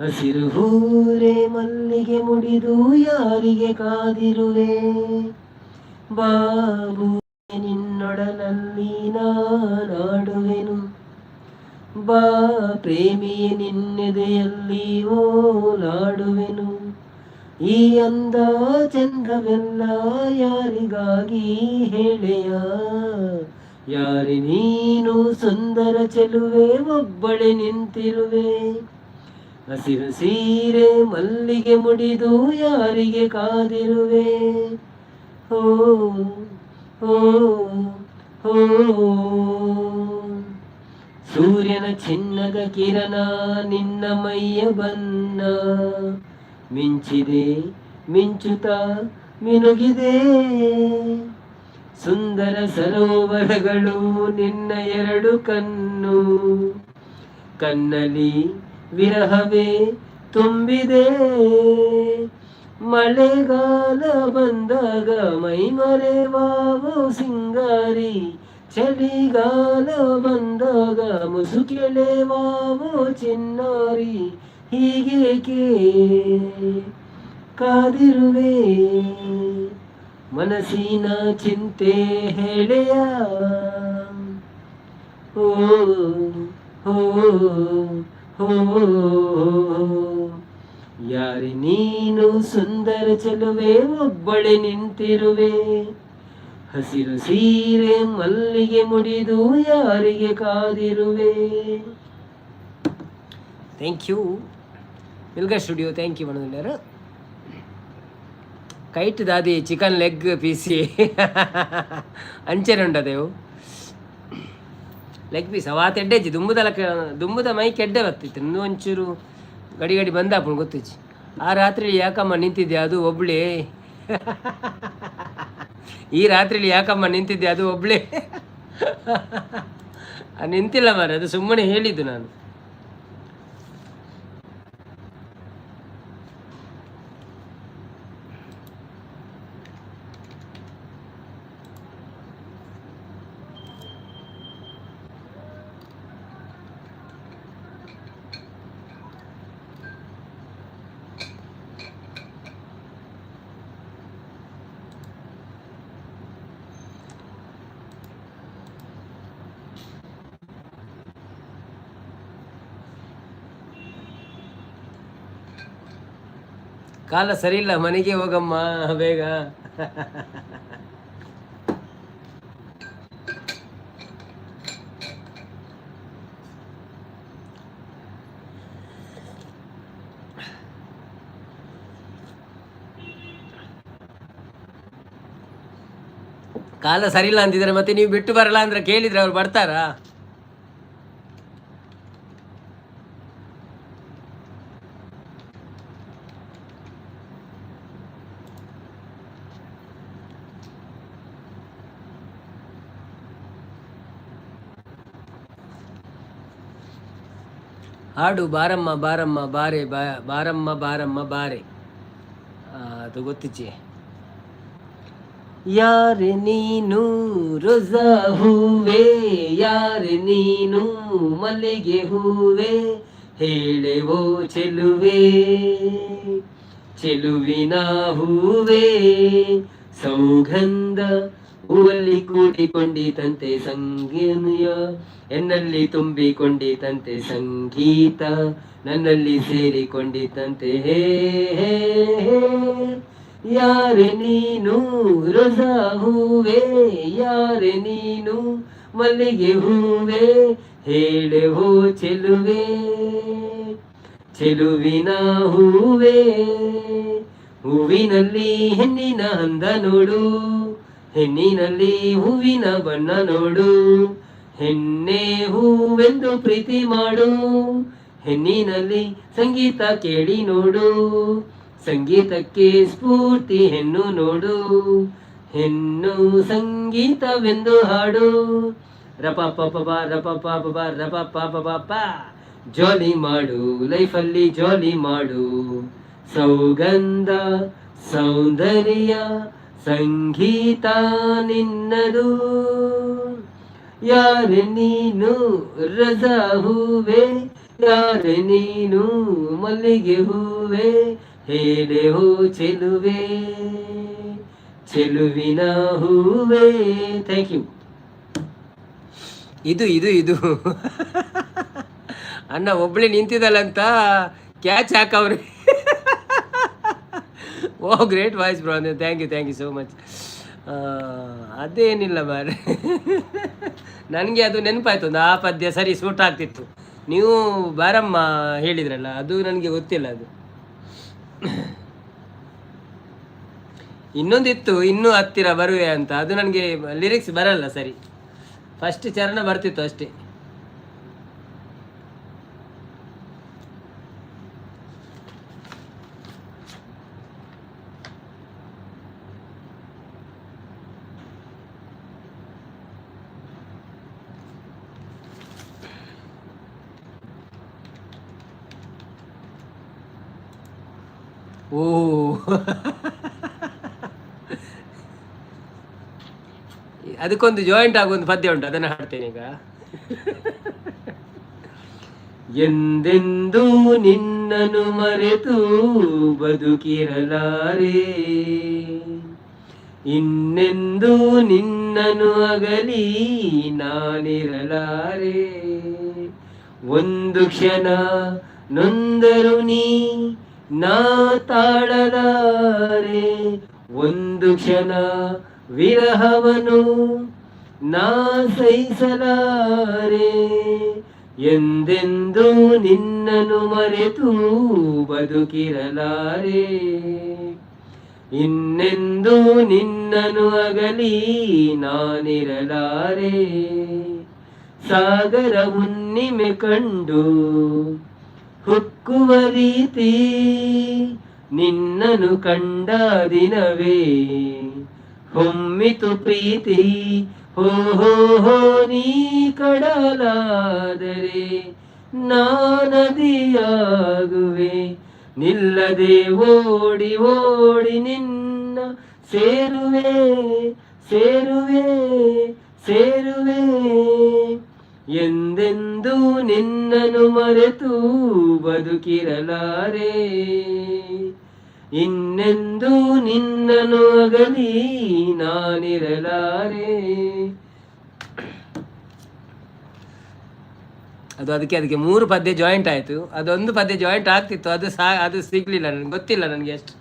ಹಸಿರು ಹೂರೆ ಮಲ್ಲಿಗೆ ಮುಡಿದು ಯಾರಿಗೆ ಕಾದಿರುವೆ? ಬಾಬು, ನಿನ್ನೊಡಲಲ್ಲಿ ನಾನಾಡುವೆನು. ಬಾ ಪ್ರೇಮಿಯೇ, ನಿನ್ನೆದೆಯಲ್ಲಿ ಓಲಾಡುವೆನು. ಈ ಅಂದ ಚಂದವೆಲ್ಲ ಯಾರಿಗಾಗಿ ಹೇಳೆಯ? ಯಾರೆ ನೀನು ಸುಂದರ ಚೆಲುವೆ, ಒಬ್ಬಳೆ ನಿಂತಿರುವೆ? ಹಸಿರು ಸೀರೆ ಮಲ್ಲಿಗೆ ಮುಡಿದು ಯಾರಿಗೆ ಕಾದಿರುವೆ? ಹೋ ಹೋ ಹೋ. ಸೂರ್ಯನ ಚಿನ್ನದ ಕಿರಣ ನಿನ್ನ ಮೈಯ ಬನ್ನ ಮಿಂಚಿದೆ, ಮಿಂಚುತ್ತ ಮಿನುಗಿದೆ. ಸುಂದರ ಸರೋವರಗಳು ನಿನ್ನ ಎರಡು ಕಣ್ಣು, ಕಣ್ಣಲಿ ವಿರಹವೇ ತುಂಬಿದೆ. ಮಳೆಗಾಲ ಬಂದಾಗ ಮೈ ಮರೆವಾವೋ ಸಿಂಗಾರಿ, ಚಳಿಗಾಲ ಬಂದಾಗ ಮುಸುಕೆಳೆವಾವೋ ಚಿನ್ನಾರಿ, ಹೀಗೇಕೆ ಕಾದಿರುವೆ? ಮನಸ್ಸಿನ ಚಿಂತೆ ಹೇಳೆಯ? ಓ ಹೋ ಹೋ. ಯಾರೆ ನೀನು ಸುಂದರ ಚೆಲುವೆ, ಒಬ್ಬಳೆ ನಿಂತಿರುವೆ? ಹಸಿರು ಸೀರೆ ಮಲ್ಲಿಗೆ ಮುಡಿದು ಯಾರಿಗೆ ಕಾದಿರುವೆ? Thank you Milka studio, thank you ಪಂಡೊಂದುಲ್ಲೆರ್. ಕೈಟ್ ದಾದಿ ಚಿಕನ್ ಲೆಗ್ ಪೀಸಿ ಅಂಚನೆ ಉಂಡದೇವು ಲೆಗ್ ಪೀಸ್. ಅವಾತ ಎಡ್ಡೆಜ್ಜಿ, ದುಂಬುದಲ ದುಂಬುದ ಮೈ ಕೆಡ್ಡೆ ಬತ್ತಿತ್ತು. ಇನ್ನೂ ಒಂಚೂರು ಗಡಿ ಗಡಿ ಬಂದಾಪುಂಡು, ಗೊತ್ತಿಜ್ಜಿ. ಆ ರಾತ್ರಿ ಯಾಕಮ್ಮ ನಿಂತಿದ್ದೆ ಅದು ಒಬ್ಳೆ? ಈ ರಾತ್ರಿಲಿ ಯಾಕಮ್ಮ ನಿಂತಿದ್ದೆ ಅದು ಒಬ್ಳೆ? ನಿಂತಿಲ್ಲ ಮಾರ್ರೆ, ಅದು ಸುಮ್ಮನೆ ಹೇಳಿದ್ದು ನಾನು. ಕಾಲ ಸರಿ ಇಲ್ಲ, ಮನೆಗೆ ಹೋಗಮ್ಮ ಬೇಗ. ಕಾಲ ಸರಿ ಇಲ್ಲ ಅಂತಿದ್ರೆ ಮತ್ತೆ ನೀವು ಬಿಟ್ಟು ಬರಲ್ಲ ಅಂದ್ರೆ ಕೇಳಿದ್ರೆ ಅವ್ರು ಬರ್ತಾರಾ? ಹಾಡು ಬಾರಮ್ಮ ಬಾರಮ್ಮ ಬಾರೆ, ಬಾರಮ್ಮ ಬಾರಮ್ಮ ಬಾರೆ. ಅದು ಗೊತ್ತಿಚ್ಚಿ. ಯಾರೆ ನೀನು ರೋಜಾ ಹೂವೆ, ಯಾರೆ ನೀನು ಮಲ್ಲಿಗೆ ಹೂವೆ, ಹೇಳೆವೋ ಚೆಲುವೆ, ಚೆಲುವಿನ ಹೂವೆ. ಸೌಗಂಧ ಹೂವಲ್ಲಿ ಕೂಡಿಕೊಂಡಿತಂತೆ, ಸಂಗೀತ ಎನ್ನಲ್ಲಿ ತುಂಬಿಕೊಂಡಿತಂತೆ, ಸಂಗೀತ ನನ್ನಲ್ಲಿ ಸೇರಿಕೊಂಡಿತಂತೆ. ಹೇ ಹೇ ಹೇ, ಯಾರೆ ನೀನು ರೋಜಾ ಹೂವೆ, ಯಾರೆ ನೀನು ಮಲ್ಲಿಗೆ ಹೂವೆ, ಹೇಳೆ ಹೋ ಚೆಲುವೆ, ಚೆಲುವಿನ ಹೂವೆ. ಹೂವಿನಲ್ಲಿ ಹೆಣ್ಣಿನ ಅಂದ ನೋಡು, ಹೆಣ್ಣಿನಲ್ಲಿ ಹೂವಿನ ಬಣ್ಣ ನೋಡು, ಹೆಣ್ಣೆ ಹೂವೆಂದು ಪ್ರೀತಿ ಮಾಡು, ಹೆಣ್ಣಿನಲ್ಲಿ ಸಂಗೀತ ಕೇಳಿ ನೋಡು, ಸಂಗೀತಕ್ಕೆ ಸ್ಫೂರ್ತಿ ಹೆಣ್ಣು ನೋಡು, ಹೆಣ್ಣು ಸಂಗೀತವೆಂದು ಹಾಡು. ರಪ ಪ ಪ ಪ ರಪ ಪ ಪ ಪ ರಪ ಪ ಪ ಪ ಪ. ಜಾಲಿ ಮಾಡು, ಲೈಫಲ್ಲಿ ಜಾಲಿ ಮಾಡು. ಸೌಗಂಧ ಸೌಂದರ್ಯ ಸಂಗೀತ ನಿನ್ನದು. ಯಾರು ನೀನು ರೋಜಾ ಹೂವೆ, ಯಾರು ನೀನು ಮಲ್ಲಿಗೆ ಹೂವೆ, ಹೇಳೆ ಹೋ ಚೆಲುವೆ, ಚೆಲುವಿನ ಹೂವೆ. Thank you. ಇದು ಇದು ಇದು ಅಣ್ಣ ಒಬ್ಳೆ ನಿಂತಿದ್ದಲ್ಲಂತ ಕ್ಯಾಚ್ ಹಾಕವ್ರೆ. ಓ, ಗ್ರೇಟ್ ವಾಯ್ಸ್ ಬ್ರೋ ಅಂದ್ರೆ. Thank you, thank you so much. ಅದೇನಿಲ್ಲ ಮಾರೆ, ನನಗೆ ಅದು ನೆನಪಾಯ್ತು ಒಂದು. ಆ ಪದ್ಯ ಸರಿ ಸೂಟ್ ಆಗ್ತಿತ್ತು. ನೀವು ಬಾರಮ್ಮ ಹೇಳಿದ್ರಲ್ಲ, ಅದು ನನಗೆ ಗೊತ್ತಿಲ್ಲ. ಅದು ಇನ್ನೊಂದಿತ್ತು, ಇನ್ನೂ ಹತ್ತಿರ ಬರುವೆ ಅಂತ. ಅದು ನನಗೆ ಲಿರಿಕ್ಸ್ ಬರಲ್ಲ ಸರಿ. ಫಸ್ಟ್ ಚರಣ ಬರ್ತಿತ್ತು ಅಷ್ಟೇ. ಓ, ಅದಕ್ಕೊಂದು ಜಾಯಿಂಟ್ ಆಗುವ ಒಂದು ಪದ್ಯ ಉಂಟು, ಅದನ್ನು ಹಾಡ್ತೇನೆ ಈಗ. ಎಂದೆಂದೂ ನಿನ್ನನು ಮರೆತು ಬದುಕಿರಲಾರೆ, ಇನ್ನೆಂದೂ ನಿನ್ನನು ಅಗಲಿ ನಾನಿರಲಾರೆ. ಒಂದು ಕ್ಷಣ ನೊಂದರು ನೀ ನಾ ತಾಳಲಾರೆ, ಒಂದು ಕ್ಷಣ ವಿರಹವನು ನಾ ಸಹಿಸಲಾರೆ. ಎಂದೆಂದೂ ನಿನ್ನನು ಮರೆತು ಬದುಕಿರಲಾರೆ, ಇನ್ನೆಂದೂ ನಿನ್ನನು ಅಗಲಿ ನಾನಿರಲಾರೆ. ಸಾಗರ ಹುಣ್ಣಿಮೆ ಕಂಡು ಹೊಕ್ಕುವ ರೀತಿ ನಿನ್ನನು ಕಂಡ ದಿನವೇ ಹೊಮ್ಮಿತು ಪ್ರೀತಿ. ಹೋ ಹೋ ಹೋ, ನೀ ಕಡಲಾದರೆ ನಾ ನದಿಯಾಗುವೆ, ನಿಲ್ಲದೆ ಓಡಿ ಓಡಿ ನಿನ್ನ ಸೇರುವೆ, ಸೇರುವೆ, ಸೇರುವೆ. ಎಂದೆಂದೂ ನಿನ್ನನು ಮರೆತು ಬದುಕಿರಲಾರೆ, ಇನ್ನೆಂದೂ ನಿನ್ನನು ಅಗಲಿ ನಾನಿರಲಾರೆ. ಅದು ಅದಕ್ಕೆ ಅದಕ್ಕೆ ಮೂರು ಪದ್ಯ ಜಾಯಿಂಟ್ ಆಯಿತು. ಅದೊಂದು ಪದ್ಯ ಜಾಯಿಂಟ್ ಆಗ್ತಿತ್ತು, ಅದು ಸಾ ಅದು ಸಿಗ್ಲಿಲ್ಲ ನನಗೆ, ಗೊತ್ತಿಲ್ಲ ನನಗೆ ಅಷ್ಟು.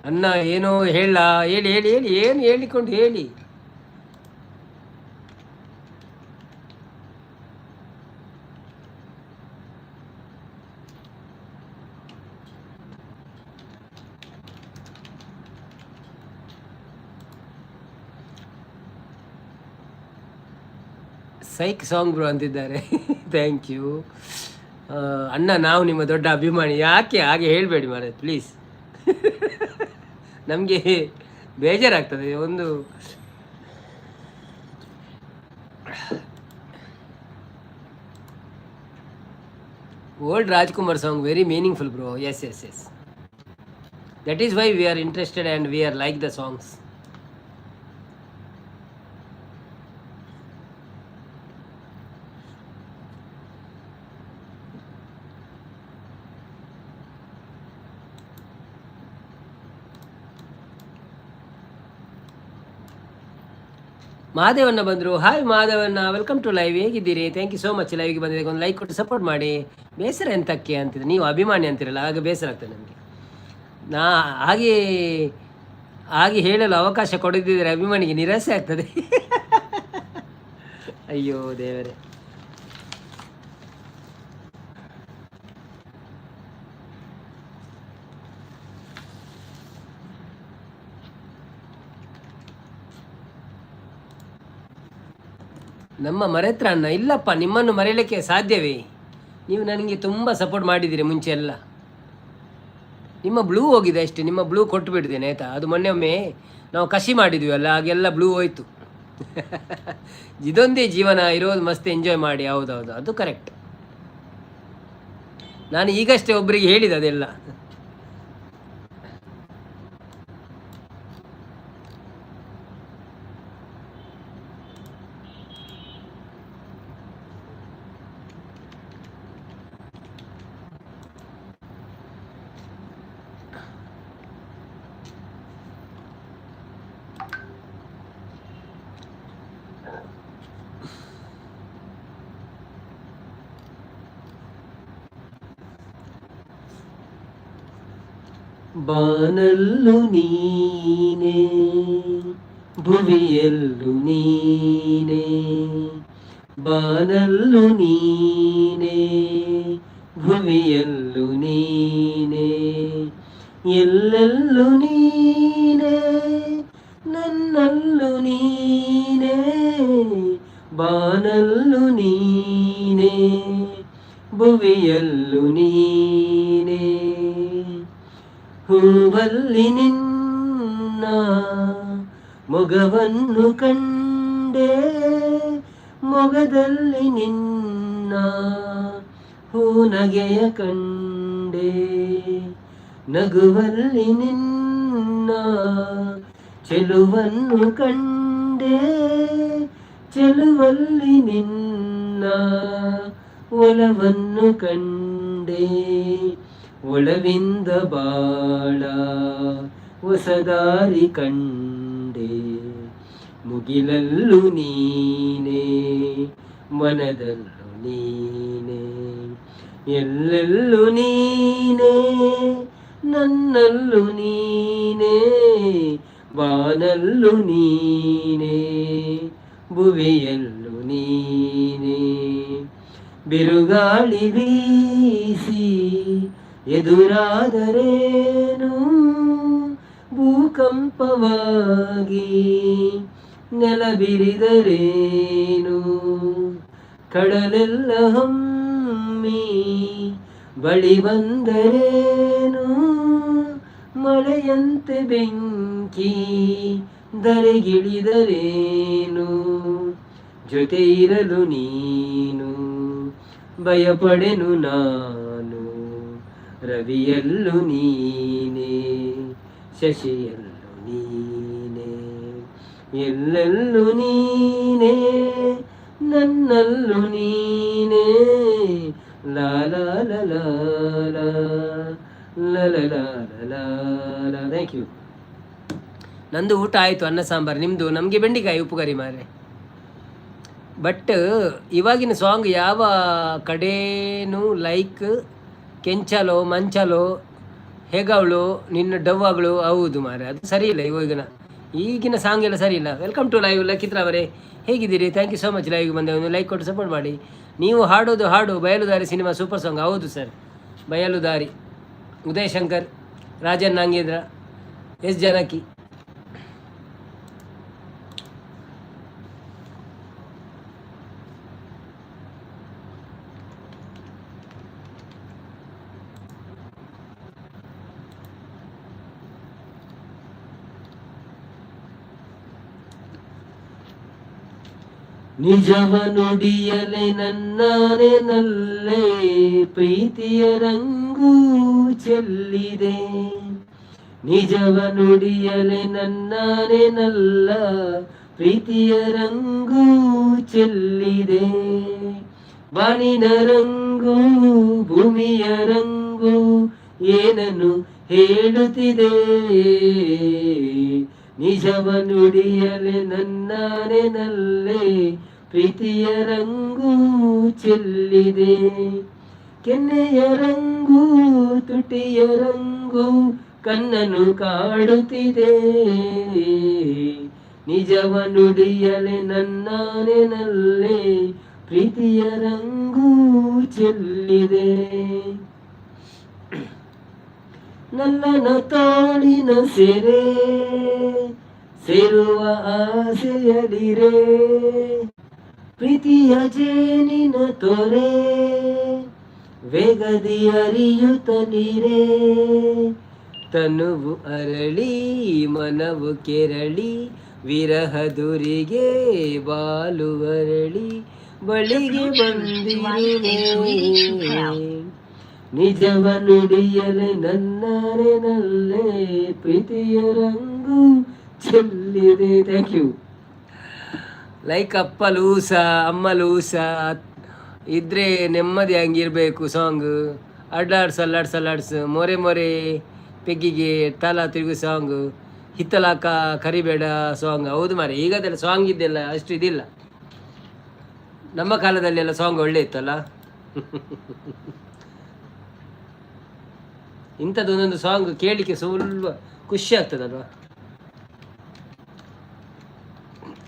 ಅಣ್ಣ ಏನೋ ಹೇಳ, ಹೇಳಿ ಹೇಳಿ ಹೇಳಿ, ಏನು ಹೇಳಿಕೊಂಡು ಹೇಳಿ. ಸೈಕ್ ಸಾಂಗ್ ಬ್ರೋ ಅಂತಿದ್ದಾರೆ. Thank you ಅಣ್ಣ, ನಾವು ನಿಮ್ಮ ದೊಡ್ಡ ಅಭಿಮಾನಿ. ಯಾಕೆ ಹಾಗೆ ಹೇಳಬೇಡಿ ಮಾರ್ರೆ, ಪ್ಲೀಸ್. ನಮಗೆ ಬೇಜಾರಾಗ್ತದೆ. ಒಂದು Old Rajkumar song very meaningful bro. Yes yes yes, that is why we are interested and we are like the songs. Mahadevanna ಬಂದರು. ಹಾಯ್ ಮಾದೇವಣ್ಣ, welcome to live. ಹೇಗಿದ್ದೀರಿ? Thank you so much. ಲೈವ್ಗೆ ಬಂದಿದ್ದಕ್ಕೆ ಒಂದು like ಕೊಟ್ಟು support ಮಾಡಿ. ಬೇಸರ ಎಂತಕ್ಕೆ ಅಂತಿದೆ, ನೀವು ಅಭಿಮಾನಿ ಅಂತಿರಲ್ಲ, ಆಗ ಬೇಸರ ಆಗ್ತದೆ ನನಗೆ. ನಾ ಹಾಗೆ ಹಾಗೆ ಹೇಳಲು ಅವಕಾಶ ಕೊಡದಿದ್ದರೆ ಅಭಿಮಾನಿಗೆ ನಿರಾಸೆ ಆಗ್ತದೆ. ಅಯ್ಯೋ ದೇವರೇ. ನಮ್ಮ ಮರೆತ್ರ ಅಣ್ಣ, ಇಲ್ಲಪ್ಪ, ನಿಮ್ಮನ್ನು ಮರೆಯಲಿಕ್ಕೆ ಸಾಧ್ಯವೇ? ನೀವು ನನಗೆ ತುಂಬ ಸಪೋರ್ಟ್ ಮಾಡಿದ್ದೀರಿ ಮುಂಚೆ ಎಲ್ಲ. ನಿಮ್ಮ ಬ್ಲೂ ಹೋಗಿದೆ ಅಷ್ಟೇ, ನಿಮ್ಮ ಬ್ಲೂ ಕೊಟ್ಟು ಬಿಡ್ತೇನೆ ಆಯಿತಾ. ಅದು ಮೊನ್ನೆ ಒಮ್ಮೆ ನಾವು ಕಸಿ ಮಾಡಿದ್ವಿ ಅಲ್ಲ, ಹಾಗೆಲ್ಲ ಬ್ಲೂ ಹೋಯ್ತು. ಇದೊಂದೇ ಜೀವನ ಇರೋದು, ಮಸ್ತ್ ಎಂಜಾಯ್ ಮಾಡಿ. ಹೌದೌದು, ಅದು ಕರೆಕ್ಟ್. ನಾನು ಈಗಷ್ಟೇ ಒಬ್ಬರಿಗೆ ಹೇಳಿದೆ ಅದೆಲ್ಲ. ಬಾನಲ್ಲು ನೀನೇ, ಭುವಿಯಲ್ಲು ನೀನೇ, ಬಾನಲ್ಲು ನೀನೇ, ಭುವಿಯಲ್ಲು ನೀನೇ, ಎಲ್ಲೆಲ್ಲೂ ನೀನೇ, ನನ್ನಲ್ಲೂ ನೀನೇ, ಬಾನಲ್ಲು ನೀನೇ, ಭುವಿಯಲ್ಲು ನೀನೇ. ಹೂವಲ್ಲಿ ನಿನ್ನ ಮೊಗವನ್ನು ಕಂಡೆ, ಮೊಗದಲ್ಲಿ ನಿನ್ನ ಹೂನಗೆಯ ಕಂಡೆ, ನಗುವಲ್ಲಿ ನಿನ್ನ ಚೆಲುವನ್ನು ಕಂಡೆ, ಚೆಲುವಲ್ಲಿ ನಿನ್ನ ಒಲವನ್ನು ಕಂಡೆ, ಒಲವಿಂದ ಬಾಳ ಹೊಸದಾರಿ ಕಂಡೆ, ಮುಗಿಲಲ್ಲೂ ನೀನೇ, ಮನದಲ್ಲೂ ನೀನೇ, ಎಲ್ಲೆಲ್ಲೂ ನೀನೇ, ನನ್ನಲ್ಲೂ ನೀನೇ, ಬಾನಲ್ಲೂ ನೀನೇ, ಭುವಿಯಲ್ಲೂ ನೀನೇ. ಬಿರುಗಾಳಿ ಬೀಸಿ ಎದುರಾದರೇನು, ಭೂಕಂಪವಾಗಿ ನೆಲ ಬಿರಿದರೇನು, ಕಡಲೆಲ್ಲ ಹಮ್ಮಿ ಬಳಿ ಬಂದರೇನು, ಮಳೆಯಂತೆ ಬೆಂಕಿ ಧರೆಗಿಳಿದರೇನು, ಜೊತೆ ಇರಲು ನೀನು ಭಯಪಡೆನು ನಾನು, ರವಿಯಲ್ಲೂ ನೀನೇ, ಶಶಿಯಲ್ಲೂ ನೀನೇ, ಎಲ್ಲೆಲ್ಲೂ ನೀನೇ, ನನ್ನಲ್ಲೂ ನೀನೇ, ಲಾ ಲಾ ಲಾ ಲಾ ಲಾ ಲಾ ಲಾ ಲಾ ಲಾ. Thank you. ನಂದು ಊಟ ಆಯಿತು, ಅನ್ನ ಸಾಂಬಾರು. ನಿಮ್ಮದು? ನಮಗೆ ಬೆಂಡೆಕಾಯಿ ಉಪ್ಪುಕರಿ ಮಾರೆ. ಬಟ್ ಇವಾಗಿನ ಸಾಂಗ್ ಯಾವ ಕಡೇನು ಲೈಕ್ ಕೆಂಚಲೋ ಮಂಚಲೋ ಹೇಗವಳು ನಿನ್ನ ಡವ್ವಾಗಳು. ಹೌದು ಮಾರೆ, ಅದು ಸರಿ ಇಲ್ಲ. ಇವಾಗಿನ ಈಗಿನ ಸಾಂಗ್ ಎಲ್ಲ ಸರಿ ಇಲ್ಲ. Welcome to live ಲಖಿತ್ರ ಅವರೇ, ಹೇಗಿದ್ದೀರಿ? Thank you so much. ಲೈವ್ಗೆ ಬಂದೆ, ಒಂದು ಲೈಕ್ ಕೊಟ್ಟು ಸಪೋರ್ಟ್ ಮಾಡಿ. ನೀವು ಹಾಡೋದು ಹಾಡು ಬಯಲುದಾರಿ ಸಿನಿಮಾ ಸೂಪರ್ ಸಾಂಗ್. ಹೌದು ಸರ್, ಬಯಲುದಾರಿ, ಉದಯ್ ಶಂಕರ್, ರಾಜನ್ ನಾಗೇಂದ್ರ, ಎಸ್ ಜಾನಕಿ. ನಿಜವ ನುಡಿಯಲೆ ನನ್ನಾನೆ ನಲ್ಲೇ, ಪ್ರೀತಿಯ ರಂಗು ಚೆಲ್ಲಿದೆ. ನಿಜವ ನುಡಿಯಲೆ ನನ್ನಾನೆ ನಲ್ಲ, ಪ್ರೀತಿಯ ರಂಗು ಚೆಲ್ಲಿದೆ. ಬಾನಿನ ರಂಗು, ಭೂಮಿಯ ರಂಗು ಏನನ್ನು ಹೇಳುತ್ತಿದೆ? ನಿಜವ ನುಡಿಯಲೆ ನನ್ನಾನೆ ನಲ್ಲೇ, ಪ್ರೀತಿಯ ರಂಗು ಚೆಲ್ಲಿದೆ. ಕೆನ್ನೆಯ ರಂಗು, ತುಟಿಯ ರಂಗು ಕಣ್ಣನು ಕಾಡುತ್ತಿದೆ. ನಿಜವ ನುಡಿಯಲೆ ನನ್ನಾನೆ ನಲ್ಲೇ, ಪ್ರೀತಿಯ ರಂಗು ಚೆಲ್ಲಿದೆ. ನಲ್ಲನ ತೋಳಿನ ಸೆರೆ ಸೇರುವ ಆಸೆಯಲಿರೆ, ಪ್ರೀತಿಯ ಜೇನಿನ ತೊರೆ ವೇಗದಿ ಅರಿಯುತ್ತ ನೀರೇ. ತನುವು ಅರಳಿ, ಮನವು ಕೆರಳಿ, ವಿರಹದುರಿಗೆ ಬಾಲುವರಳಿ ಬಳಿಗೆ ಬಂದಿರುವೆ. ನಿಜವ ನುಡಿಯಲೆ ನನ್ನಾರೆ ನಲ್ಲೇ, ಪ್ರೀತಿಯ ರಂಗು ಚೆಲ್ಲಿದೆ. Thank you. Like ಅಪ್ಪ ಲೂಸ, ಅಮ್ಮ ಲೂಸ ಇದ್ರೆ ನೆಮ್ಮದಿ ಹಂಗಿರ್ಬೇಕು ಸಾಂಗ್. ಅಡ್ಲಾಡ್ಸ್ ಅಲ್ಲಾಡ್ಸ್ ಅಲ್ಲಾಡ್ಸ್, ಮೊರೆ ಮೊರೆ ಪೆಗ್ಗಿಗೆ ತಲ ತಿರುಗು ಸಾಂಗ್, ಹಿತ್ತಲಾಕ ಕರಿಬೇಡ ಸಾಂಗ್. ಹೌದು ಮಾರೆ, ಈಗದೆಲ್ಲ ಸಾಂಗ್ ಇದ್ದೆಲ್ಲ ಅಷ್ಟು ಇದಿಲ್ಲ. ನಮ್ಮ ಕಾಲದಲ್ಲಿ ಎಲ್ಲ ಸಾಂಗ್ ಒಳ್ಳೆ ಇತ್ತಲ್ಲ. ಇಂಥದ್ದೊಂದೊಂದು ಸಾಂಗ್ ಕೇಳಲಿಕ್ಕೆ ಸ್ವಲ್ಪ ಖುಷಿ ಆಗ್ತದಲ್ವಾ?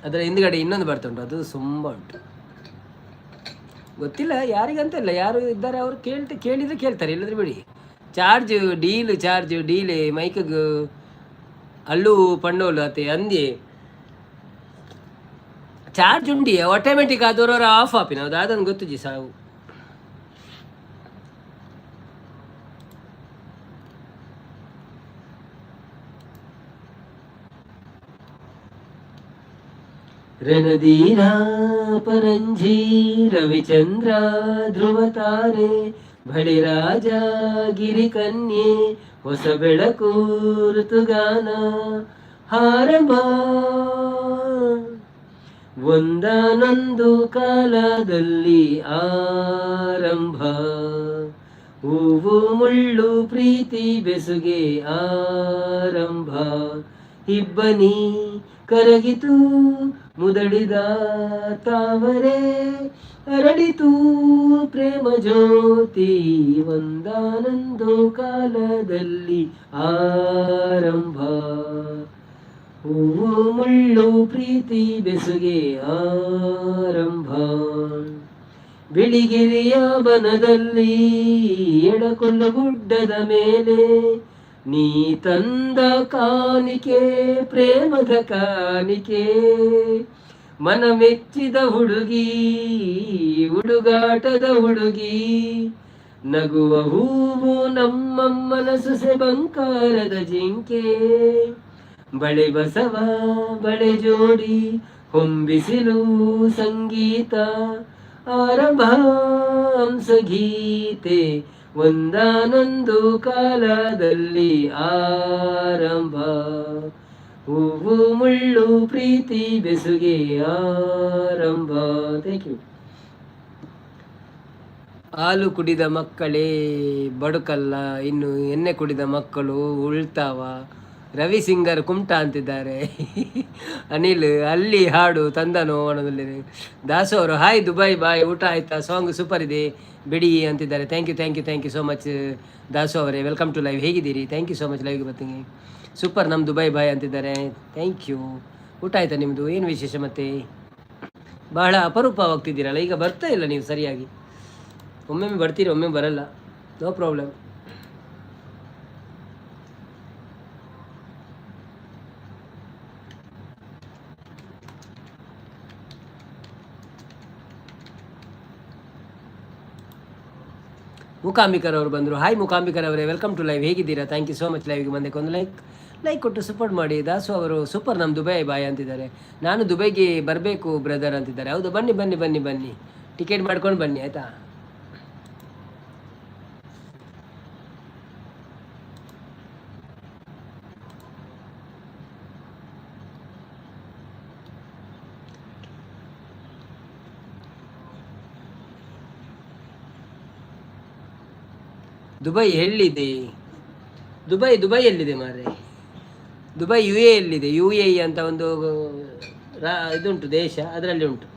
ಅದರ ಹಿಂದ್ಗಡೆ ಇನ್ನೊಂದು ಬರ್ತಾ ಉಂಟು, ಅದು ತುಂಬ ಉಂಟು. ಗೊತ್ತಿಲ್ಲ ಯಾರಿಗಂತ ಇಲ್ಲ, ಯಾರು ಇದ್ದಾರೆ ಅವರು ಕೇಳಿದರೆ ಕೇಳ್ತಾರೆ, ಇಲ್ಲದ್ರೆ ಬಿಡಿ. ಚಾರ್ಜ್ ಡೀಲ್, ಚಾರ್ಜ್ ಡೀಲೆ ಮೈಕ್ಗ್ ಅಲ್ಲು ಪಣ್ಣೋಲು ಅತೆ ಅಂದಿ. ಚಾರ್ಜ್ ಉಂಡಿ ಆಟೋಮೆಟಿಕ್ ಆದವರವರ ಆಫ್ ಆಪಿನ ಅದು ಅದನ್ನು ಗೊತ್ತುಜಿ ಸಾವು. ರಣಧೀರ ಪರಂಜಿ ರವಿಚಂದ್ರ ಧ್ರುವತಾರೆ, ಬಳಿರಾಜ ಗಿರಿಕನ್ಯೆ, ಹೊಸ ಬೆಳಕು ಋತುಗಾನ ಹಾರಂಭ. ಒಂದಾನೊಂದು ಕಾಲದಲ್ಲಿ ಆರಂಭ, ಹೂವು ಮುಳ್ಳು ಪ್ರೀತಿ ಬೆಸುಗೆ ಆರಂಭ. ಇಬ್ಬನಿ ಕರಗಿತು, ಮುದಡಿದ ತಾವರೆ ಅರಳಿತು, ಪ್ರೇಮ ಜ್ಯೋತಿ ಒಂದಾನೊಂದು ಕಾಲದಲ್ಲಿ ಆರಂಭ. ಹೂವು ಮುಳ್ಳು ಪ್ರೀತಿ ಬೆಸುಗೆ ಆರಂಭ. ಬಿಳಿಗಿರಿಯ ಬನದಲ್ಲಿ, ಎಡಕೊಲ್ಲ ಗುಡ್ಡದ ಮೇಲೆ ನೀ ತಂದ ಕಾಣಿಕೆ, ಪ್ರೇಮದ ಕಾಣಿಕೆ. ಮನಮೆಚ್ಚಿದ ಹುಡುಗಿ, ಹುಡುಗಾಟದ ಹುಡುಗಿ, ನಗುವ ಹೂವು ನಮ್ಮಮ್ಮನ ಸೊಸೆ, ಬಂಕಾರದ ಜಿಂಕೆ. ಬಳೆ ಬಸವ ಬಳೆ ಜೋಡಿ, ಹೊಂಬಿಸಿಲು ಸಂಗೀತ ಆರಂಭ, ಗೀತೆ ಒಂದಾನೊಂದು ಕಾಲದಲ್ಲಿ ಆರಂಭ. ಹೂವು ಮುಳ್ಳು ಪ್ರೀತಿ ಬೆಸುಗೆ ಆರಂಭ. Thank you. ಹಾಲು ಕುಡಿದ ಮಕ್ಕಳೇ ಬಡುಕಲ್ಲ, ಇನ್ನು ಎಣ್ಣೆ ಕುಡಿದ ಮಕ್ಕಳು ಉಳ್ತಾವ. ರವಿ ಸಿಂಗರ್ ಕುಮಟ ಅಂತಿದ್ದಾರೆ. ಅನಿಲ್ ಅಲ್ಲಿ ಹಾಡು ತಂದನು ಅನ್ನೋದಲ್ಲಿ. ದಾಸು ಅವರು ಹಾಯ್ ದುಬೈ ಬಾಯ್, ಊಟ ಆಯ್ತಾ? ಸಾಂಗ್ ಸೂಪರ್ ಇದೆ ಬಿಡಿ ಅಂತಿದ್ದಾರೆ. Thank you, thank you, thank you so much Dasu ಅವರೇ. Welcome to live. ಹೇಗಿದ್ದೀರಿ? Thank you so much ಲೈವ್ಗೆ ಬರ್ತೀನಿ. ಸೂಪರ್ ನಮ್ಮ ದುಬೈ ಬಾಯ್ ಅಂತಿದ್ದಾರೆ. Thank you. ಊಟ ಆಯ್ತಾ ನಿಮ್ಮದು? ಏನು ವಿಶೇಷ ಮತ್ತೆ? ಬಹಳ ಅಪರೂಪವಾಗ್ತಿದ್ದೀರಲ್ಲ ಈಗ, ಬರ್ತಾ ಇಲ್ಲ ನೀವು ಸರಿಯಾಗಿ. ಒಮ್ಮೊಮ್ಮೆ ಬರ್ತೀರಿ, ಒಮ್ಮೆ ಬರಲ್ಲ. No problem. ಮೂಕಾಂಬಿಕರ್ ಅವರು ಬಂದರು. ಹಾಯ್ ಮೂಕಾಂಬಿಕರ್ ಅವರೇ, welcome to live. ಹೇಗಿದ್ದೀರಾ? Thank you so much ಲೈವ್ಗೆ ಬಂದಕ್ಕೆ. ಒಂದು ಲೈಕ್ ಲೈಕ್ ಕೊಟ್ಟು ಸಪೋರ್ಟ್ ಮಾಡಿ. ದಾಸು ಅವರು ಸೂಪರ್, ನಮ್ಮ ದುಬೈ ಬಾಯ್ ಅಂತಿದ್ದಾರೆ. ನಾನು ದುಬೈಗೆ ಬರಬೇಕು ಬ್ರದರ್ ಅಂತಿದ್ದಾರೆ. ಹೌದು, ಬನ್ನಿ ಬನ್ನಿ ಬನ್ನಿ ಬನ್ನಿ, ಟಿಕೆಟ್ ಮಾಡ್ಕೊಂಡು ಬನ್ನಿ, ಆಯಿತಾ? ದುಬೈ ಎಲ್ಲಿದೆ? ದುಬೈ ದುಬೈ ಎಲ್ಲಿದೆ ಮಾರ್ರೆ? ದುಬೈ ಯು ಎ ಎಲ್ಲಿದೆ? ಯು ಎ ಅಂತ ಒಂದು ಇದುಂಟು, ದೇಶ, ಅದರಲ್ಲಿ ಉಂಟು.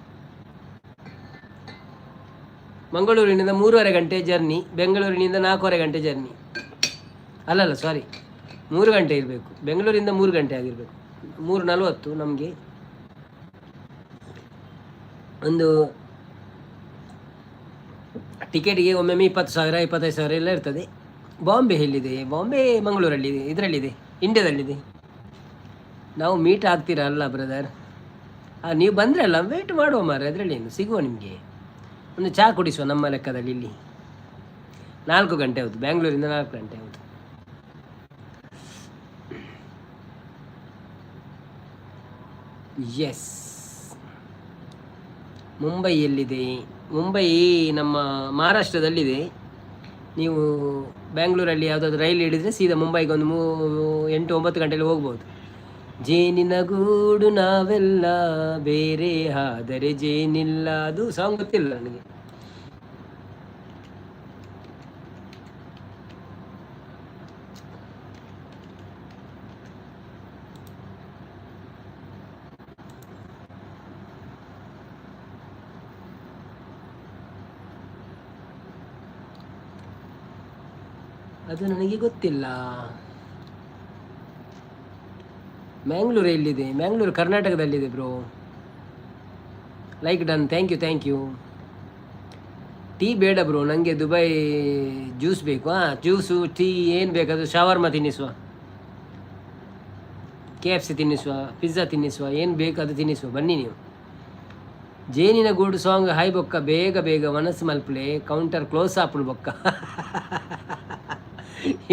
ಮಂಗಳೂರಿನಿಂದ 3.5 ಗಂಟೆ ಜರ್ನಿ, ಬೆಂಗಳೂರಿನಿಂದ 4.5 ಗಂಟೆ ಜರ್ನಿ. ಅಲ್ಲಲ್ಲ, ಸಾರಿ, 3 ಗಂಟೆ ಇರಬೇಕು. ಬೆಂಗಳೂರಿಂದ 3 ಗಂಟೆ ಆಗಿರಬೇಕು. 3:40 ನಮಗೆ. ಒಂದು ಟಿಕೆಟಿಗೆ ಒಮ್ಮೊಮ್ಮೆ 20,000, 25,000 ಎಲ್ಲ ಇರ್ತದೆ. ಬಾಂಬೆ ಎಲ್ಲಿದೆ? ಬಾಂಬೆ ಮಂಗಳೂರಲ್ಲಿದೆ, ಇದರಲ್ಲಿದೆ, ಇಂಡಿಯಾದಲ್ಲಿದೆ. ನಾವು ಮೀಟ್ ಆಗ್ತೀರಾ ಅಲ್ಲ ಬ್ರದರ್? ನೀವು ಬಂದರೆ ಅಲ್ಲ, ವೇಟ್ ಮಾಡುವ ಮಾರ್ರೆ, ಅದರಲ್ಲಿ ಏನು, ಸಿಗುವ ನಿಮಗೆ. ಒಂದು ಚಹಾ ಕುಡಿಸುವ ನಮ್ಮ ಲೆಕ್ಕದಲ್ಲಿ. ಇಲ್ಲಿ 4 ಗಂಟೆ ಹೌದು, ಬ್ಯಾಂಗ್ಳೂರಿಂದ 4 ಗಂಟೆ ಹೌದು. ಎಸ್, ಮುಂಬೈ ಎಲ್ಲಿದೆ? ಮುಂಬೈ ನಮ್ಮ ಮಹಾರಾಷ್ಟ್ರದಲ್ಲಿದೆ. ನೀವು ಬ್ಯಾಂಗ್ಳೂರಲ್ಲಿ ಯಾವುದಾದ್ರು ರೈಲು ಹಿಡಿದರೆ ಸೀದಾ ಮುಂಬೈಗೆ ಒಂದು 8-9 ಗಂಟೆಯಲ್ಲಿ ಹೋಗ್ಬೋದು. ಜೇನಿನ ಗೂಡು ನಾವೆಲ್ಲ, ಬೇರೆ ಆದರೆ ಜೇನಿಲ್ಲ. ಅದು ಸಾಂಗ್ ಗೊತ್ತಿಲ್ಲ ನನಗೆ. ಅದು ನನಗೆ ಗೊತ್ತಿಲ್ಲ. ಮ್ಯಾಂಗ್ಳೂರು ಎಲ್ಲಿದೆ? ಮ್ಯಾಂಗ್ಳೂರು ಕರ್ನಾಟಕದಲ್ಲಿದೆ bro. Like done, thank you, thank you. Tea ಬೇಡ ಬ್ರೋ, ನನಗೆ ದುಬೈ ಜ್ಯೂಸ್ ಬೇಕು. ಹಾಂ, ಜ್ಯೂಸು, ಟೀ ಏನು ಬೇಕಾದರೂ, ಶಾವರ್ಮ ತಿನ್ನಿಸುವ, ಕೆಎಫ್ಸಿ ತಿನ್ನಿಸುವ, ಪಿಜ್ಜಾ ತಿನ್ನಿಸುವ, ಏನು ಬೇಕು ಅದು ತಿನ್ನಿಸುವ, ಬನ್ನಿ ನೀವು. ಜೇನಿನ ಗೂಡು ಸಾಂಗ್ ಹಾಯ್ ಬೊಕ್ಕ ಬೇಗ ಬೇಗ ಮನಸ್ಸು ಮಲ್ಪಲೆ, ಕೌಂಟರ್ ಕ್ಲೋಸ್ ಆಪುಂಡು ಬೊಕ್ಕ.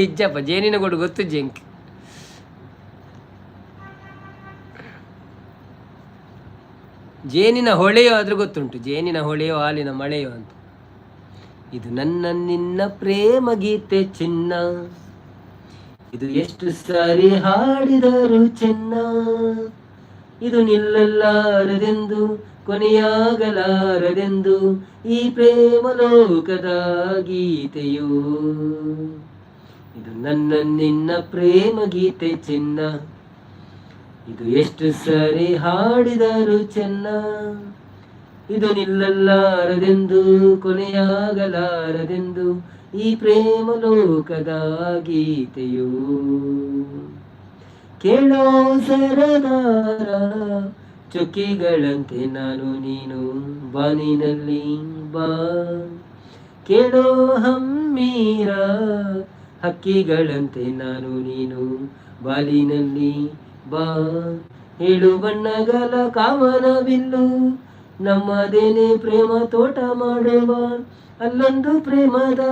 ಇಜ್ಜಪ್ಪ, ಜೇನಿನ ಗೂಡು ಗೊತ್ತು ಜಿಂಕ್. ಜೇನಿನ ಹೊಳೆಯೋ ಆದರೂ ಗೊತ್ತುಂಟು, ಜೇನಿನ ಹೊಳೆಯೋ ಹಾಲಿನ ಮಳೆಯೋ ಅಂತ. ಇದು ನನ್ನ ನಿನ್ನ ಪ್ರೇಮ ಗೀತೆ ಚಿನ್ನ, ಇದು ಎಷ್ಟು ಸಾರಿ ಹಾಡಿದರು ಚೆನ್ನ, ಇದು ನಿಲ್ಲಲಾರದೆಂದು ಕೊನೆಯಾಗಲಾರದೆಂದು ಈ ಪ್ರೇಮ ಲೋಕದ ಗೀತೆಯು. ಇದು ನನ್ನ ನಿನ್ನ ಪ್ರೇಮ ಗೀತೆ ಚಿನ್ನ, ಇದು ಎಷ್ಟು ಸಾರಿ ಹಾಡಿದರು ಚೆನ್ನ, ಇದು ನಿಲ್ಲಲಾರದೆಂದು ಕೊನೆಯಾಗಲಾರದೆಂದು ಈ ಪ್ರೇಮ ಲೋಕದ ಗೀತೆಯು. ಕೇಳೋ ಸರದಾರ, ಚುಕ್ಕಿಗಳಂತೆ ನಾನು ನೀನು ಬಾನಿನಲ್ಲಿ ಬಾ. ಕೇಳೋ ಹಮ್ಮೀರ, ಹಕ್ಕಿಗಳಂತೆ ನಾನು ನೀನು ಬಾಲಿನಲ್ಲಿ ಬಾ. ಏಳು ಬಣ್ಣಗಳ ಕಾಮನ ಬಿಲ್ಲು ನಮ್ಮದೇನೆ, ಪ್ರೇಮ ತೋಟ ಮಾಡುವ, ಅಲ್ಲೊಂದು ಪ್ರೇಮದ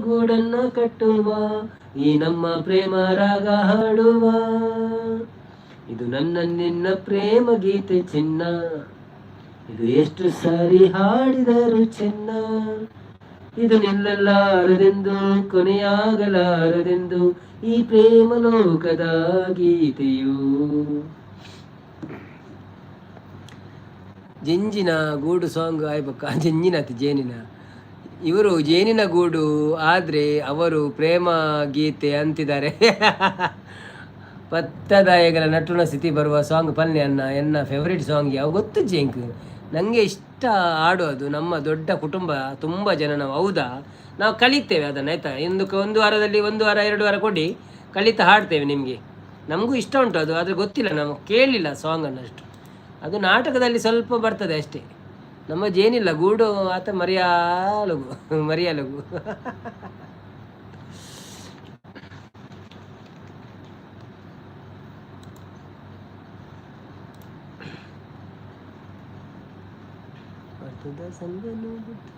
ಗೂಡನ್ನ ಕಟ್ಟುವ, ಈ ನಮ್ಮ ಪ್ರೇಮ ರಾಗ ಹಾಡುವ. ಇದು ನನ್ನ ನಿನ್ನ ಪ್ರೇಮ ಗೀತೆ ಚಿನ್ನ, ಇದು ಎಷ್ಟು ಸಾರಿ ಹಾಡಿದರು ಚೆನ್ನ, ಇದು ನಿಲ್ಲಲಾರದೆಂದು ಕೊನೆಯಾಗಲಾರದೆಂದು ಈ ಪ್ರೇಮ ಲೋಕದ ಗೀತೆಯು. ಜಂಜಿನ ಗೂಡು ಸಾಂಗ್ ಆಯ್ಬಕ್ಕ. ಜಂಜಿನ ಅತಿ ಜೇನಿನ, ಇವರು ಜೇನಿನ ಗೂಡು ಆದರೆ ಅವರು ಪ್ರೇಮ ಗೀತೆ ಅಂತಿದ್ದಾರೆ. ಪತ್ತದಾಯಗಳ ನಟುನ ಸ್ಥಿತಿ ಬರುವ ಸಾಂಗ್ ಪಲ್ಯ ಅನ್ನ. ಎನ್ನ ಫೇವ್ರೇಟ್ ಸಾಂಗ್ ಯಾವ ಗೊತ್ತು ಜೇಂಕ್? ನನಗೆ ಇಷ್ಟ ಹಾಡು ಅದು. ನಮ್ಮ ದೊಡ್ಡ ಕುಟುಂಬ, ತುಂಬ ಜನ ನಾವು. ಹೌದಾ? ನಾವು ಕಲಿತೇವೆ ಅದನ್ನು, ಆಯಿತಾ? ಒಂದು ಒಂದು ವಾರದಲ್ಲಿ, ಒಂದು ವಾರ 2 ವಾರ ಕೊಡಿ, ಕಲಿತಾ ಹಾಡ್ತೇವೆ ನಿಮಗೆ. ನಮಗೂ ಇಷ್ಟ ಉಂಟು ಅದು, ಆದರೆ ಗೊತ್ತಿಲ್ಲ, ನಾವು ಕೇಳಲಿಲ್ಲ ಸಾಂಗನ್ನು ಅಷ್ಟು. ಅದು ನಾಟಕದಲ್ಲಿ ಸ್ವಲ್ಪ ಬರ್ತದೆ ಅಷ್ಟೇ. ನಮ್ಮ ಜೇನಿಲ್ಲ ಗೂಡು ಆತ ಮರಿಯಾಲಗು ಮರಿಯಾಲಗು. ಅರ್ಥದ ಸಂಗನು ಬಿಟ್ಟು.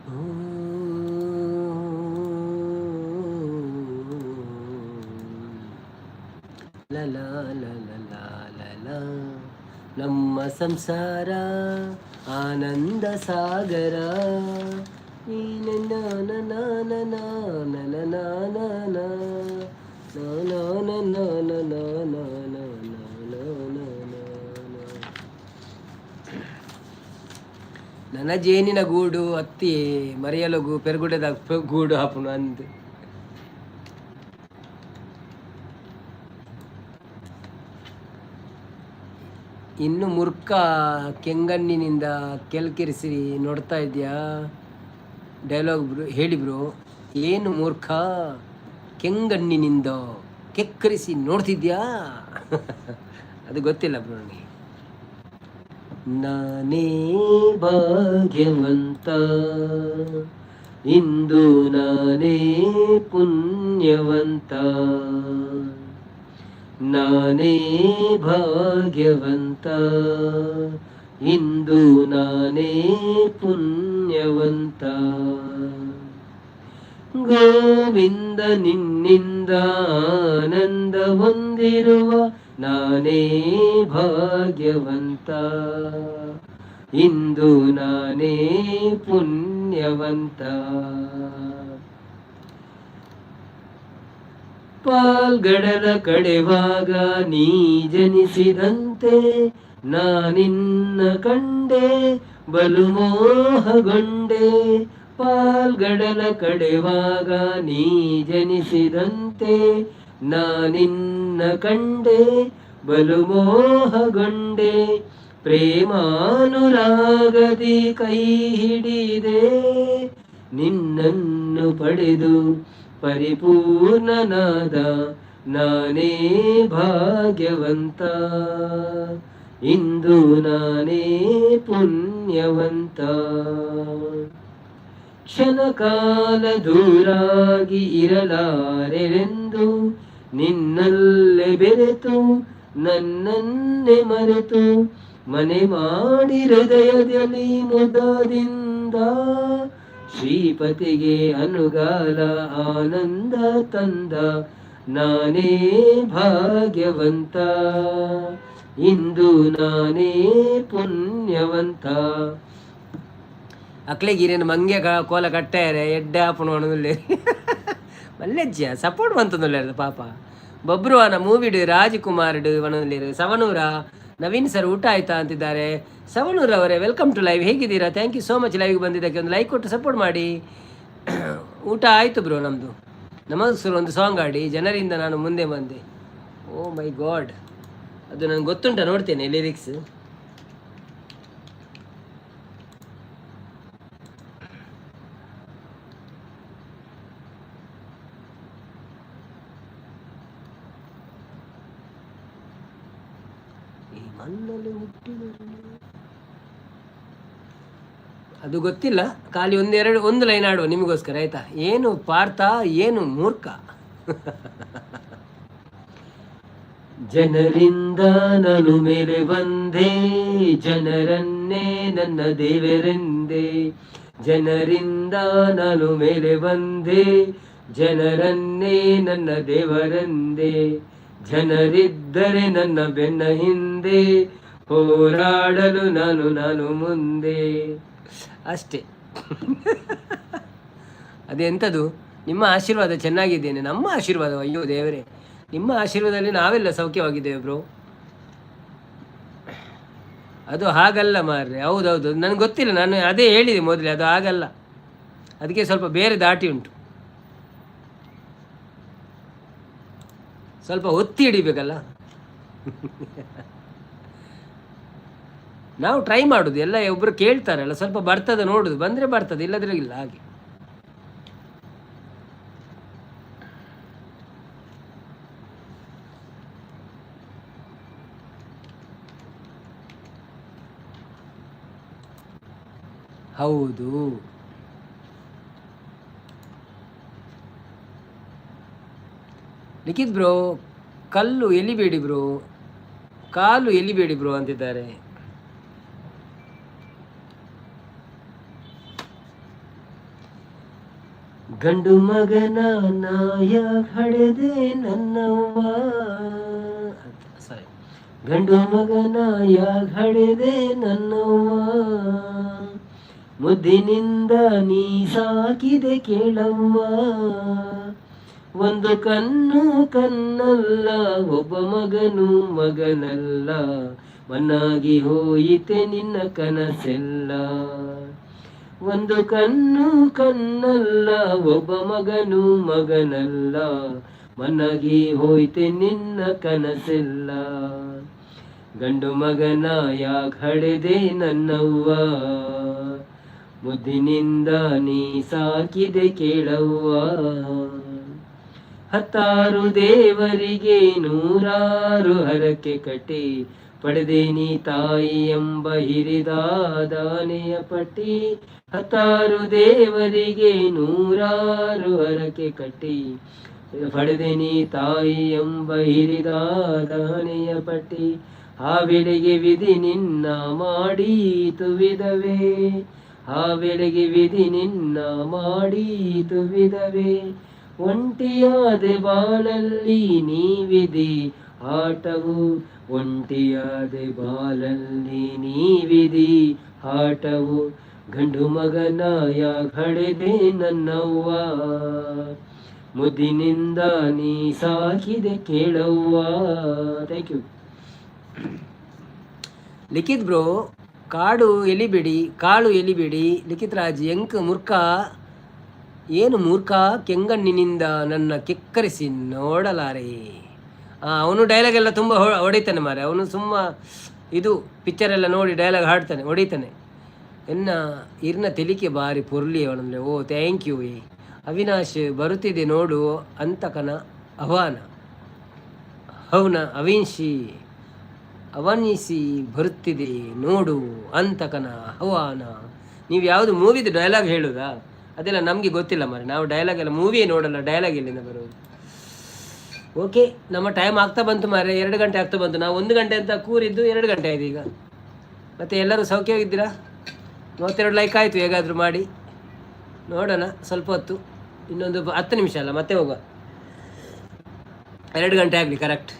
ಲ ಲ ಲ ಲ ಲ ಲ. ನಮ್ಮ ಸಂಸಾರ ಆನಂದ ಸಾಗರ. ನೀನ ನ ನ ನ ನ ನ ನ ನ ನ ನ ನ ನ ನ ನ ನ ನ ನ. ನನ್ನ ಜೇನಿನ ಗೂಡು ಅತ್ತಿ ಮರಿಯಲಗು ಪೆರ್ಗುಡೆದ ಗೂಡು ಹಾಪುನು ಅಂದ್. ಇನ್ನು ಮುರ್ಕ ಕೆಂಗಣ್ಣಿನಿಂದ ಕೆಲ್ಕಿರಿಸಿ ನೋಡ್ತಾ ಇದೆಯಾ? ಡೈಲಾಗ್ ಬ್ರೋ, ಹೇಳಿ ಬ್ರೋ. ಏನು ಮೂರ್ಖ ಕೆಂಗಣ್ಣಿನಿಂದ ಕೆಕ್ಕರಿಸಿ ನೋಡ್ತಿದ್ಯಾ? ಅದು ಗೊತ್ತಿಲ್ಲ ಬ್ರೋ ನನಗೆ. ನಾನೇ ಭಾಗ್ಯವಂತ, ಇಂದು ನಾನೇ ಪುಣ್ಯವಂತ. ನಾನೇ ಭಾಗ್ಯವಂತ, ಇಂದು ನಾನೇ ಪುಣ್ಯವಂತ. ಗೋವಿಂದ ನಿನ್ನಿಂದ ಆನಂದ ಹೊಂದಿರುವ ನಾನೇ ಭಾಗ್ಯವಂತ, ಇಂದು ನಾನೇ ಪುಣ್ಯವಂತ. ಪಾಲ್ಗಡಲ ಕಡೆವಾಗ ನೀ ಜನಿಸಿದಂತೆ ನಾನಿನ್ನ ಕಂಡೆ, ಬಲು ಮೋಹಗೊಂಡೆ. ಪಾಲ್ಗಡಲ ಕಡೆವಾಗ ನೀ ಜನಿಸಿದಂತೆ ನಾನಿನ್ನ ಕಂಡೆ, ಬಲು ಮೋಹಗೊಂಡೆ. ಪ್ರೇಮಾನುರಾಗದಿ ಕೈ ಹಿಡಿದೆ, ನಿನ್ನನ್ನು ಪಡೆದು ಪರಿಪೂರ್ಣನಾದ ನಾನೇ ಭಾಗ್ಯವಂತ, ಇಂದು ನಾನೇ ಪುಣ್ಯವಂತ. ಕ್ಷಣಕಾಲ ದೂರಾಗಿ ಇರಲಾರೆನೆಂದು ನಿನ್ನಲ್ಲೇ ಬೆರೆತು ನನ್ನನ್ನೇ ಮರೆತು ಮನೆ ಮಾಡಿ ಹೃದಯದಲ್ಲಿ ಮುದದಿಂದ ಶ್ರೀಪತಿಗೆ ಅನುಗಾಲ ಆನಂದ ತಂದ ನಾನೇ ಭಾಗ್ಯವಂತ, ಇಂದು ನಾನೇ ಪುಣ್ಯವಂತ. ಅಕ್ಲೆಗ್ ಮಂಗೆ ಕೋಲ ಕಟ್ಟಾರೆ ಎಡ್ಡೆ ಆಪುಣು ಪಣೊಂದುಲ್ಲೆರ್. ಮಲ್ಲೆಜ್ಜ ಸಪೋರ್ಟ್ ಮಂತೊಂದುಲ್ಲೆರ್ ಪಾಪ. ಬಬ್ರುವಾನ ಮೂವಿಡ್ ರಾಜ್ಕುಮಾರ್ಡ್ ಪಣೊಂದುಲ್ಲೆರ್. ಸವಣೂರ ನವೀನ್ ಸರ್ ಊಟ ಆಯ್ತಾ ಅಂತಿದ್ದಾರೆ. ಸವಣೂರ್ ಅವರೇ, welcome to live. ಹೇಗಿದ್ದೀರಾ? Thank you so much ಲೈವ್ಗೆ ಬಂದಿದ್ದಕ್ಕೆ. ಒಂದು ಲೈಕ್ ಕೊಟ್ಟು ಸಪೋರ್ಟ್ ಮಾಡಿ. ಊಟ ಆಯಿತು ಬ್ರೋ ನಮ್ಮದು. ನಮಸ್ಕಾರ. ಒಂದು ಸಾಂಗ್ ಹಾಡಿ. ಜನರಿಂದ ನಾನು ಮುಂದೆ ಬಂದೆ. ಓ ಮೈ ಗಾಡ್, ಅದು ನನಗೆ ಗೊತ್ತುಂಟ? ನೋಡ್ತೇನೆ ಲಿರಿಕ್ಸ್. ಈ ಮಣ್ಣಲ್ಲಿ ಹುಟ್ಟಿದರು, ಅದು ಗೊತ್ತಿಲ್ಲ. ಖಾಲಿ ಒಂದೆರಡು ಒಂದು ಲೈನ್ ಆಡುವ ನಿಮಗೋಸ್ಕರ, ಆಯ್ತಾ? ಏನು ಪಾರ್ಥ, ಏನು ಮೂರ್ಖ. ಜನರಿಂದ ನಾನು ಮೇಲೆ ಬಂದೆ, ಜನರನ್ನೇ ನನ್ನ ದೇವರೆಂದೆ. ಜನರಿಂದ ನಾನು ಮೇಲೆ ಬಂದೆ, ಜನರನ್ನೇ ನನ್ನ ದೇವರೆಂದೆ. ಜನರಿದ್ದರೆ ನನ್ನ ಬೆನ್ನ ಹಿಂದೆ, ಹೋರಾಡಲು ನಾನು ನಾನು ಮುಂದೆ. ಅಷ್ಟೇ. ಅದೆಂಥದ್ದು? ನಿಮ್ಮ ಆಶೀರ್ವಾದ, ಚೆನ್ನಾಗಿದ್ದೇನೆ. ನಮ್ಮ ಆಶೀರ್ವಾದ? ಅಯ್ಯೋ ದೇವರೇ, ನಿಮ್ಮ ಆಶೀರ್ವಾದದಲ್ಲಿ ನಾವೆಲ್ಲ ಸೌಖ್ಯವಾಗಿದ್ದೇವೆ ಬ್ರೋ. ಅದು ಹಾಗಲ್ಲ ಮಾರ್ರೆ. ಹೌದೌದು, ನನಗೆ ಗೊತ್ತಿಲ್ಲ. ನಾನು ಅದೇ ಹೇಳಿದೆ ಮೊದಲೇ, ಅದು ಹಾಗಲ್ಲ, ಅದಕ್ಕೆ ಸ್ವಲ್ಪ ಬೇರೆ ದಾಟಿ ಉಂಟು. ಸ್ವಲ್ಪ ಒತ್ತಿ ಹಿಡಿಬೇಕಲ್ಲ. ನಾವು ಟ್ರೈ ಮಾಡೋದು ಎಲ್ಲ. ಒಬ್ಬರು ಕೇಳ್ತಾರಲ್ಲ, ಸ್ವಲ್ಪ ಬರ್ತದೆ ನೋಡುದು. ಬಂದರೆ ಬರ್ತದೆ, ಇಲ್ಲದ್ರೆ ಇಲ್ಲ, ಹಾಗೆ. ಹೌದು, ಲಿಖಿತ್ ಬ್ರೋ, ಕಲ್ಲು ಎಲಿಬೇಡಿ ಬ್ರೋ, ಕಾಲು ಎಲಿಬೇಡಿ ಬ್ರೋ ಅಂತಿದ್ದಾರೆ. ಗಂಡು ಮಗನ ನಾಯ ಹಡೆದೆ ನನ್ನವ್ವ, ಸಾರಿ, ಗಂಡು ಮಗನ ಹಡೆದೆ ನನ್ನವ್ವ, ಮುದ್ದಿನಿಂದ ನೀ ಸಾಕಿದೆ ಕೇಳವ್ವ. ಒಂದು ಕಣ್ಣು ಕಣ್ಣಲ್ಲ, ಒಬ್ಬ ಮಗನು ಮಗನಲ್ಲ, ಮಣ್ಣಾಗಿ ಹೋಯಿತೆ ನಿನ್ನ ಕನಸೆಲ್ಲ. ಒಂದು ಕಣ್ಣು ಕಣ್ಣಲ್ಲ, ಒಬ್ಬ ಮಗನು ಮಗನಲ್ಲ, ಮಣ್ಣಾಗಿ ಹೋಯ್ತೆ ನಿನ್ನ ಕನಸೆಲ್ಲ. ಗಂಡು ಮಗನ ಯಾಕೆ ಹಡೆದೆ ನನ್ನವ್ವ, ಮುದ್ದಿನಿಂದ ನೀ ಸಾಕಿದೆ ಕೇಳವ್ವ. ಹತ್ತಾರು ದೇವರಿಗೆ ನೂರಾರು ಹರಕೆ ಕಟ್ಟಿ ಪಡೆದೆ ನೀ ತಾಯಿ ಎಂಬ ಹಿರಿದಾದಾನೆಯ ಪಟ್ಟಿ. ಹತ್ತಾರು ದೇವರಿಗೆ ನೂರಾರು ಹರಕೆ ಕಟ್ಟಿ ಪಡೆದೆ ನೀ ತಾಯಿ ಎಂಬ ಹಿರಿದಾದಾನೆಯ ಪಟ್ಟಿ. ಆ ವೇಳೆಗೆ ವಿಧಿ ನಿನ್ನ ಮಾಡೀತು ವಿಧವೆ, ಆ ವೇಳೆಗೆ ವಿಧಿ ನಿನ್ನ ಮಾಡೀತು ವಿಧವೆ. ಒಂಟಿಯಾದೆ ಬಾಳಲ್ಲಿ ನೀ ವಿಧಿ ಆಟವು, ಒಂಟಿಯಾದೆ ಬಾಳಲ್ಲಿ ನೀ ವಿಧಿ ಆಟವು. ಗಂಡು ಮಗನ ಹಡೆದೆ ನನ್ನವ್ವ, ಮುದ್ದಿನಿಂದ ನೀ ಸಾಕಿದೆ ಕೇಳವ್ವ. Thank you Likhith bro. ಕಾಡು ಎಲಿಬೇಡಿ, ಕಾಳು ಎಲಿಬೇಡಿ. ಲಿಖಿತ್ ರಾಜ್, ಎಂಕ್ ಮೂರ್ಖ ಏನು ಮೂರ್ಖ ಕೆಂಗಣ್ಣಿನಿಂದ ನನ್ನ ಕೆಕ್ಕರಿಸಿ ನೋಡಲಾರೆ. ಅವನು ಡೈಲಾಗ್ ಎಲ್ಲ ತುಂಬ ಹೊಡಿತಾನೆ ಮಾರೆ. ಅವನು ಸುಮ್ಮ ಇದು ಪಿಕ್ಚರ್ ಎಲ್ಲ ನೋಡಿ ಡೈಲಾಗ್ ಹಾಡ್ತಾನೆ, ಹೊಡಿತಾನೆ. ಎನ್ನ ಇರ್ನ ತೆಲಿಕೆ ಬಾರಿ ಪೊರ್ಲಿ ಅವನಂದ್ರೆ. ಓ, thank you. ಏ ಅವಿನಾಶ್, ಬರುತ್ತಿದೆ ನೋಡು ಅಂತಕನ ಆಹ್ವಾನ. ಅವನ ಅವಿನ್ಶಿ ಅವನಿಸಿ ಬರುತ್ತಿದೆ ನೋಡು ಅಂತಕನ ಆಹ್ವಾನ. ನೀವು ಯಾವುದು ಮೂವಿದು ಡೈಲಾಗ್ ಹೇಳುದಾ? ಅದೆಲ್ಲ ನಮಗೆ ಗೊತ್ತಿಲ್ಲ ಮಾರೆ. ನಾವು ಡೈಲಾಗ್ ಎಲ್ಲ ಮೂವಿಯೇ ನೋಡಲ್ಲ, ಡೈಲಾಗ್ ಎಲ್ಲಿಂದ ಬರೋದು? ಓಕೆ, ನಮ್ಮ ಟೈಮ್ ಆಗ್ತಾ ಬಂತು ಮಾರೆ. 2 ಗಂಟೆ ಆಗ್ತಾ ಬಂತು. ನಾವು 1 ಗಂಟೆ ಅಂತ ಕೂರಿದ್ದು 2 ಗಂಟೆ ಆಯ್ತು ಈಗ. ಮತ್ತು ಎಲ್ಲರೂ ಸೌಖ್ಯವಾಗಿದ್ದೀರಾ? 32 ಲೈಕ್ ಆಯಿತು. ಹೇಗಾದರೂ ಮಾಡಿ ನೋಡೋಣ ಸ್ವಲ್ಪ ಹೊತ್ತು. ಇನ್ನೊಂದು 10 ನಿಮಿಷ ಅಲ್ಲ, ಮತ್ತೆ ಹೋಗುವ. 2 ಗಂಟೆ ಆಗಲಿ ಕರೆಕ್ಟ್.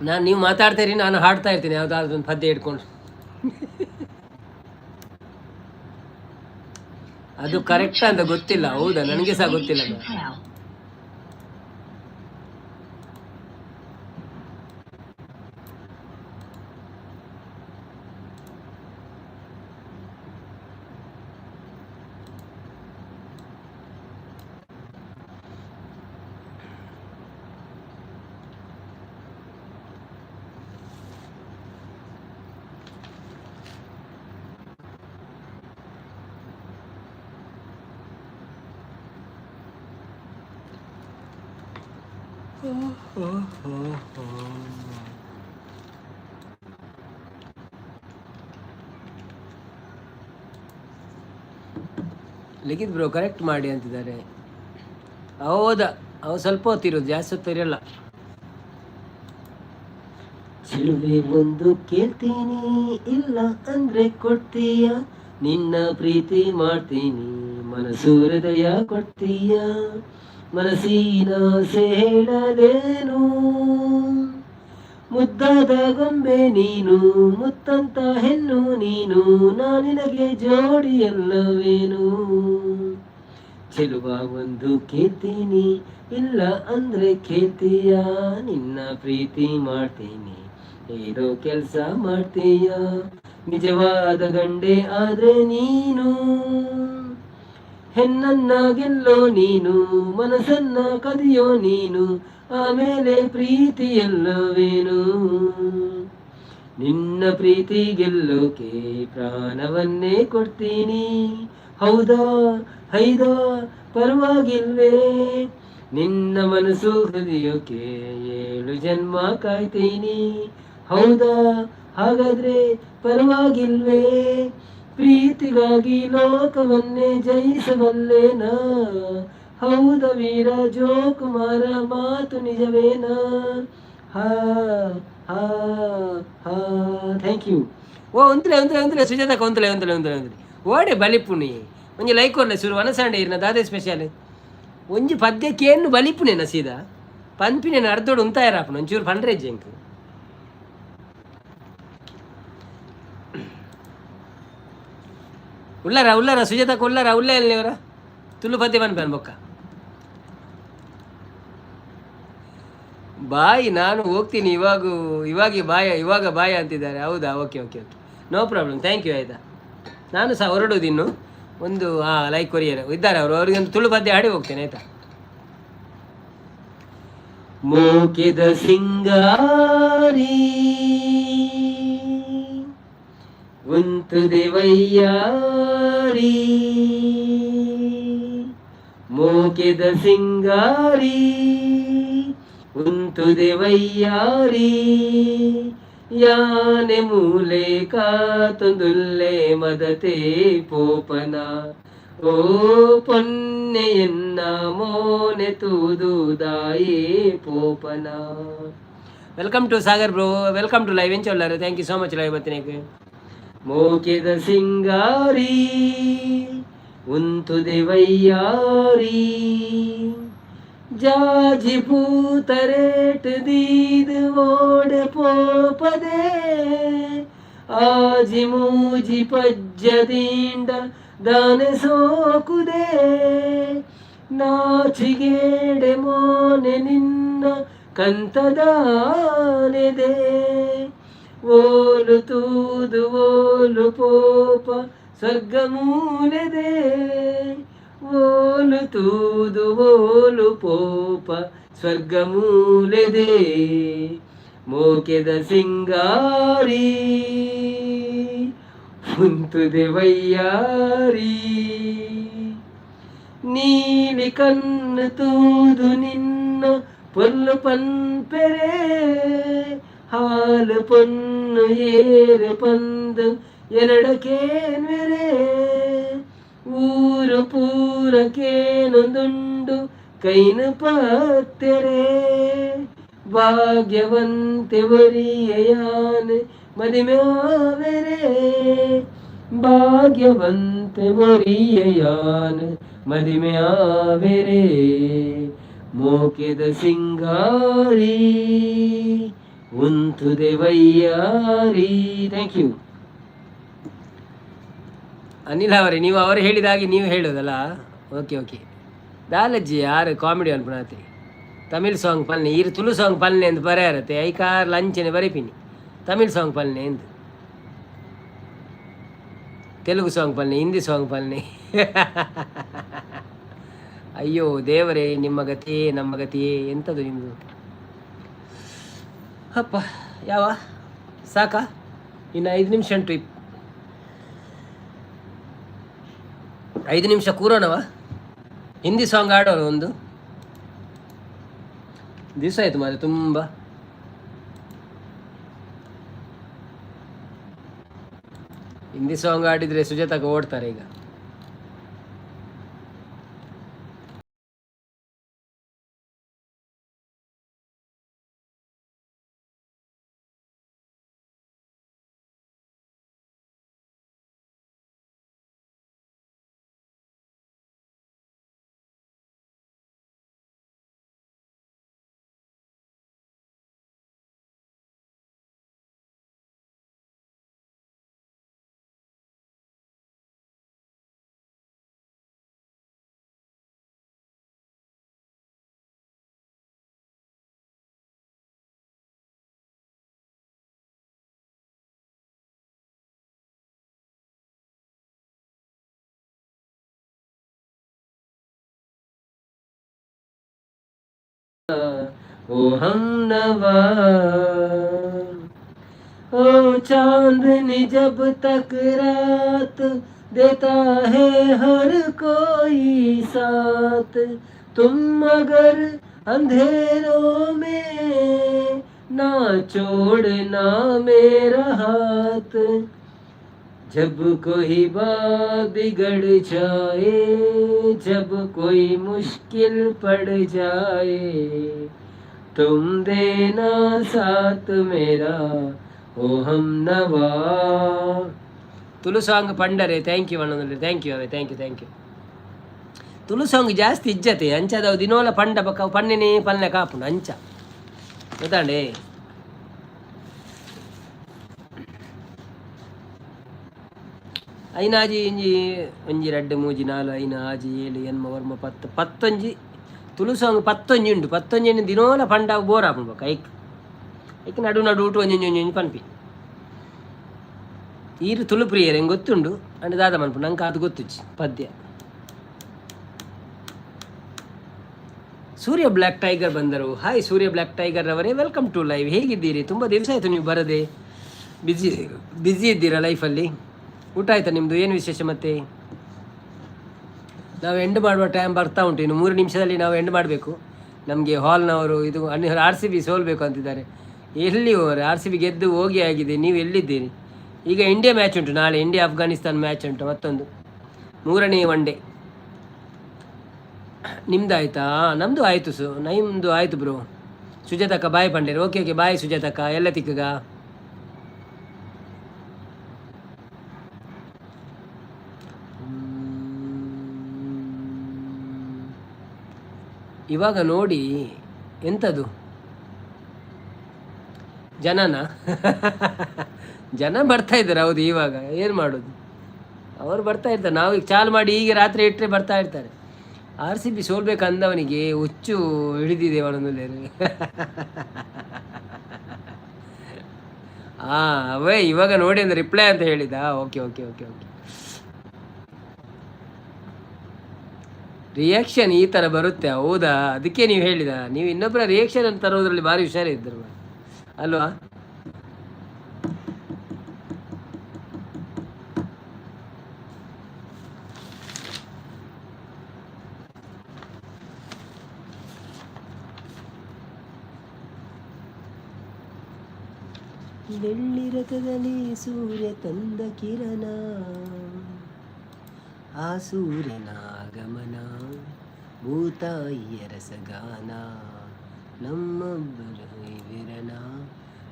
ನಾನು ನೀವು ಮಾತಾಡ್ತೀರಿ, ನಾನು ಹಾಡ್ತಾ ಇರ್ತೀನಿ ಯಾವುದಾದ್ರೂ ಒಂದು ಪದ್ಯ ಇಟ್ಕೊಂಡು. ಅದು ಕರೆಕ್ಟ್ ಅಂತ ಗೊತ್ತಿಲ್ಲ. ಹೌದಾ? ನನಗೆ ಸಹ ಗೊತ್ತಿಲ್ಲ. ಲಿಖಿತ್ ಬ್ರೋ, ಕರೆಕ್ಟ್ ಮಾಡಿ ಅಂತಿದ್ದಾರೆ. ಹೌದಾ? ಅವು ಸ್ವಲ್ಪ ಹೊತ್ತಿರೋದು, ಜಾಸ್ತಿ ಹೊತ್ತು ಇರಲ್ಲ. ಚಿಲುವೆ ಒಂದು ಕೇಳ್ತೀನಿ, ಇಲ್ಲ ಅಂದ್ರೆ ಕೊಡ್ತೀಯ? ನಿನ್ನ ಪ್ರೀತಿ ಮಾಡ್ತೀನಿ, ಮನಸ್ಸು ಹೃದಯ ಕೊಡ್ತೀಯ? ಮನಸ್ಸಿನ ಹೇಳಲೇನು, ಮುದ್ದಾದ ಗೊಂಬೆ ನೀನು, ಮುತ್ತಂತ ಹೆಣ್ಣು ನೀನು, ನಾ ನಿನಗೆ ಜೋಡಿಯಲ್ಲವೇನು? ಚೆಲುವ ಒಂದು ಕೇಳ್ತೀನಿ, ಇಲ್ಲ ಅಂದ್ರೆ ಕೇಳ್ತೀಯ? ನಿನ್ನ ಪ್ರೀತಿ ಮಾಡ್ತೀನಿ, ಏನೋ ಕೆಲಸ ಮಾಡ್ತೀಯ? ನಿಜವಾದ ಗಂಡೆ ಆದ್ರೆ ನೀನು, ಹೆಣ್ಣನ್ನ ಗೆಲ್ಲೋ ನೀನು, ಮನಸ್ಸನ್ನ ಕದಿಯೋ ನೀನು, ಆಮೇಲೆ ಪ್ರೀತಿಯಲ್ಲವೇನು? ನಿನ್ನ ಪ್ರೀತಿ ಗೆಲ್ಲೋಕೆ ಪ್ರಾಣವನ್ನೇ ಕೊಡ್ತೀನಿ. ಹೌದಾ? ಹೈದಾ? ಪರವಾಗಿಲ್ವೇ? ನಿನ್ನ ಮನಸ್ಸು ಹೃದಯೋಕೆ ಏಳು ಜನ್ಮ ಕಾಯ್ತೀನಿ. ಹೌದಾ? ಹಾಗಾದ್ರೆ ಪರವಾಗಿಲ್ವೇ? ಪ್ರೀತಿಗಾಗಿ ಲೋಕವನ್ನೇ ಜಯಿಸಬಲ್ಲೇನಾ? ಹೌದ ವೀರ ಜೋಕುಮಾರ ಮಾತು ನಿಜವೇನಾ? ಹಾ ಹಾ ಹಾ. Thank you. ಓ, ಒಂತ್ಲೆ ಒಂತ್ಲೆ ಒಂತ್ಲೆ ಸುಜಾತಕ್ಕ, ಒಂತ್ಲೆ ಒಂತ್ಲೆ ಒಂತ್ಲೆ ಒಂತ್ಲೆ. ಓಡೆ ಬಲಿಪುಣಿ. ಒಂಜಿ ಲೈಕ್ ಕೊರ್ಲೆ ಸುರು ವನಸಾಂಡೆ ಇರ್ನ ದಾದೆ ಸ್ಪೆಷಲ್ ಒಂಜಿ ಪದ್ಯ ಕೇನ್ನು ಬಲಿಪುನೇನ ಸೀದಾ ಪನ್ಪಿನೇನ ಅರ್ಧೋಡು ಉಂತಾಯರಾಪುನ ಒಂಚೂರು ಪಂಡ್ರೆಜ್ಜಿ ಎಂಕ್. ಉಳ್ಳಾರ ಉಳ್ಳಾರ ಸುಜಾತಕ್ಕ ಉಳ್ಳಾರ ಉಳ್ಳೆ ಅವರ ತುಳು ಪದ್ಯ ಪನ್ಪನ್ ಬೊಕ್ಕ. ಬಾಯ್, ನಾನು ಹೋಗ್ತೀನಿ ಇವಾಗ ಇವಾಗ ಬಾಯ ಇವಾಗ ಬಾಯ ಅಂತಿದ್ದಾರೆ. ಹೌದಾ? Okay okay okay, no problem, thank you. ಆಯಿತಾ, ನಾನು ಸಹ ಹೊರಡುವುದು ಇನ್ನು ಒಂದು. ಹಾಂ, ಲೈಕ್ ಕೊರಿಯರ್ ಇದ್ದಾರೆ ಅವರು, ಅವರಿಗೆ ಒಂದು ತುಳು ಪದ್ಯ ಹಾಡಿ ಹೋಗ್ತೇನೆ ಆಯಿತಾ. ಮೋಕೆದ ಸಿಂಗಾರಿ ಉಂತುದೆ ವೈಯಾರಿ, ಮೋಕೆದ ಸಿಂಗಾರಿ ಉಂತುದೆ ವೈಯಾರಿ, ಯಾನೆ ಮೂಲೆ ಕಾತೊಂದುಲ್ಲೆ ಮದತೆ ಪೋಪನ, ಓ ಪೊನ್ನೆಯನ್ನ ಮೋನೆ ತೂದುದಾಯೇ ಪೋಪನ. Welcome to Sagar bro, welcome to live. ಎಂಚೊಲ್ಲಾರು? Thank you so much live ಬತ್ತಿನೇಕ್. ಮೋಕೆದ ಸಿಂಗಾರಿ ಉಂತುದೆ ವೈಯಾರಿ, ಜಾಜಿ ಪೂತರೇಟ್ ದೀದ್ ಓಡೆ ಪೋಪದೆ, ಆಜಿ ಮೂಜಿ ಪಜ್ಜದಿಂಡ ದಾನೆ ಸೋಕುದೆ, ನಾಚಿಗೇಡೆ ಮೋನೆ ನಿನ್ನ ಕಂತದಾನೆದೆ, ಓಲು ತೂದು ಓಲು ಪೋಪ ಸ್ವರ್ಗ ಮೂಲೆದೆ, ಓಲು ತೂದು ಓಲು ಪೋಪ ಸ್ವರ್ಗ ಮೂಲೆದೆ, ಮೋಕೆದ ಸಿಂಗಾರಿ ಉಂತುದೆ ವೈಯಾರಿ, ನೀಲಿ ಕಣ್ಣು ತೂದು ನಿನ್ನ ಪೊಲ್ಲು ಪನ್ಪೆರೆ, ಹಾಲು ಪೊನ್ನು ಏರು ಪಂದು ಎನಡಕೇನ್ವೆರೆ, ಊರು ಪೂರಕೇನೊಂದುಂಡು ಕೈನು ಪತ್ತೆರೆ, ಭಾಗ್ಯವಂತೆ ಒರಿಯಯಾನ್ ಮದಿಮ್ಯಾವೆರೆ, ಭಾಗ್ಯವಂತೆ ಒರಿಯಯಾನ್ ಮದಿಮ್ಯಾವೆರೆ, ಮೋಕೆದ ಸಿಂಗಾರಿ ಉಂತುದೆ ವೈಯಾರಿ. Thank you Anil ಅವರೇ. ನೀವು ಅವರು ಹೇಳಿದ ಹಾಗೆ ನೀವು ಹೇಳೋದಲ್ಲ. ಓಕೆ ಓಕೆ, ದಾಲಜ್ಜಿ ಯಾರು ಕಾಮಿಡಿ ಅನ್ಪುಣಾತಿ. ತಮಿಳ್ ಸಾಂಗ್ ಪಲ್ನೆ ಈರು ತುಳು ಸಾಂಗ್ ಪಲ್ನೆ ಎಂದು ಬರೆಯರತ್ತೆ ಐಕಾರ್ ಲಂಚನೆ ಬರೆಪಿನಿ ತಮಿಳ್ ಸಾಂಗ್ ಪಲ್ನೆ ಎಂದು, ತೆಲುಗು ಸಾಂಗ್ ಪಲ್ನೆ, ಹಿಂದಿ ಸಾಂಗ್ ಪಲ್ನೆ. ಅಯ್ಯೋ ದೇವರೇ, ನಿಮ್ಮ ಗತಿಯೇ ನಮ್ಮ ಗತಿಯೇ, ಎಂಥದ್ದು ನಿಮ್ಮದು ಅಪ್ಪ. ಯಾವ ಸಾಕಾ? ಇನ್ನು 5 ನಿಮಿಷ ಉಂಟು. 5 ನಿಮಿಷ ಕೂರೋಣವ? ಹಿಂದಿ ಸಾಂಗ್ ಆಡೋಣ ಒಂದು ದಿವಸ ಆಯಿತು ಮಾರೆ ತುಂಬ. ಹಿಂದಿ ಸಾಂಗ್ ಆಡಿದರೆ ಸುಜಾತಕ್ಕ ಓಡ್ತಾರೆ ಈಗ. ओ हम नवा, ओ चांदनी जब तक रात देता है हर कोई साथ, तुम मगर अंधेरों में ना छोड़ना मेरा हाथ, जब कोई बात बिगड़ जाए, जब कोई मुश्किल पड़ जाए, तुम देना साथ मेरा ओ हम नवा. ತುಳು ಸಾಂಗ್ ಪಂಡರೆ thank you ಅಣ್ಣಂದ್ರೆ thank you ಅವೇ, thank you, thank you. Tulu song ಜಾಸ್ತಿ ಇಜ್ಜತೆ. ಅಂಚ ಅವು ದಿನೋಲ ಪಂಡ ಬೊಕ್ಕ ಅವು ಪನ್ನೆನೇ ಪಲ್ಲೆ ಕಾಪುಂಡು. ಅಂಚ ಗೊತ್ತಾಂಡೆ. ಐನಾಜಿ ಇಂಜಿ ಒಂಜಿ ರಡ್ಡ್ ಮೂಜಿ ನಾಲು ಐನು ಆಜಿ ಏಳು ಎನ್ಮ ಒರ್ಮ ಪತ್ತು ಪತ್ತೊಂಜಿ ತುಳು ಸಾಂಗ್ ಪತ್ತೊಂಜಿ ಉಂಡು. ಪತ್ತೊಂಜಿ ದಿನೋಲ ಪಂಡ ಅವು ಬೋರ್ ಆಪುಂಡು. ಬೊಕ್ಕ ಐಕ್ ಐಕ್ ನಡು ನಡು ಊಟ ಒಂಜಿ ಒಂಜಿ ಒಂಜಿ ಒಂಜಿ ಪನ್ಪಿ. ಈರು ತುಳು ಪ್ರಿಯರ್ ಹೆಂಗೆ ಗೊತ್ತುಂಡು ಅಂಡ್ ದಾದ ಮನ್ಪು, ನಂಗೆ ಅದು ಗೊತ್ತುಜ್ಜಿ ಪದ್ಯ. ಸೂರ್ಯ ಬ್ಲ್ಯಾಕ್ ಟೈಗರ್ ಬಂದರು. ಹಾಯ್ ಸೂರ್ಯ ಬ್ಲ್ಯಾಕ್ ಟೈಗರ್ ಅವರೇ, welcome to live. ಹೇಗಿದ್ದೀರಿ? ತುಂಬ ದಿವಸ ಆಯಿತು ನೀವು ಬರದೆ. ಬ್ಯುಸಿ ಬ್ಯುಸಿ ಇದ್ದೀರಾ ಲೈಫಲ್ಲಿ? ಊಟ ಆಯ್ತಾ ನಿಮ್ಮದು? ಏನು ವಿಶೇಷ ಮತ್ತೆ? ನಾವು ಎಂಡ್ ಮಾಡುವ ಟೈಮ್ ಬರ್ತಾ ಉಂಟು. ಇನ್ನು 3 ನಿಮಿಷದಲ್ಲಿ ನಾವು ಎಂಡ್ ಮಾಡಬೇಕು. ನಮಗೆ ಹಾಲ್ನವರು ಇದು ಆರ್ ಸಿ ಬಿ ಸೋಲ್ಬೇಕು ಅಂತಿದ್ದಾರೆ. ಎಲ್ಲಿ ಆರ್ ಸಿ ಬಿ ಗೆದ್ದು ಹೋಗಿ ಆಗಿದೆ, ನೀವು ಎಲ್ಲಿದ್ದೀರಿ? ಈಗ ಇಂಡಿಯಾ ಮ್ಯಾಚ್ ಉಂಟು ನಾಳೆ. ಇಂಡಿಯಾ ಅಫ್ಘಾನಿಸ್ತಾನ್ ಮ್ಯಾಚ್ ಉಂಟು, ಮತ್ತೊಂದು ಮೂರನೇ ಒನ್ ಡೇ. ನಿಮ್ದು ಆಯ್ತಾ? ನಮ್ಮದು ಆಯಿತು. ಸು ನಮ್ಮದು ಆಯಿತು ಬ್ರೋ. ಸುಜಾತಕ್ಕ ಬಾಯ್ ಪಂಡೇರು. ಓಕೆ ಓಕೆ, ಬಾಯ್ ಸುಜಾತಕ್ಕ. ಎಲ್ಲ ತಿಕ್ಕಗ. ಇವಾಗ ನೋಡಿ ಎಂಥದ್ದು ಜನನ ಜನ ಬರ್ತಾ ಇದ್ದಾರೆ. ಹೌದು, ಇವಾಗ ಏನು ಮಾಡೋದು? ಅವರು ಬರ್ತಾ ಇರ್ತಾರೆ. ನಾವು ಈಗ ಚಾಲು ಮಾಡಿ ಈಗ ರಾತ್ರಿ ಇಟ್ಟರೆ ಬರ್ತಾ ಇರ್ತಾರೆ. ಆರ್ ಸಿ ಬಿ ಸೋಲ್ಬೇಕಂದವನಿಗೆ ಹುಚ್ಚು ಹಿಡಿದಿದೆ ಅವನೊಂದು. ಹಾಂ, ಅವೇ ಇವಾಗ ನೋಡಿ ಅಂದ್ರೆ ರಿಪ್ಲೈ ಅಂತ ಹೇಳಿದ. Okay okay okay okay reaction ಈ ಥರ ಬರುತ್ತೆ, ಹೌದಾ? ಅದಕ್ಕೆ ನೀವು ಹೇಳಿದ. ನೀವು ಇನ್ನೊಬ್ಬರ ರಿಯಾಕ್ಷನ್ ಅಂತ ತರೋದ್ರಲ್ಲಿ ಭಾರಿ ಹುಷಾರಿದ್ದರು ಅಲ್ವಾ? ಬೆಳ್ಳಿ ರಥದಲ್ಲಿ ಸೂರ್ಯ ತಂದ ಕಿರಣ, ಆ ಸೂರ್ಯನ ಆಗಮನ, ಭೂತಾಯಿಯ ರಸಗಾನ, ನಮ್ಮೊಬ್ಬರ ವಿರನ.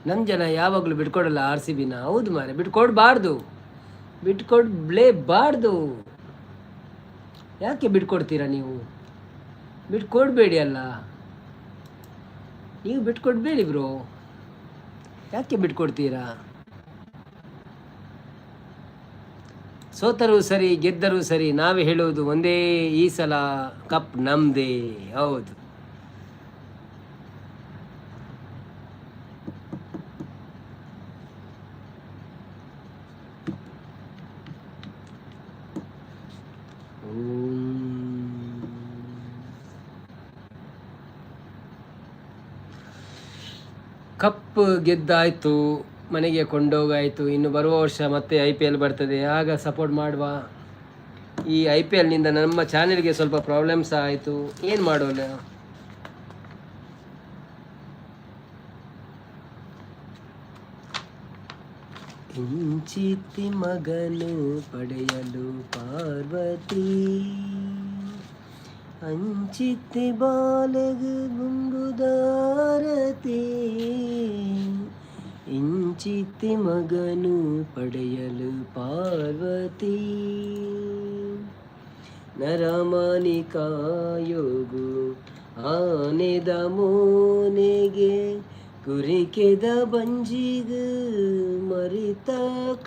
ನಮ್ಮ ಜನ ಯಾವಾಗಲೂ ಬಿಟ್ಕೊಡಲ್ಲ ಆರ್ ಸಿ ಬಿನ. ಹೌದು ಮಾರೆ, ಬಿಟ್ಕೊಡ್ಬಾರ್ದು, ಬಿಟ್ಕೊಡ್ಲೇಬಾರ್ದು. ಯಾಕೆ ಬಿಟ್ಕೊಡ್ತೀರಾ ನೀವು? ಬಿಟ್ಕೊಡ್ಬೇಡಿ ಅಲ್ಲ, ನೀವು ಬಿಟ್ಕೊಡ್ಬೇಡಿ ಬ್ರೋ. ಯಾಕೆ ಬಿಟ್ಕೊಡ್ತೀರಾ? ಸೋತರೂ ಸರಿ, ಗೆದ್ದರೂ ಸರಿ, ನಾವೇ ಹೇಳುವುದು ಒಂದೇ, ಈ ಸಲ ಕಪ್ ನಮ್ಮದೇ. ಹೌದು. ಓಂ. ಕಪ್ ಗೆದ್ದಾಯಿತು, ಮನೆಗೆ ಕೊಂಡೋಗಾಯಿತು. ಇನ್ನು ಬರುವ ವರ್ಷ ಮತ್ತೆ ಐಪಿಎಲ್ ಬರ್ತದೆ, ಆಗ ಸಪೋರ್ಟ್ ಮಾಡುವ. ಈ ಐಪಿಎಲ್ನಿಂದ ನಮ್ಮ ಚಾನೆಲ್ಗೆ ಸ್ವಲ್ಪ ಪ್ರಾಬ್ಲಮ್ಸ್ ಆಯಿತು. ಏನು ಮಾಡೋಣ? ಇಂಚಿತಿ ಮಗನು ಪಡೆಯಲು ಪಾರ್ವತಿ, ಅಂಚಿತಿ ಬಾಲೆಗು ದುಂಬುದಾರತಿ. ಇಂಚಿತಿ ಮಗನು ಪಡೆಯಲು ಪಾರ್ವತಿ, ನರಮನಿ ಕಾಯೋಗು ಆನೆದ ಮೋನೆಗೆ, ಕುರಿಕೆದ ಬಂಜಿಗ ಮರಿತ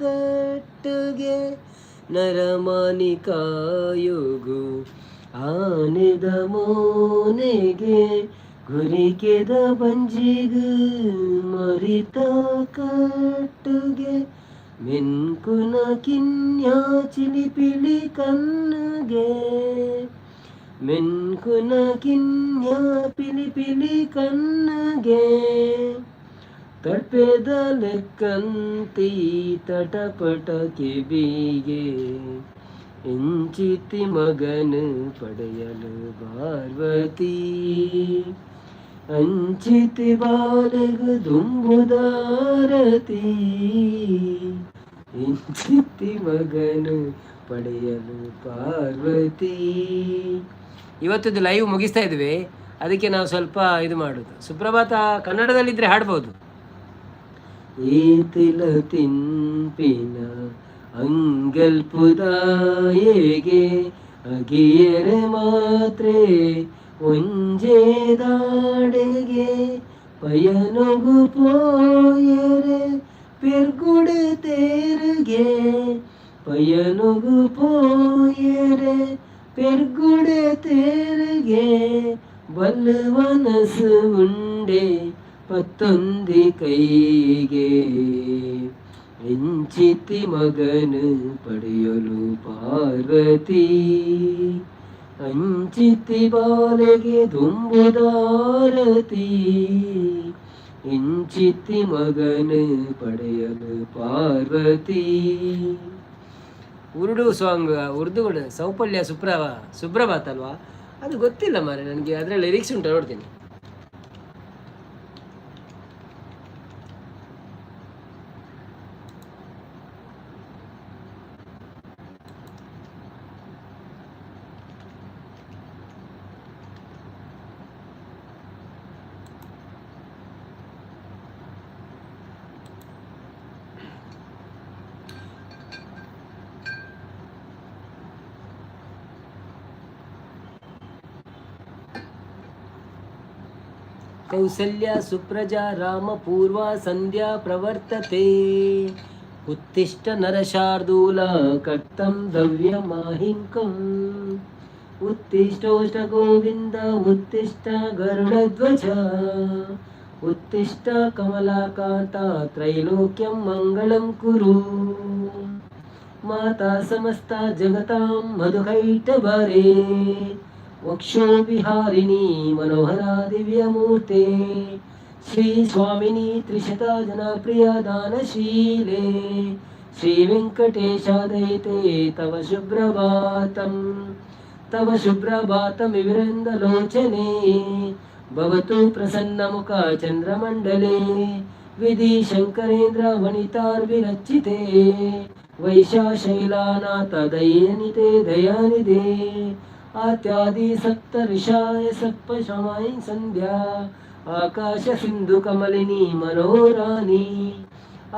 ಕಟ್ಟುಗೆ. ನರಮನಿ ಕಾಯೋಗು ಆನೆದ ಮೋನೆಗೆ, ಕುರಿಕೆದ ಬಂಜಿಗ ಮರಿತ ಕಟ್ಟುಗೆ. ಮೆನ್ಕುನ ಕಿನ್ಯ ಚಿಲಿಪಿಲಿ ಕಣ್ಣುಗೆ, ಮೆನ್ಕುನ ಕಿನ್ಯ ಪಿಲಿ ಪಿಲಿ ಕಣ್ಣುಗೆ, ತಡ್ಪೆದ ಲೆಕ್ಕಂತಿ ತಟಪಟ ಕಿವಿಗೆ. ಇಂಚಿತಿ ಮಗನು ಪಡೆಯಲು ಪಾರ್ವತಿ, ಅಂಚಿತಿ ಬಾಲೆಗು ದುಂಬುದಾರತಿ. ಇಂಚಿತಿ ಮಗನು ಪಡೆಯಲು ಪಾರ್ವತಿ. ಇವತ್ತದ್ದು ಲೈವ್ ಮುಗಿಸ್ತಾ ಇದ್ವಿ, ಅದಕ್ಕೆ ನಾವು ಸ್ವಲ್ಪ ಇದು ಮಾಡೋದು. ಸುಪ್ರಭಾತ ಕನ್ನಡದಲ್ಲಿದ್ದರೆ ಹಾಡ್ಬೋದು. ಏತಿಲ ತಿನ್ಪಿನ ಅಂಗಲ್ಪುದಾಯೆಗೆ ಅಗಿಯರೆ ಮಾತ್ರೆ ಒಂಜೆ ದಾಡೆಗೆ ಪಯನೊಗು ಪೋಯರೆ ಪೆರ್ಗುಡೆ ತೇರುಗೆ, ಪಯನೊಗು ಪೋಯರೆ ಪೆರ್ಗುಡೆ ತೇರುಗೆ. ಬಲ್ಲು ಉಂಡೆ ಪತ್ತೊಂದಿ ಕೈಗೆ, ಎಂಚಿತಿ ಮಗನು ಪಡೆಯಲು ಪಾರ್ವತಿ, ಅಂಚಿತಿ ಬಾಲೆಗೆ ದುಂಬುದಾರತಿ, ಇಂಚಿತಿ ಮಗನು ಪಡೆಯಲು ಪಾರ್ವತಿ. ಉರ್ದು ಸಾಂಗ್, ಉರ್ದು ಕೂಡ. ಸೌಪಲ್ಯ ಸುಪ್ರಭಾ, ಸುಪ್ರಭಾತ್ ಅಲ್ವಾ? ಅದು ಗೊತ್ತಿಲ್ಲ ಮಾರೆ ನನಗೆ. ಅದರಲ್ಲಿ ಲಿರಿಕ್ಸ್ ಉಂಟು, ನೋಡ್ತೀನಿ. ಕೌಸಲ್ಯ ಸುಪ್ರಜಾ ರಾಮ ಪೂರ್ವ ಸಂಧ್ಯಾ ಪ್ರವರ್ತತೆ, ಉತ್ತಿಷ್ಠ ನರಶಾರ್ದೂಲ ಕರ್ತಂ ದವ್ಯಮಾಹಿಂಕಂ, ಉತ್ತಿಷ್ಠೋಷ್ಟ ಗೋವಿಂದ ಉತ್ತಿಷ್ಠ ಗರುಡಧ್ವಜ, ಉತ್ತಿಷ್ಠ ಕಮಲಾಕಾಂತ ತ್ರೈಲೋಕ್ಯಂ ಮಂಗಳಂ ಕುರು. ಮಾತಾ ಸಮಸ್ತ ಜಗತಾಂ ಮಧುಕೈಟಭರೇ, ವಕ್ಷೋ ವಿಹಾರಿಣಿ ಮನೋಹರ ದಿವ್ಯಮೂರ್ತೆ, ಶ್ರೀ ಸ್ವಾಮಿನಿ ತ್ರಿಶತ ಜನಪ್ರಿಯ ದಾನಶೀಲೆ, ಶ್ರೀ ವೆಂಕಟೇಶ ದಯಿತೆ ತವ ಶುಭ್ರಭಾತಂ, ತವ ಶುಭ್ರಭಾತಮಿವಿರಂದಲೋಚನೆ, ಭವತು ಪ್ರಸನ್ನ ಮುಖ ಚಂದ್ರಮಂಡಲೆ, ವಿಧಿ ಶಂಕರೇಂದ್ರ ವನಿತಾರ್ವಿರಚಿತೆ, ವೈಶಾಶೈಲಾನಾಥ ದಯನಿತೆ ದಯಾನಿದೆ, ಆತ್ಯಾದಿ ಸಪ್ತ ಋಷಾಯ ಸಪ್ಪ ಶಮಾಯಿ ಸಂಧ್ಯಾ, ಆಕಾಶ ಸಿಂಧು ಕಮಲಿನಿ ಮನೋರಾಣಿ,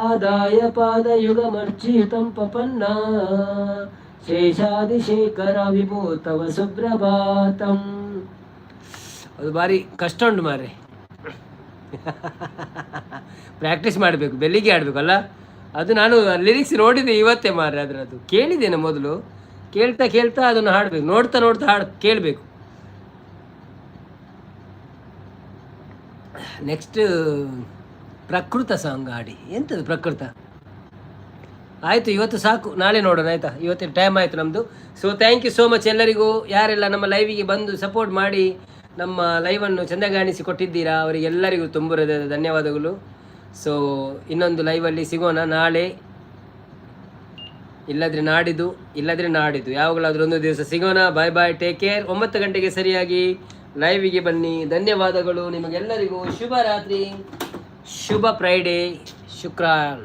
ಆದಾಯ ಪಾದಯುಗಮರ್ಚಿಯುತಂ ಪಪನ್ನ, ಶೇಷಾದಿಶೇಖರ ವಿಭೋ ತವ ಸುಪ್ರಭಾತಂ. ಅದು ಭಾರಿ ಕಷ್ಟ ಉಂಟು ಮಾರ್ರೆ. ಪ್ರಾಕ್ಟೀಸ್ ಮಾಡಬೇಕು, ಬೆಳಿಗ್ಗೆ ಆಡಬೇಕಲ್ಲ ಅದು. ನಾನು ಲಿರಿಕ್ಸ್ ನೋಡಿದೆ ಇವತ್ತೇ ಮಾರ್ರೆ ಅದರದ್ದು. ಕೇಳಿದ್ದೇನೆ ಮೊದಲು. ಕೇಳ್ತಾ ಕೇಳ್ತಾ ಅದನ್ನು ಹಾಡಬೇಕು, ನೋಡ್ತಾ ನೋಡ್ತಾ ಹಾಡು ಕೇಳಬೇಕು. ನೆಕ್ಸ್ಟ್ ಪ್ರಕೃತ ಸಾಂಗ್ ಹಾಡಿ. ಎಂಥದ್ದು ಪ್ರಕೃತ? ಆಯಿತು, ಇವತ್ತು ಸಾಕು, ನಾಳೆ ನೋಡೋಣ, ಆಯಿತಾ? ಇವತ್ತಿನ ಟೈಮ್ ಆಯಿತು ನಮ್ಮದು. So thank you so much ಎಲ್ಲರಿಗೂ. ಯಾರೆಲ್ಲ ನಮ್ಮ ಲೈವಿಗೆ ಬಂದು ಸಪೋರ್ಟ್ ಮಾಡಿ ನಮ್ಮ ಲೈವನ್ನು ಚೆಂದಗಾಣಿಸಿ ಕೊಟ್ಟಿದ್ದೀರಾ, ಅವರಿಗೆಲ್ಲರಿಗೂ ತುಂಬ ಹೃದಯದ ಧನ್ಯವಾದಗಳು. ಸೊ ಇನ್ನೊಂದು ಲೈವಲ್ಲಿ ಸಿಗೋಣ ನಾಳೆ, ಇಲ್ಲದ್ರೆ ನಾಡಿದ್ದು, ಇಲ್ಲದ್ರೆ ನಾಡಿದ್ದು, ಯಾವಾಗಲಾದರೂ ಒಂದು ದಿವಸ ಸಿಗೋಣ. Boy boy, take care. 9 ಗಂಟೆಗೆ ಸರಿಯಾಗಿ ಲೈವಿಗೆ ಬನ್ನಿ. ಧನ್ಯವಾದಗಳು ನಿಮಗೆಲ್ಲರಿಗೂ. ಶುಭ ರಾತ್ರಿ, ಶುಭ ಫ್ರೈಡೇ, ಶುಕ್ರಾನ್.